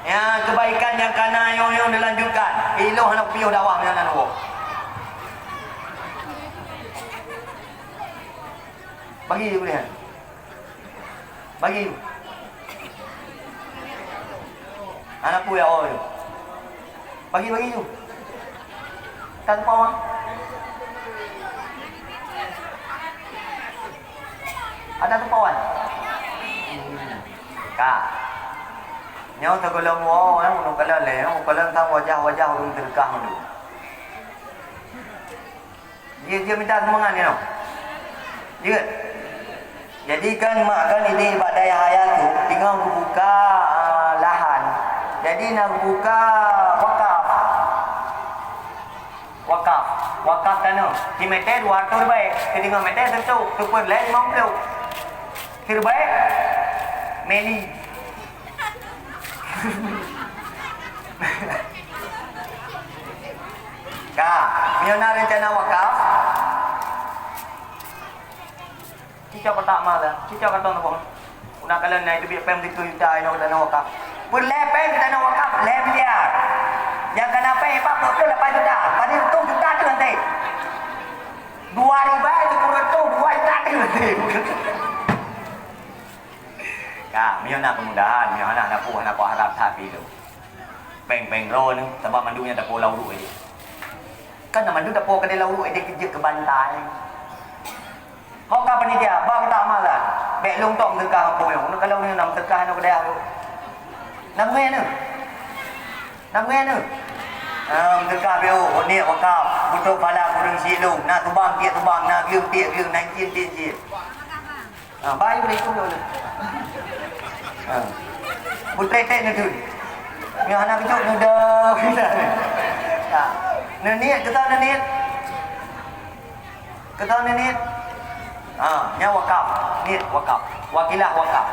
Ya, kebaikan nyang ka na nyoe-nyoe dilanjutkan. Ilôn hana piôh dakwah meunan woe. Bagi je kuliah. Bagi. Hana peue ya, oh. Bagi, bagi tu. Ka teupeu wan. Ada teupeu wan. Ka. Nyoe sigohlom woe, eh, ulôn kalon lé, ulôn kalon sang wajah-wajah ulôn teureukah ulôn. Jeuet, jeuet mita sumbangan nyoe. Jeuet. Jadi kan mak kan idéh bak dayah ayah tu, teungoh geubuka, ah, lahan. Jadi na geubuka wakaf. Wakaf. Wakaf tanoh. Simeter dua ratus ribèe. Siteungoh meter seureutôh. Seupeurlèe limong ploh. Siribèe? Meli. Ka, meunyoe na reuncana wakaf, cicok kotak emas dah, cicok kantong saboh. Una kalon na teubiet péng siplôh juta inoe keu dana wakaf. Peureulèe péng keu dana wakaf lhèe miliar. Nyang ka na péng empat puluh lapan juta, padum reutôh juta tu nanti. Dua ribèe, sepuluh reutôh, dua juta tu nanti. Ka, meunyoe na keumudahan, meunyoe hana, hana peue, hana peue harab that pih lôn. Péng-péng droeneuh, sabab mandum nyan tapo lam uruek idéh. Kan na mandum tapo keudéh lam uruek idéh keu jeuet keu bantai. Ho ka panitia, ba meutak malam. Bèk lôn tok meuseudeukah kampung nyoe. Nyoe ka lôn nyoe na meuseudeukah nyoe keudéh lôn. Na beungèh neuh? Na beungèh neuh? Ah, meuseudeukah B O, niet wakaf, beutôi phala kureueng siet lôn. Na tubang tiek tubang, na gleueng tiek gleueng, na incien tiek incien. Ha, baik boleh ikut dulu. Ha. Putri tek ni tu. Ni anak kejut ni dah. Ha. Ni niet, kita ni niet. Kita ni niet. Ha, nyan wakaf. Niet wakaf. Wakilah wakaf.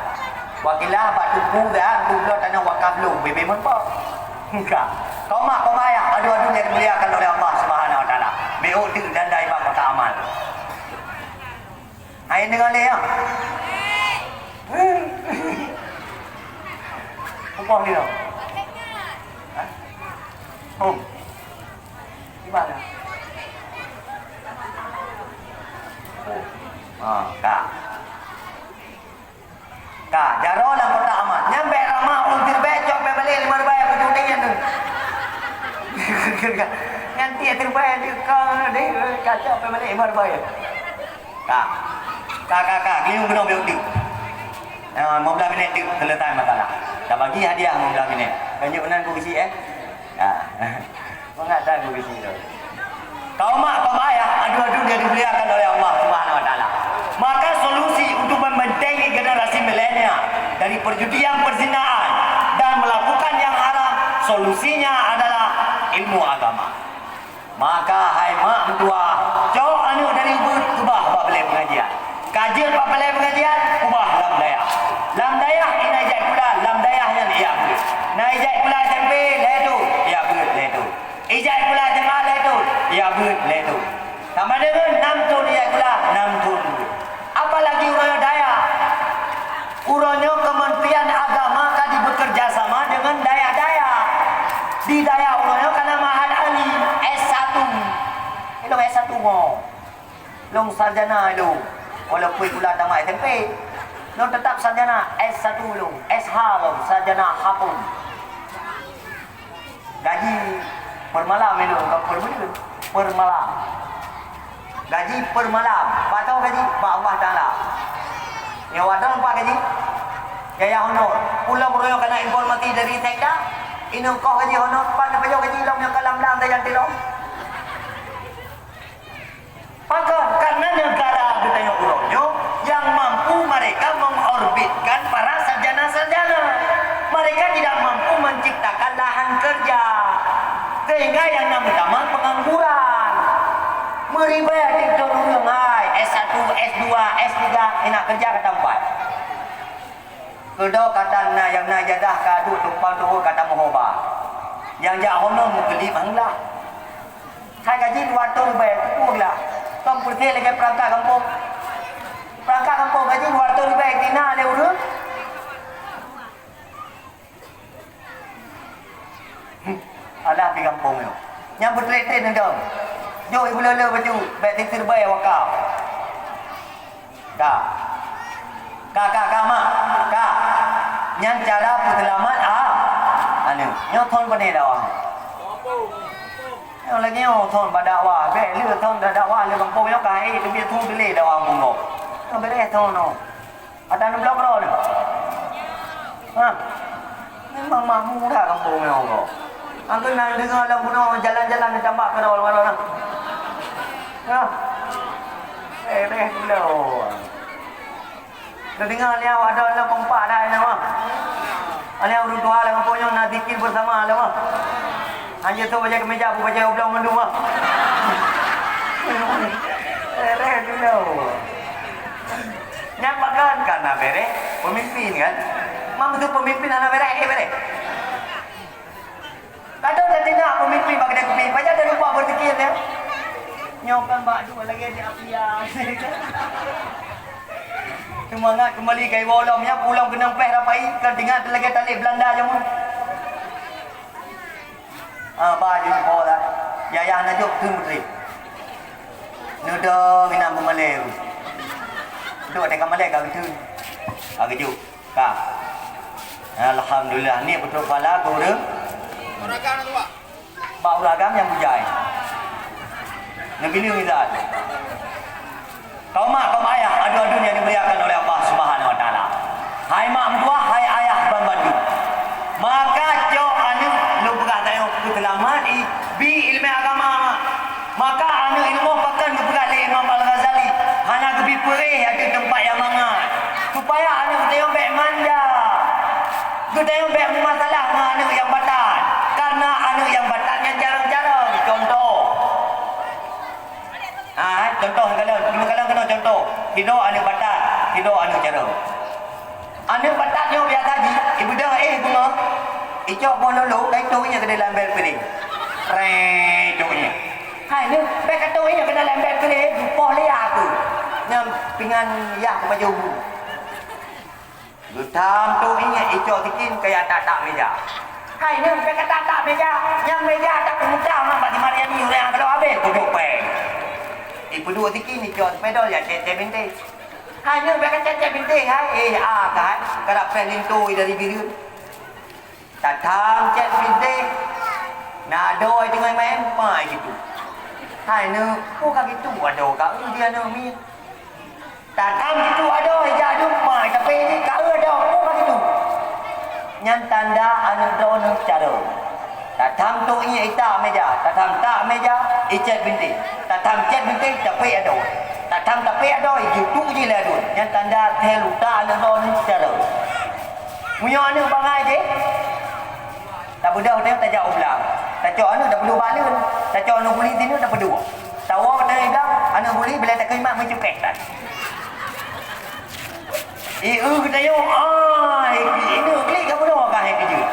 Wakilah bak teungku dah, teungku bloe tanoh wakaf lôn, bebe meurumpok. Ka. Kaum mak, kaum ayah, adoe-adoe nyang dimuliakan oleh Allah Subhanahu Wa Taala. Beuôt teuk dan dai bak kotak amal. Hai deungoe lé, ya. Apa dia? Ha? Oh. Di mana? Oh. Ha, ka. Ka, jaroe lam kotak amal. Nyan bèk ramah, ulôn teurbèe, cok pèng balek lima ribèe, aku cuti nyan tu. Nyan tiep teurbèe, dia ka, dia ka cok pèng balek lima ribèe. Ka. Ka, ka, ka. Keliung keunoe beuôt teuk. Ah, lima belas minit teuk, selesai masalah. Tabagi hadiah lima belas minit. Lanjut nan ku keuchik, eh. Ah. Mangat that ku keuchik tu. Kaum mak, kaum ayah, adoe-adoe nyang dimuliakan oleh Allah Subhanahu Wa Taala. Maka solusi untuk membentengi generasi milenial dari perjudian, perzinaan, dan melakukan yang haram, solusinya adalah ilmu agama. Maka hai mak meutuah, cok aneuk dari ubeut keubah bak balè pengajian. Ka jeuet bak balè pengajian, keubah lam dayah. Lam dayah, ina ijak sikula, lam dayah nyan ijak beuet. Na ijak sikula S M P, lhèe thôn, ijak beuet lhèe thôn. Ijak sikula S M A lhèe thôn, ijak beuet lhèe thôn. Sama deungon nam thôn ijak sikula, nam thôn beuet. Apalagi uroe nyoe dayah. Uroe nyoe Kementerian Agama ka dibeukeurjasama deungon dayah-dayah. Di dayah uroe nyoe ka na Mahat Ali, S satu. Ilôn S satu mo. Lôn sarjana ilôn. Walaupun sikula tamat S M P, lôn teutap sarjana S satu lôn, S H lôn, sarjana hapung. Gaji per malam ilôn, bukan per buleuen. Per malam. Gaji per malam. Bak soe gaji? Bak Allah Taala. Nyoe wadong pat gaji? Yahya honor. Ulôn meunyoe kana informasi dari sekda, inong koh gaji honor, pat neupajoh gaji lom nyang ka lam-lam sajan tilom. Pakon? Karena negara geutanyoe uroe nyoe yang mampu mereka mengorbitkan para sarjana-sarjana. Mereka tidak mampu menciptakan lahan kerja. Sehingga yang namanya pengangguran. Meuribèe tiep-tiep ureueng hai, S satu, S dua, S tiga, hana kerja ka tampat. Keudroe ka tan na nyang na ijazah ka duek tumpang turot ka tamoe ba. Nyang jak honor meukeulip hang lah. Hai gaji dua ratus ribèe, teupeu lah. Tom peureuseh lagèe peurangkat gampông. Peurangkat gampông gaji dua ratus ribèe dina lé ureueng. Alah di gampông nyoe. Nyang peutrek-trek neudong. Jok ibu lolo baju, bèk sisir bai wakaf. Ka. Ka, ka, ka, mak. Ka. Nyan cara peuseulamat, ah. Aneuk. Nyoe thon pane dakwah. Nyoe lagèe nyoe thon bak dakwah. Bèk lheueh thon dakwah lé gampông nyoe ka hai teubiet thon dilèe dakwah gampông nyoe. Nyoe beureh thon nyoe. Ata neublok droe nyoe. Ha. Memang makmu dah gampông nyoe ko. Angkeu na deungoe lam bunoe jalan-jalan ditambah keudroe lam na. Ha. Eh, beh dulu. Neudeungoe liau ada lam kompak dah nyoe. Ada ureueng tuha lam gampông nyoe na zikir bersama lam. Hanya tu baca kemeja, baca oblong mandum ah. Eh, beh dulu. Nyan pakon ka na bereh pemimpin kan? Mak beutôi pemimpin hana bereh, eh bereh. Kadang jadi nak pemimpin bak kedai kopi, pajan dah lupa berzikir ya. Nyoe kan bak dua lagi di api ya. Semangat kembali ke iwa ulom ya, pulang kena peh rapai, kan tinggal lagi tali Belanda jamu. Ah, ba jeuet po dah. Yayah najok tu menteri. Nudong inang peumalée. Dok teuka malée ka geuteun. Ka geujok. Ka. Alhamdulillah, ni beutôi pala guru. Bak uragam nyang bujai. Neubineung izat. Kaum mak, kaum ayah, adoe-adoe nyang dimuliakan oleh Allah Subhanahu wa Taala. Hai mak meutuah, hai ayah ban bandum. Maka cok aneuk lôn peugah tanyoe peuseulamat i, bi ileumèe agama. Maka aneuk ilmu pakon geupeugah lé Imam Al-Ghazali, hana geubi peureh ateueh teumpat nyang mangat. Supaya aneuk geutanyoe bèk manja. Geutanyoe bèk meumasalah ngon aneuk nyang batat. Karena aneuk nyang batat nyan jarang-jarang. Contoh. Ha, contoh, kalon, kalon keunoe contoh. Sidroe aneuk batat, sidroe aneuk carông. Aneuk batat nyoe biasa jih, ibeudôh éh beungoh, icok boh lolo, ka ituek ié keunoe lam bèl piréng. Preng, ituek ié. Hai neuh, bèk ka tuek ié keunoe lam bèl piréng, poh lé aku. Nyan pingan yah keu pajoh bu. Geutam tuek ié, icok sikin keu jak tak-tak meuja. Hai neuh, bèk ka tak-tak meuja. Nyan meuja tak peumutang bak si Mariani ureueng nyang ka lheueh habéh peuduek pèng. Ipeuduek sikin, icok spidol jak cèt-cèt bintéh. Hai neuh, bèk ka cèt-cèt bintéh, hai. Eh, ah, ka hai. Karab preh linto dari bireuen. Tatham cèt bintéh. Na adoe teungoh maén, pai situ. Hai neuh, peue ka gitu adoe ka, eh, di aneuk miet. Tatham situ adoe, ija duek pai, tapi jih ka eu adoe, peue ka gitu. Nyan tanda aneuk droeneuh carông. Tatham tuek ié itak meuja, tatham tak meuja, icèt bintéh. Tatham cèt bintéh, tapék adoe. Tatham tapék adoe, ijeutuek jih lé aduen. Nyan tanda thèe luta aneuk droeneuh carông. Meunyoe aneuk bangai jih, tabeudôh teuh tajak u blang. Tacok aneuk tapeuduek bak leuen. Tacok aneuk guli sineuk tapeuduek. Tawoe teuh i blang, aneuk guli bilai takeuimat meucukèh that. I eu geutanyong, ai, ineuk klik ka bunoe ka hai keujeuet.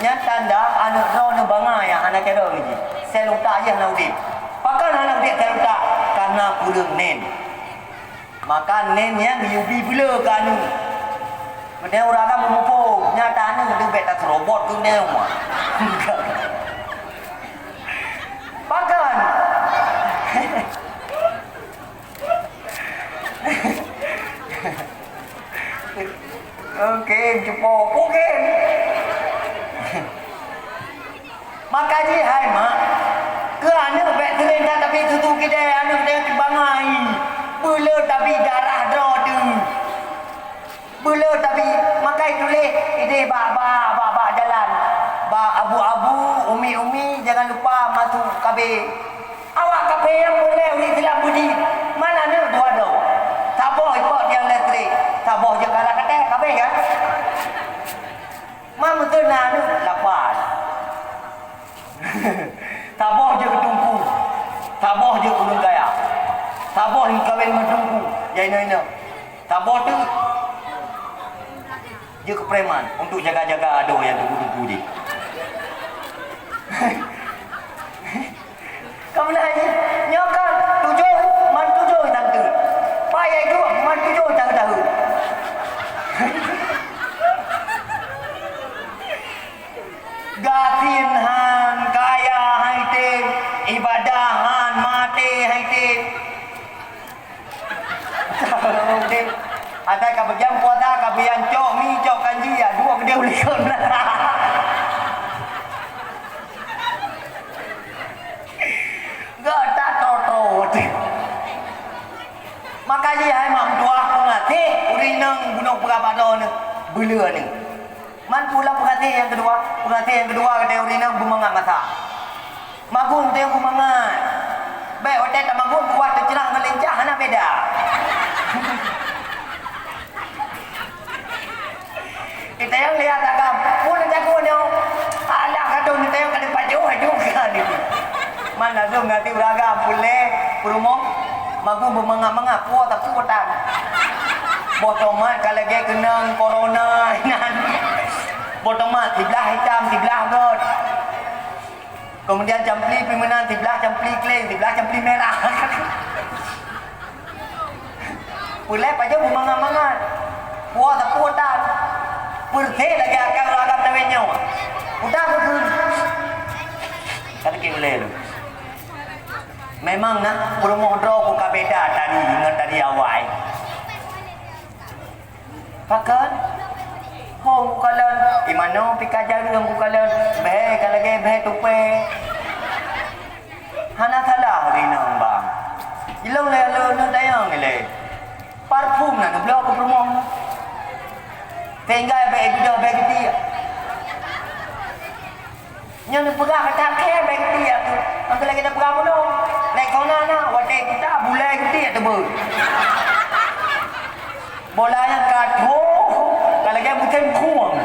Nyan tanda aneuk droeneuh bangai nyang hana carông jih. Sèl utak jih hana udép. Pakon hana udép sèl utak? Karena kureueng nén. Maka nén nyan geuyue bi beuleu keu aneuk. Keudeh ureueng agam meumuphom, nyata aneuk deuh bèk taseurobot keu nén. Pakon? Oke, cupo. Oke. Maka jih hai mak, keu aneuk bèk seuring that tabi susu keudè, aneuk teubangai. Beuleu tabi darah droe teuh. Beuleu tabi, maka ituléh idéh bak, bak, bak, bak jalan. Bak abu-abu, umi-umi, jangan lupa masuk K B. Awak kafé nyang peureulèe ureueng Islam budi, man aneuk dua droe. Saboh ipok tiang listrik, saboh jeuet ka lam até, ka abéh kan? Man meuteuna aneuk lapan. Saboh jeuet keu teungku, saboh jeuet keu ureueng kaya, saboh jeuet kawén ngon teungku, nyang inong-inong. Saboh teuk jeuet keu preman untuk jaga-jaga adoe nyang teungku-teungku jih. Ka meunan jih, nyoe kan tujoh, man tujoh tante. Payah duek, man tujoh tahu-tahu. Gasien han, kaya han item, ibadah han, maté han item. Asai ka beujam puasa, ka beujam cok mi, cok kanji, ya, dua gede ulikon. Gata toto. Maka jih hai mak meutuah peungaséh ureueng inong bunoe peugah bak droeneuh, beuleu nyoe. Man pula peungaséh nyang keudua, peungaséh nyang keudua gata ureueng inong beumangat masa. Magun teuh beumangat. Bèk watèe tamagun kuah teuceurang ngon lincah hana beda. Kita yang lihat agam, pun jago nyoe. Alah kadon kita yang kada pajoh juga ni. Man lazem ngati uragam pulé peurumoh magun beumangat-mangat puo tapi utan. Boh tomat ka lagèe keunong corona inan. Boh tomat siblah itam, siblah göt. Kemudian campli pih meunan, siblah campli kleng, siblah campli merah. Pulai pajoh beumangat-mangat. Puo sapeue utan. Peureuseh lagèe akai ureueng agam tawét nyoe. Utan beugeun. Ka sakét ulèe lôn. Memang na peurumoh droe ku ka beda tadi ngon tadi awai. Pakon? Hom kukalon, imano pih ka jareueng kukalon, bèe ka lagèe bèe tupèe. Hana salah rinong bang. Ilong lé lôn tayang ilèe. Parfum na neubloe keu peurumoh. Sehingga bèe ibeudôh bèe geuti. Nyan neupeugah kata kèe bèe geuti aku. Aku lagèe neupeugah bunoe. Lé kona na, watèe kita bulèe geuti teubeuet. Bola nyang ka troh, ka lagèe musém khueng.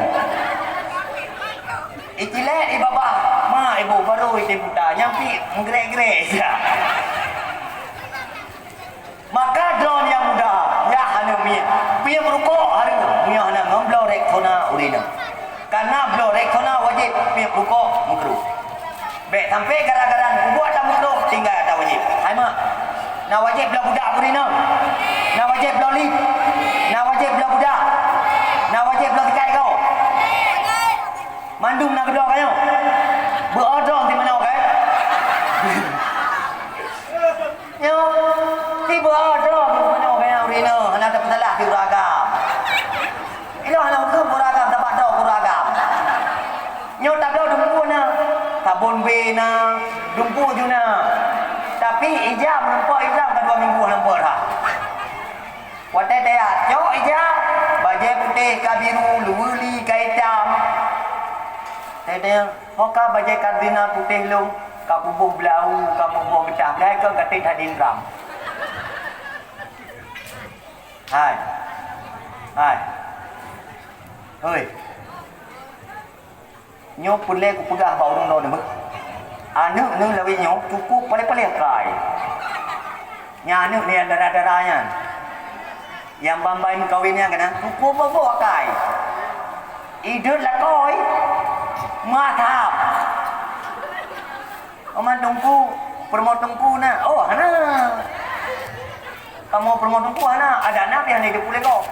Icilèe ibabah, ma ibu baru ite buta, nyang pi meugrek-grek ija. Maka droe nyang muda Ureueng inong. Karena bloe rek kona wajéb, meurukoe meukruh. Bèk sampai gara-gara kubuet ata meukruh, tinggai ata wajéb. Hai mak, na wajéb bloe budak ureueng inong. Na wajéb bloe lip. Na wajéb bloe budak. Na wajéb bloe sikai goe. Mandum na keudroe ka nyoe. Beuodong di manoe kan? Nyoe, tiba ada geumeunyoe keu ureueng inong, hana tapeusalah di ureueng agam. Ilong hana huköm ureueng agam, sabab droe ureueng agam. Nyoe tabloe dumpeue na, sabon be na, dumpeue ju na. Tapi ija meureumpok Islam ka dua minggu hana meureumpok that. Watèe taya cok ija, bajèe putéh ka biru, luweuli ka itam. Teudeung, ho ka bajèe kardinal putéh lôn, ka kuboh blau, ka kuboh geutah, blah kon ka tét hadin ram. Hai. Hai. Hoi. Nyoe peureulèe kupeugah bak ureueng droeneuh. Aneuk neuh lawét nyoe cukup paléh-paléh kai. Nyan aneuk neuh nyang dara-dara nyan. Nyang ban-ban meukawen nyan keunan cukup boh-boh kai. Ideuet lakoe. Meuadab. Oma teungku, peurumoh teungku na. Oh, hana. Kamoe peurumoh teungku hana, adak na pih hana jipeuleumah.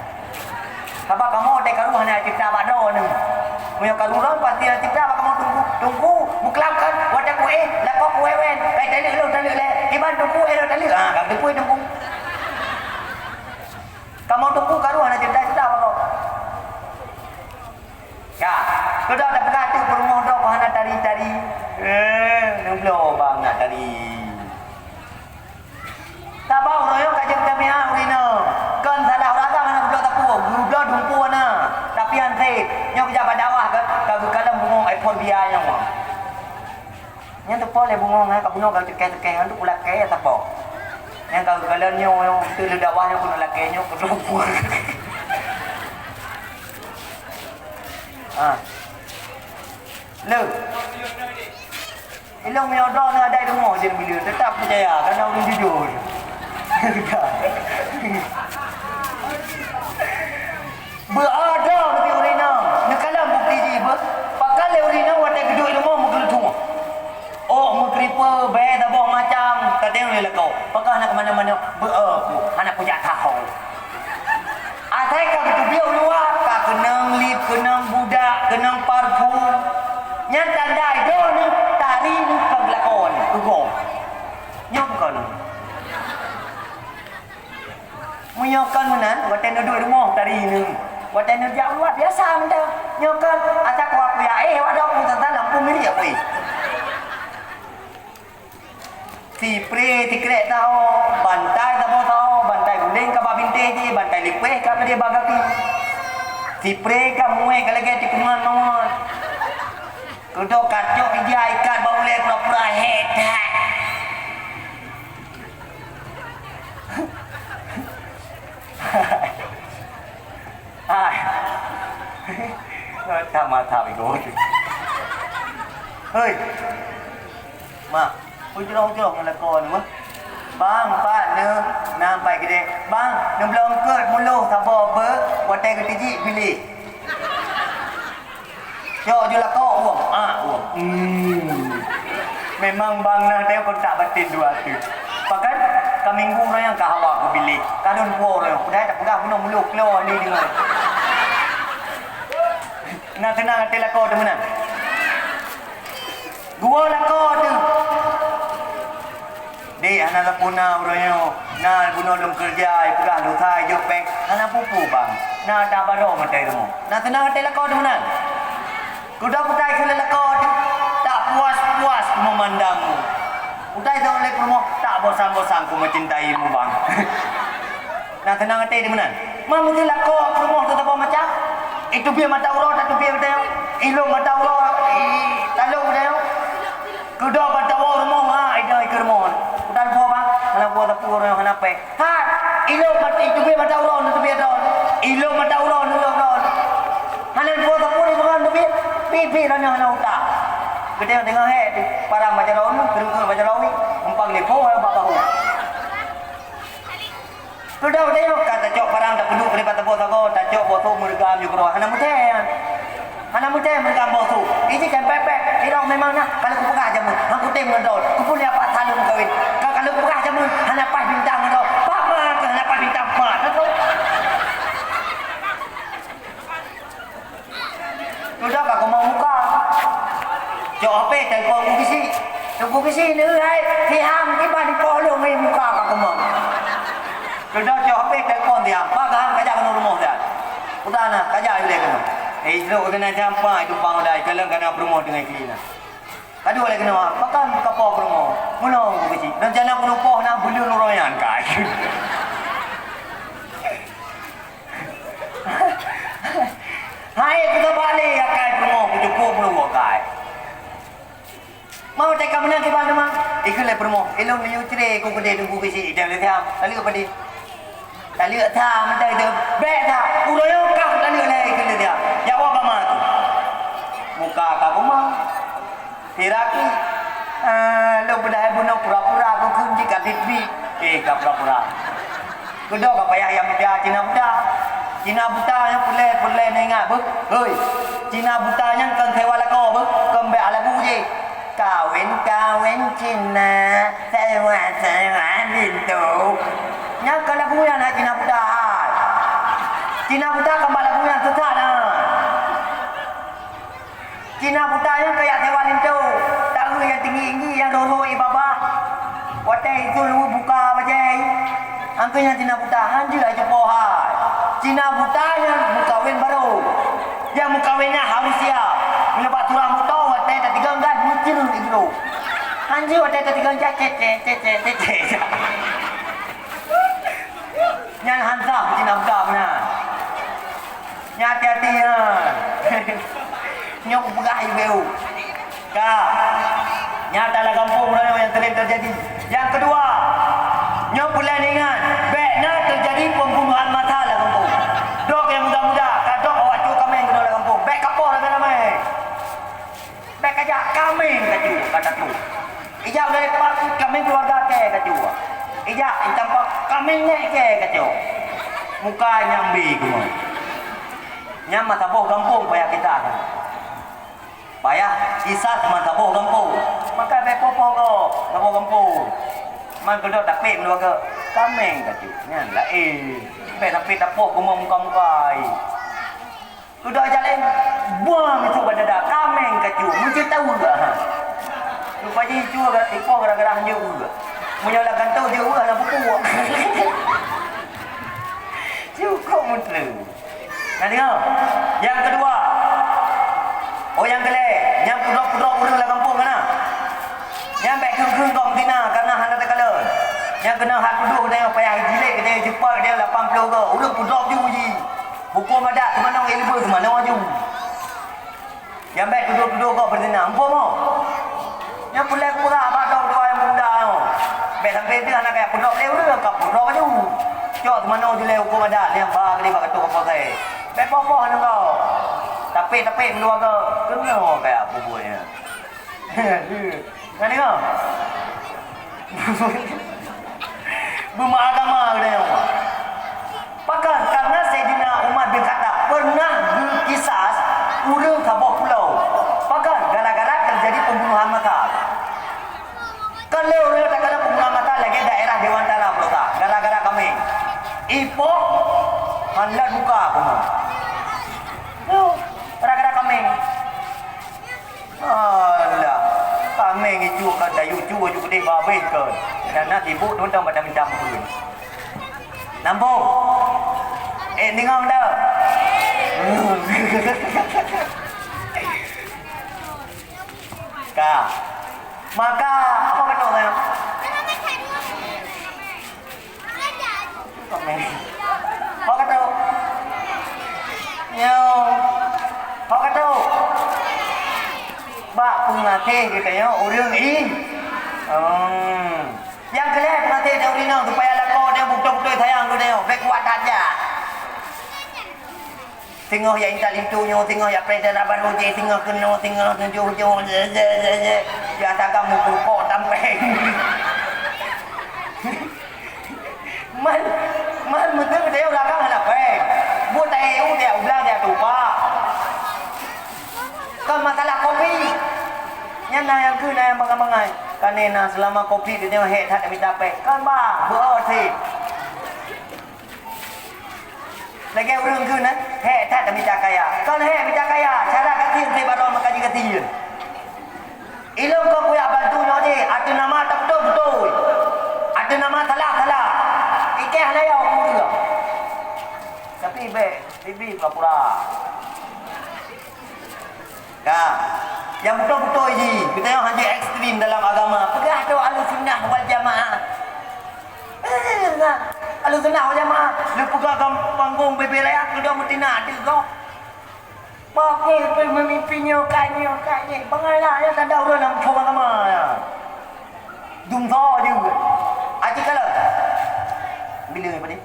Sabab kamoe watèe karu hana cebta bak droeneuh. Meunyoe karu droe pasti hana cebta bak kamoe teungku. Teungku, meukeulab kan, watèe kuéh, lakoe kuéh wen, kai taleuek lôn taleuek lé. Iban teungku éh lôn taleuek, ha, ka teupeu teungku. Kamoe teungku karu hana cebta-cebta bak droe. Ka, keudoe tapeugah teuk peurumoh droe hana tari-tari. Eh, neubloe bang nak tari. Sabab uroe nyoe ka jeuet keumian ureueng inong. Kon salah ureueng agam hana geubloe sapeue, geubloe dumpeue na. Tapi han sép, nyoe geujak bak dakwah ka, ka geukalon bungong iPhone biaya nyoe. Nyan teupeu lé bungong, eh, ka bunoe ka teukéh-teukéh, nyan tu pula kèe sapo. Nyan ka geukalon nyoe, nyoe, tu lé dakwah nyoe keuneuk lakèe nyoe, keuneuk buet. Ah. Le. Ilong meunyoe droeneuh ada di rumoh jeuet mileue, teutap peucaya, karena ureueng jujur. Beuodong di ureueng inong, neukalon bukti jih beuh. Pakon lé ureueng inong watèe geuduek di rumoh meugeuleutueng. Oh, meukripe, bèe saboh macam, ka teuh lé lakoe. Pakon hana keu manoe-manoe, beuo ku, hana kujak tahu. Asai ka geuteubiet u luwa, ka keunong lip, keunong budak, keunong parfum. Nyan tanda droeneuh tari nyoe ka geulakon, keu gob. Nyoe bukon. Meunyoe kon meunan, watèe neuduek rumoh tari nyoe. Watèe neujak luwa biasa mantong. Nyoe kon ata kuah kuyak, eh, awak dong pun tentang lampu mirip apa, eh? Sipre sikrek taho, bantai saboh taho, bantai guléng ka bak bintéh jih, bantai lipéh ka bak gaki. Sipre ka muet ka lagèe tikungan mawat. Keudoe kacok ija ikat bak ulèe pura-pura hék that. Hai. Tamat-tamat igoe. Hei. Mak, ujroh-ujroh ngon lakoe nyoe, mah. Bang, pat, neu, na pai keudè. Bang, neubloe eungkôt muloh saboh beuh, watèe geutijik biléh. Cok ju lakoe, ueng. Ah, ueng. Hmm. Memang bang na teuh kontak batin dua tu. Pakan, ka minggu uroe nyan ka hawa keu biléh. Ka lôn puwoe uroe nyan. Padahai tapeugah bunoe muloh klo ni deungon. Na seunang até lakoe teuh meunan. Dua lakoe teuh. Dek, hana sapeue na uroe nyoe. Na bunoe lôn keureuja, ipeugah lusa, ijok péng. Hana peue-peue, bang. Na ata baroe meutai rumoh. Na seunang até lakoe teuh meunan. Keudoe kutai keu lé lakoe teuh. Tak puas-puas meumandangmu. Kutai teuh lé peurumoh, tak bosan-bosan ku mencintaimu, bang. Na seunang até di meunan. Ma meuteulakoe peurumoh teutabah macam. Iteubiet mata uroe tateubiet mata nyoe. Ilôn mata uroe, i, talong mata nyoe. Keudoe mata uroe rumoh, ha, idong ikeue rumoh. Kutan po bang, hana po tapue rumoh hana pèng. Ha, ilôn mata iteubiet mata uroe neuteubiet droe. Ilôn mata uroe neulôn droe. Hana po tapue di bukan teubiet. Pipi droe nyoe hana utak. Geutengok-tengok hé, parang baca lawan, keureubeuen baca lawi, umpang lepo bak bahu. Sudah tengok ka tacok parang tapeuduek keu lipat teuboh sagoe, tacok botong meureugam ju keudroe, hana meuthèe. Tém meugam boh su. Iji kan pek-pek. Irong memang na. Kalau kupeugah jameun, hang kutem ngon droe. Kupun ya pak saleuem kawin. Ka-, kalau kupeugah jameun, hana paih bintang ngon droe. Pak ma keu hana paih bintang, pak. Betul? Sudah ka keumong muka. Cok H P telepon Teungku Geuchik. Teungku Geuchik ni, hai, si Ham, tiba di polong ni muka ka keumong. Sudah cok H P telepon dia, "Pak Ham, kajak keunoe rumoh dia." Udah na, kajak ilèe keunoe. Eh, trok keunoe jampa itu pang udah, kalon kana peurumoh deungon kiri na. Ka duek lé keunoe, "Pakon ka poh peurumoh?" "Meunoe, Teungku Geuchik. Rencana keunoe poh na buleuen uroe nyan kai." Hai, keu saban lé, akai peurumoh, kucukôp peurumoh akai. Mau teuka meunan kiban teuma? Ikheun lé peurumoh, "Ilôn miyueb cre ku keudeh Teungku Geuchik ideh lé siam." Taleuek padé? Taleuek sa, meuntah ideh. Bèk sa, uroe nyoe kah taleuek lé ikheun lé siam. Jaweueb bak ma tu. Muka ka beumang. Sira ki, eh, lôn peudah bunoe pura-pura, kukheun jih ka biet-biet. Eh, ka pura-pura. Keudoe ka payah nyang buta, Cina buta. Cina buta nyang peureulèe-peureulèe neuingat beuh. Hei, Cina buta nyan kon sewa lakoe beuh, kon bèk lagu jih. Kawin-kawin Cina, sewa-sewa pintu. Nyan kon lagu nyan hai Cina buta hai. Cina buta kon bak lagu nyan sesat nyan. Cina buta nyan kajak sewa linto, tareueng nyang tinggi-tinggi nyang rho-rho ié babah. Watèe isu lôn buka bajèe, angkeu nyan Cina buta, hanjeuet aju poh hai. Cina buta nyan meukawen barô. Nyang meukawen nyan harôh siap. Meunyoe bak surah moto watèe tatigong gas meucreun ié jroh. Hanjeuet watèe tatigong gas cecek, cecek, cecek. Nyan han sah Cina buta meunan. Nyan hati-hati nyan. Nyoe kupeugah I B U. Ka. Nyata lam gampông uroe nyoe nyang sering terjadi. Nyang keudua, nyoe peureulèe neuingat, bèk na terjadi pembunuhan massa lam gampông. Droe nyang muda-muda, ka droe awak cue kaméng keunoe lam gampông. Bèk kapoh ramé-ramé. Bèk kajak kaméng kacue, ka tatu. Ijak dari pak kaméng keuluwarga kèe kacue. Ijak itampa kaméng nèk kèe kacue. Muka nyang bi keunoe. Nyan meusaboh gampông payah kita. Payah kisah meusaboh gampông. Maka bèk poh-poh gob, saboh gampông. Man keudroe tapék meuluwa gob. Kaméng kacue. Nyan laén. Bèk sampai tapoh keunoe muka-muka ai. Udah jalan, buang itu bak dada, kaméng kacue, meucit tahu ke? Ha. Rupanya itu agak tipu gara-gara hanya uga. Meunyoe lah gantung dia uga lah buku. Cukup mutlak. Nah, tengok. Yang kedua. Oh, yang kelé, nyang pudok-pudok ureueng lam gampông kana. Nyang bèk kheun-kheun kong tina karena hana takalon. Nyang keuneuk hat tudoh geutanyoe payah jilek geutanyoe jeupat geutanyoe lapan ploh goe. Ureueng pudok ju ji. Huköm adat teumanö ilmu teumanö aju. Nyang bèk tudoh-tudoh gob beuzina, muphom? Nyang peureulèe kupeugah bak droe-droe nyang muda nyoe. Bèk sampoe deuh hana kaya pudok lé ureueng ka pudok aju. Cok teumanö ju lé huköm adat nyang ba keudeh bak katoe kapolsek. Bèk poh-poh aneuk gob. Tapék-tapék meuluwa gob. Keunoe kaya bubuet nyan. Ka deungö? Beumeuagama geutanyoe. Pakon? Karena Saidina Umar bin Khattab pernah geukisas ureueng saboh pulo. Pakon? Gara-gara terjadi pembunuhan massa. Kon lé ureueng takalon pembunuhan massa lagèe daerah Dewantara Pulo Sa, gara-gara kaméng. Ipoh han lôn buka kaméng. Gara-gara kaméng. Alah, kaméng icuk ka tayue cue aju keudeh babeh kon. Dan na sibuk tuntang macam-macam pun. Nambong. Eh, ningong dah. Ka. Maka, apa kata orang? Komen. Ho ka trok? Nyoe. Ho ka trok? Bak peumaté geutanyoe ureueng i-, hmm. Nyang keu lhèe peumaté teuh ureueng inong supaya lakoe teuh beutôi-beutôi sayang keu geutanyoe. Bèk kuat that jak. Singoh jak intat linto nyoe, singoh jak preh dara barô jih, singoh keunoe, singoh tujoh-tujoh, ze, ze, ze, ze. Jak tagam mupukok tampéng. Man, man meuteuk tayue lakang hana péng. Buet taék u, tayue blang, tayue tupak. Kon masalah kopi. Nyan na nyang keu na nyang bangai-bangai. Kan na selama kopi geutanyoe hék that mita péng. Kon bah, beuo sit. Lagèe ureueng keu na hék that mita kaya. Kon hék mita kaya, cara gasien sit baroe meukaji gasien. Ilôn kon kuyak bantu nyoe jih, ateueh nama tabeutôi-beutôi. Ateueh nama salah-salah. Ikeh hana yo ureueng. Tapi bèk, bibi pura-pura. Ka. Nyang beutôi-beutôi jih, geutanyoe hana ekstrem dalam agama. Peugah tu Ahlussunnah wal Jamaah. Eh, nah, Ahlussunnah wal Jamaah. Neupeugah gam panggong bebe raya, keudua meutina ateueh gob. Pakon pih meumimpin nyoe ka nyoe ka nyoe. Bangai lah, ya, tanda ureueng lam phon agama, ya. Dumsa je. Aji kalau. Bila ni, Pak Di?